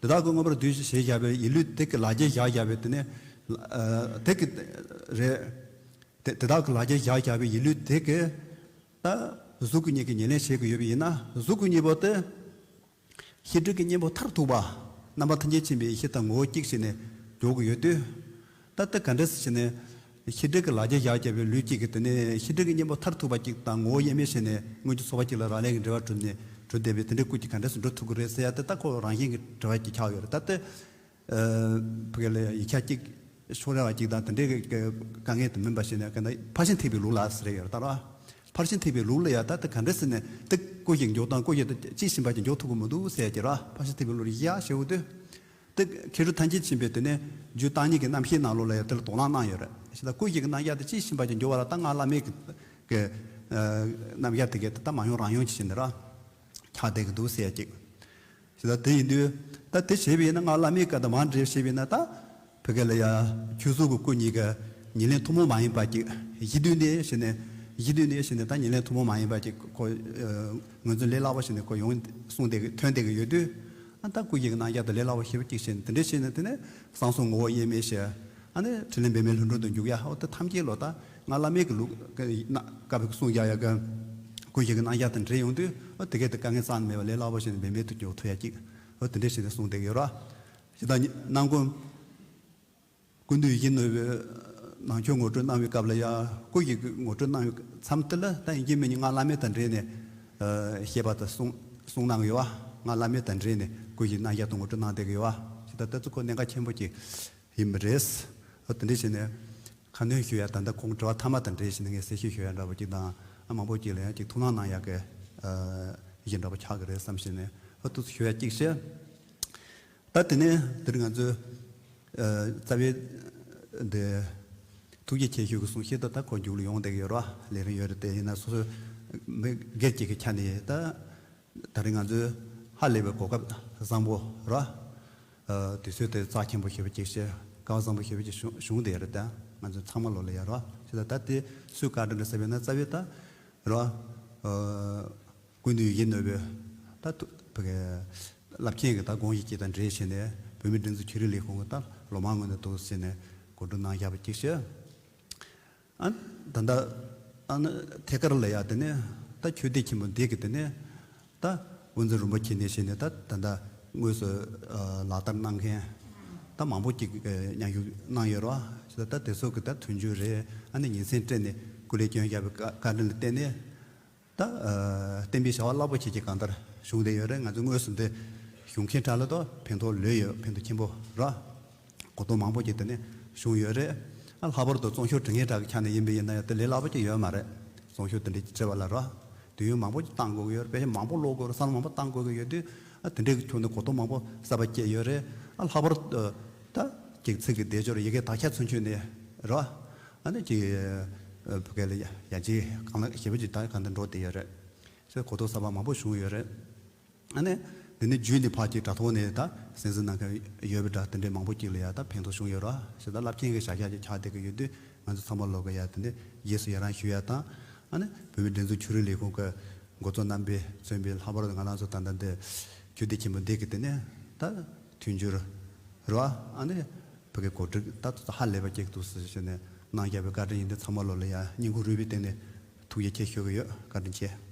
དེ་དག་གི་མངོན་པར་འདུས་བྱས་བཞག་པའི་ཡིད་ལུས་དེ་གི་ལག་རྗེས་བཞག་བཞག་པའི་དེ་ནི་ཨ་དེ་གི་རེད། དེ་དེ་དག་གི་ལག་རྗེས་བཞག་བཞག་པའི་ཡིད་ལུས་དེ་གི་ད་གཟུགས་སྐུ་གཉིས་ཀྱི་ཉེར་ལེན་བྱེད་ཀྱི་ཡོད་པ་ཡིན་ན། གཟུགས་སྐུ་གཉིས་པོ་དེ། ཤེས་སྒྲིབ་ཀྱི་གཉེན་པོ་མཐར་ཐུག་པ། རྣམ་པ་ཐམས་ཅད་མཁྱེན་པའི་ཡེ་ཤེས་དང་ངོ་བོ་གཅིག་བྱས་ནས་འཇོག་གི་ཡོད་དུས། ད་ལྟ་ག་འདྲ་ཟེར་བྱས་ནས། ཤེས་སྒྲིབ་ཀྱི་ལག་རྗེས་བཞག་བཞག་པའི་ལུས་གཅིག་གིས་དེ་ནས་ཤེས་སྒྲིབ་ཀྱི་གཉེན་པོ་མཐར་ཐུག་པ་གཅིག་དང་ངོ་བོ་དབྱེར་མེད་བྱས་ནས་མངོན་གྱུར་ཚོགས་པ་གཅིག་ལ་རག་ལས་ཀྱི་འབྲེལ་བ་གྲུབ་ནས་གྲུབ་བསྡད་པའི་དེ་འདྲའི་སྐུ་གཅིག་ག་འདྲ་ཟེར་འགྲོ་ཐུབ་ཀྱི་རེད་ཟེར་ཡ་དེ་ད་ཁོ་རང་བཞིན་གྱི་དྲི་བ་གཅིག་ཆགས་ཡོད་རེད། ད་ལྟ། ཨ་ཕ་གི་ལ་ཡ་ཡིག་ཆ་གཅིག་ཕྱོགས་རེ་བ་གཅིག་དང་དེ་འདྲའི་གི་དཀའ་ངལ་དུ་མིན་པ་ཞིག་ནས་ག་འདྲ་ཕར་ཕྱིན་ཐེག་པའི་ལུགས་ལ་ཟེར་ཡོད་རེད་ད་ར། ཕར་ཕྱིན་ཐེག་པའི་ལུགས་ལ་ཡ་ད་ལྟ་ག་འདྲ་ཟེར་ནས་དེ་སྐུ་གཅིག་འཇོག་སྟངས་སྐུ་གཅིག་དང་ཅི་ཕྱིན་པ་ཅིག་འཇོག་ཐུབ་ཀྱི་མི་འདུག་ཟེར་གྱི་ར། ཕར་ཕྱིན་ཐེག་པའི་ལུགས་ལ་ཡ་ཞེས་འོ་དུས། དེ་མཁས་གྲུབ་ཐམས་ཅད་མཁྱེན་པའི་དེ་ནས་རྒྱུད་བརྟག་གཉིས་ཀྱི་རྣམ་བཤད་ནང་ལོགས་ལ་ཡ་དེ་ལ་དོ་སྣང་གནང་ཡོད་རེད། ཞེ་ད་སྐུ་གཅིག་གི་རྣམ་གཞག་དེ་ཅི་ཕྱིན་པ་ཅིག་འཇོག་པ་ལ་ད་སྔགས་བླ་མེད་ཀྱི་གི་རྣམ་གཞག་དེ་གའི་ད་མ་ཡོང་རང་ཡོང་ཅིག་བྱས་ནས་ར་ཆགས་བསྡད་ཀྱི་འདུག་ཟེར་ཡ་གཅིག་ཞེ་ད་དེ་ཡིན་དུས། ད་དེ་བྱས་པ་ཡིན་ན་སྔགས་བླ་མེད་ཀ་དང་མ་འདྲེས་བྱས་པ་ཡིན་ན་ད། ཕ་གི་ལ་ཡ་ཆོས་གཟུགས་ཀྱི་སྐུ་གཉིས་ཀ་ཉེར་ལེན་ཐུན་མོང་མ་ཡིན་པ་ཅིག་གཞི་དུས་ནས་བྱས་ནས། གཞི་དུས་ནས་བྱས་ནས་ད་ཉེར་ལེན་ཐུན་མོང་མ་ཡིན་པ་ཅིག་ཁོ་ཨ་ངོས་འཛིན་ལས་སླ་པོ་བྱས་ནས་ཁོ་ཡོང་གསུངས་བསྡད་ཀྱི་ཐོན་བསྡད་ཀྱི་ཡོད་དུས། ཨ་ད་སྐུ་གཉིས་ཀྱི་རྣམ་གཞག་དེ་ལས་སླ་པོ་ཞེ་པོ་ཅིག་བྱས་ནས་དེ་འདྲ་བྱས་ནས་དེ་ནས་གསང་གསུམ་ངོ་བོ་དབྱེར་མེད་བྱས། ཨ་ནི་ཕྲིན་ལས་འབད་མེད་ལྷུན་གྲུབ་ཏུ་འཇུག་ཡ་འོ་དེ་ཐམས་ཅད་ལོ་ད་སྔགས་བླ་མེད་ཀྱི་ལུགས་ཀྱི་སྔགས་བཀའ་པའི་གསུང་རྒྱག་ཡ་གི་སྐུ་གཉིས་ཀྱི་རྣམ་གཞག་དང་འབྲེལ་ཡོང་དུས། འོ་དེ་གས་དེ་དཀའ་ངལ་རྩ་ནས་མེད་པ་ལས་སླ་པོ་བྱས་ནས་འབད་མེད་དུ་འཇོག་ཐུབ་ཡ་གཅིག་འོ་དེ་འདྲ་བྱས་ནས་གསུངས་བསྡད་ཀྱི་ཡོད་ར། ཞེ་ད་ནང་ཁོངས་ཀུན་འདུས་ཡིད་བཞིན་ནོར་བུའི་ནང་ཆོས་ངོ་སྤྲོད་གནང་བའི་སྐབས་ལ་ཡང་སྐུ་གཉིས་ཀྱི་ངོ་སྤྲོད་གནང་བའི་མཚམས་དེ་ལ་ད་ཡིན་གཅིག་མིན་གཉིས་སྔགས་བླ་མེད་དང་འབྲེལ་ནས་ཨ་བཤད་པ་དང་གསུང་གསུང་གནང་གི་ཡོད་པ། སྔགས་བླ་མེད་དང་འབྲེལ་ནས་སྐུ་གཉིས་རྣམ་གཞག་དང་ངོ་སྤྲོད་གནང་བསྡད་ཀྱི་ཡོད་པ། ཞེ་ད་ལྟ་ཚུལ་ཁོ་གནད་འགག་ཆེན་པོ་ཅིག་ཡིན་པ་རེད། ཨ་དེ་འདྲ་བྱས་ནས་ཁ་སྣོན་ཞུ་ཡ་ད་ལྟ་ཁོང་དྲི་བ་མཐའ་མ་དང་འབྲེལ་བྱས་ནས་ངས་གསལ་བཤད་ཞུ་ཡ་འདྲ་པོ་ཅིག་དང་། ཨ་མང་པོ་ཅིག་ལ་ཡང་ཅིག་ཐུགས་སྣང་གནང་ཡ་གི་ཨ་གཞི་འདྲ་པོ་ཆགས་ཀྱི་རེད་བསམ་བྱས་ནས་ཨ་ཏོག་ཙམ་ཞུ་ཡ་གཅིག་བྱས། ད་དེ་ནས་འདིར་ང་ཚོས་ཨ་རྩ་བའི་འདི་ཐུགས་རྗེ་ཆེ་ཞུ་གི་གསུང་བཤད་དུ་ད་ཁོ་མཇུག་ལ་ཡོང་བསྡད་ཀྱི་ཡོད་རེད་བ། ལས་རིམ་ཡོད་རེད་དེ། ཡིན་ན་སོ་སོའི་མི་སྒེར་གཅིག་གི་ཆ་ནས་ད་ད་རེས་ང་ཚོས་ཧ་ལས་པའི་གོ་སྐབས་བཟང་པོ་རེད་བ། ཨ་དུས་ཚོད་དེ་རྩ་ཆེན་པོ་ཞེ་པོ་ཅིག་བྱས། སྐལ་བ་བཟང་པོ་ཞེ་པོ་ཅིག་བྱུང་བྱུང་བསྡད་ཡོད་རེད་དེ། ང་ཚོ་ཚང་མ་ལོ་ལ་ཡོད་རེད་བ། བྱས་ཙང་ད་དེ་སུས་བཀའ་དྲིན་རེད་ཟེར་བས་ན་རྩ་བའི་ད་རེད་བ། ཨ་ཀུན་འདུས་ཡིད་བཞིན་ནོར་བུའི་ད་ཐུ་ཕ་གི་རླབས་ཆེན་གྱི་ད་དགོངས་གཞི་ཅིག་དང་འབྲེལ་བྱས་ནས་བོད་མིའི་སྒྲིག་འཛུགས་ཆོས་རིག་ལས་ཁུངས་ཀྱི་ད་ལོ་མང་སྔོན་ནས་འདུག་ཟེར་ནས་གོ་སྒྲིག་གནང་བཞག་པ་གཅིག་བྱས། ཨ་ད་ལྟ་ཨ་ནི་ཐད་ཀར་ལ་ཡ་དེ་ནས་ད་ཆོས་སྡེ་ཆེན་པོ་འདི་གི་དེ་ནས་ད་དབུ་འཛིན་རིན་པོ་ཆེ་ནས་བྱས་ནས་ད་ད་ལྟ་དངོས་སུ་ཨ་ལག་བསྟར་གནང་མཁན་ད་མང་པོ་ཅིག་གིས་མཉམ་ཞུགས་གནང་ཡོད་རེད་བ། ད་དེ་ཚོ་གི་ད་མཐུན་འགྱུར་རེད། ཨ་ནི་ཉིན་མཚན་སྤྲད་ནས་སྐུ་ལས་བསྐྱོན་བཞག་པའི་བཀའ་བཀའ་དྲིན་ལ་བརྟེན་ནས། ད་ཨ་བསྟན་པའི་བྱ་བ་རླབས་པོ་ཆེ་ཅིག་གང་ལྟར་བྱུང་བསྡད་ཡོད་རེད། ང་ཚོ་དངོས་སུ་འདི་ཞུགས་མཁན་གྲས་ལ་ད་ཕན་ཐོགས་ལོས་ཡོད། ཕན་ཐོགས་ཆེན་པོ་ར་གོ་རྟོགས་མང་པོ་ཅིག་དེ་ནས་བྱུང་ཡོད་རེད། ཨ་ལྷག་པར་དུ་རྩོམ་ཤོག་འབྲི་མཁན་གྲས་ཀྱི་ཆ་ནས་ཡིན་པ་ཡིན་ན་ཡང་དེ་ལས་སླ་པོ་ཅིག་ཡོད་མ་རེད། རྩོམ་ཤོག་དེ་འདྲ་ཅིག་བྲིས་པ་ལ་ར་དུས་ཡུན་མང་པོ་ཅིག་བཏང་དགོས་ཀྱི་ཡོད་རེད། དཔེ་ཆ་མང་པོ་ཀློག་དགོས་རེད། བསམ་བློ་མང་པོ་བཏང་དགོས་ཀྱི་ཡོད་དུས། ཨ་དེ་འདྲའི་ཁྱོན་ནས་གོ་རྟོགས་མང་པོ་གསར་པ་སྐྱེས་ཡོད་རེད། ཨ་ལྷག་པར་དུ་ད་ཅིག་ཚིག་གི་སྡེབ་སྦྱོར་ཡི་གེ་དག་ཆ་ཚུན་ཆོད་ནས་ར། ཨ་ནི་ཅིག་ཨ་བོད་སྐད་ལ་ཡ་ཡ་ཅིག་གང་ལ་ཞེ་པོ་ཅིག་ད་གང་དུ་འགྲོ་བསྡད་ཡོད་རེད། ཟེར་གོ་རྟོགས་གསར་པ་མང་པོ་བྱུང་ཡོད་རེད། ཨ་ནི་འདི་ནི་བརྒྱུད་ནས་ཕར་ཅིག་དྲ་ཐོག་ནས་ད་གསན་གཟིགས་གནང་མཁན་ཡོད་པའི་འདྲ། དེ་འདྲའི་མང་པོ་ཅིག་ལ་ཡ་ད་ཕན་ཐོགས་བྱུང་ཡོད་ར། ཞེ་ད་རླབས་ཆེན་གྱི་བྱ་གཞག་ཅིག་ཆགས་བསྡད་ཀྱི་ཡོད་དུས། ང་ཚོ་ཚང་མ་ལོག་གི་ཡ་དེ་འདྲའི་རྗེས་སུ་ཡི་རང་ཞུ་ཡ་དང་། ཨ་ནི་བོད་མིའི་སྒྲིག་འཛུགས་ཆོས་རིག་ལས་ཁུངས་ཀྱི་ འགོ་གཙོ་རྣམ་པས་མཚོན་པའི་ལྷག་པར་དུ་ང་རང་ཚོ་ད་ལྟ་འདི་ཆོས་སྡེ་ཆེན་པོ་འདི་གི་སྟེང་ནས་ད་མཐུན་འགྱུར་རེད་བ། ཨ་ནི་བོད་ཀྱི་གོ་སྒྲིག་ད་ཧ་ལས་པ་ཅིག་འདུག་ཟེར་བྱས་ནས་གནང་བཞག་པའི་བཀའ་དྲིན་ཡིན་དུས་ཚང་མ་ལོ་ལ་ཡ་སྙིང་ཁུང་རུས་པའི་སྟེང་ནས་ཐུགས་རྗེ་ཆེ་ཞུ་གི་ཡོད། བཀའ་དྲིན་ཆེ།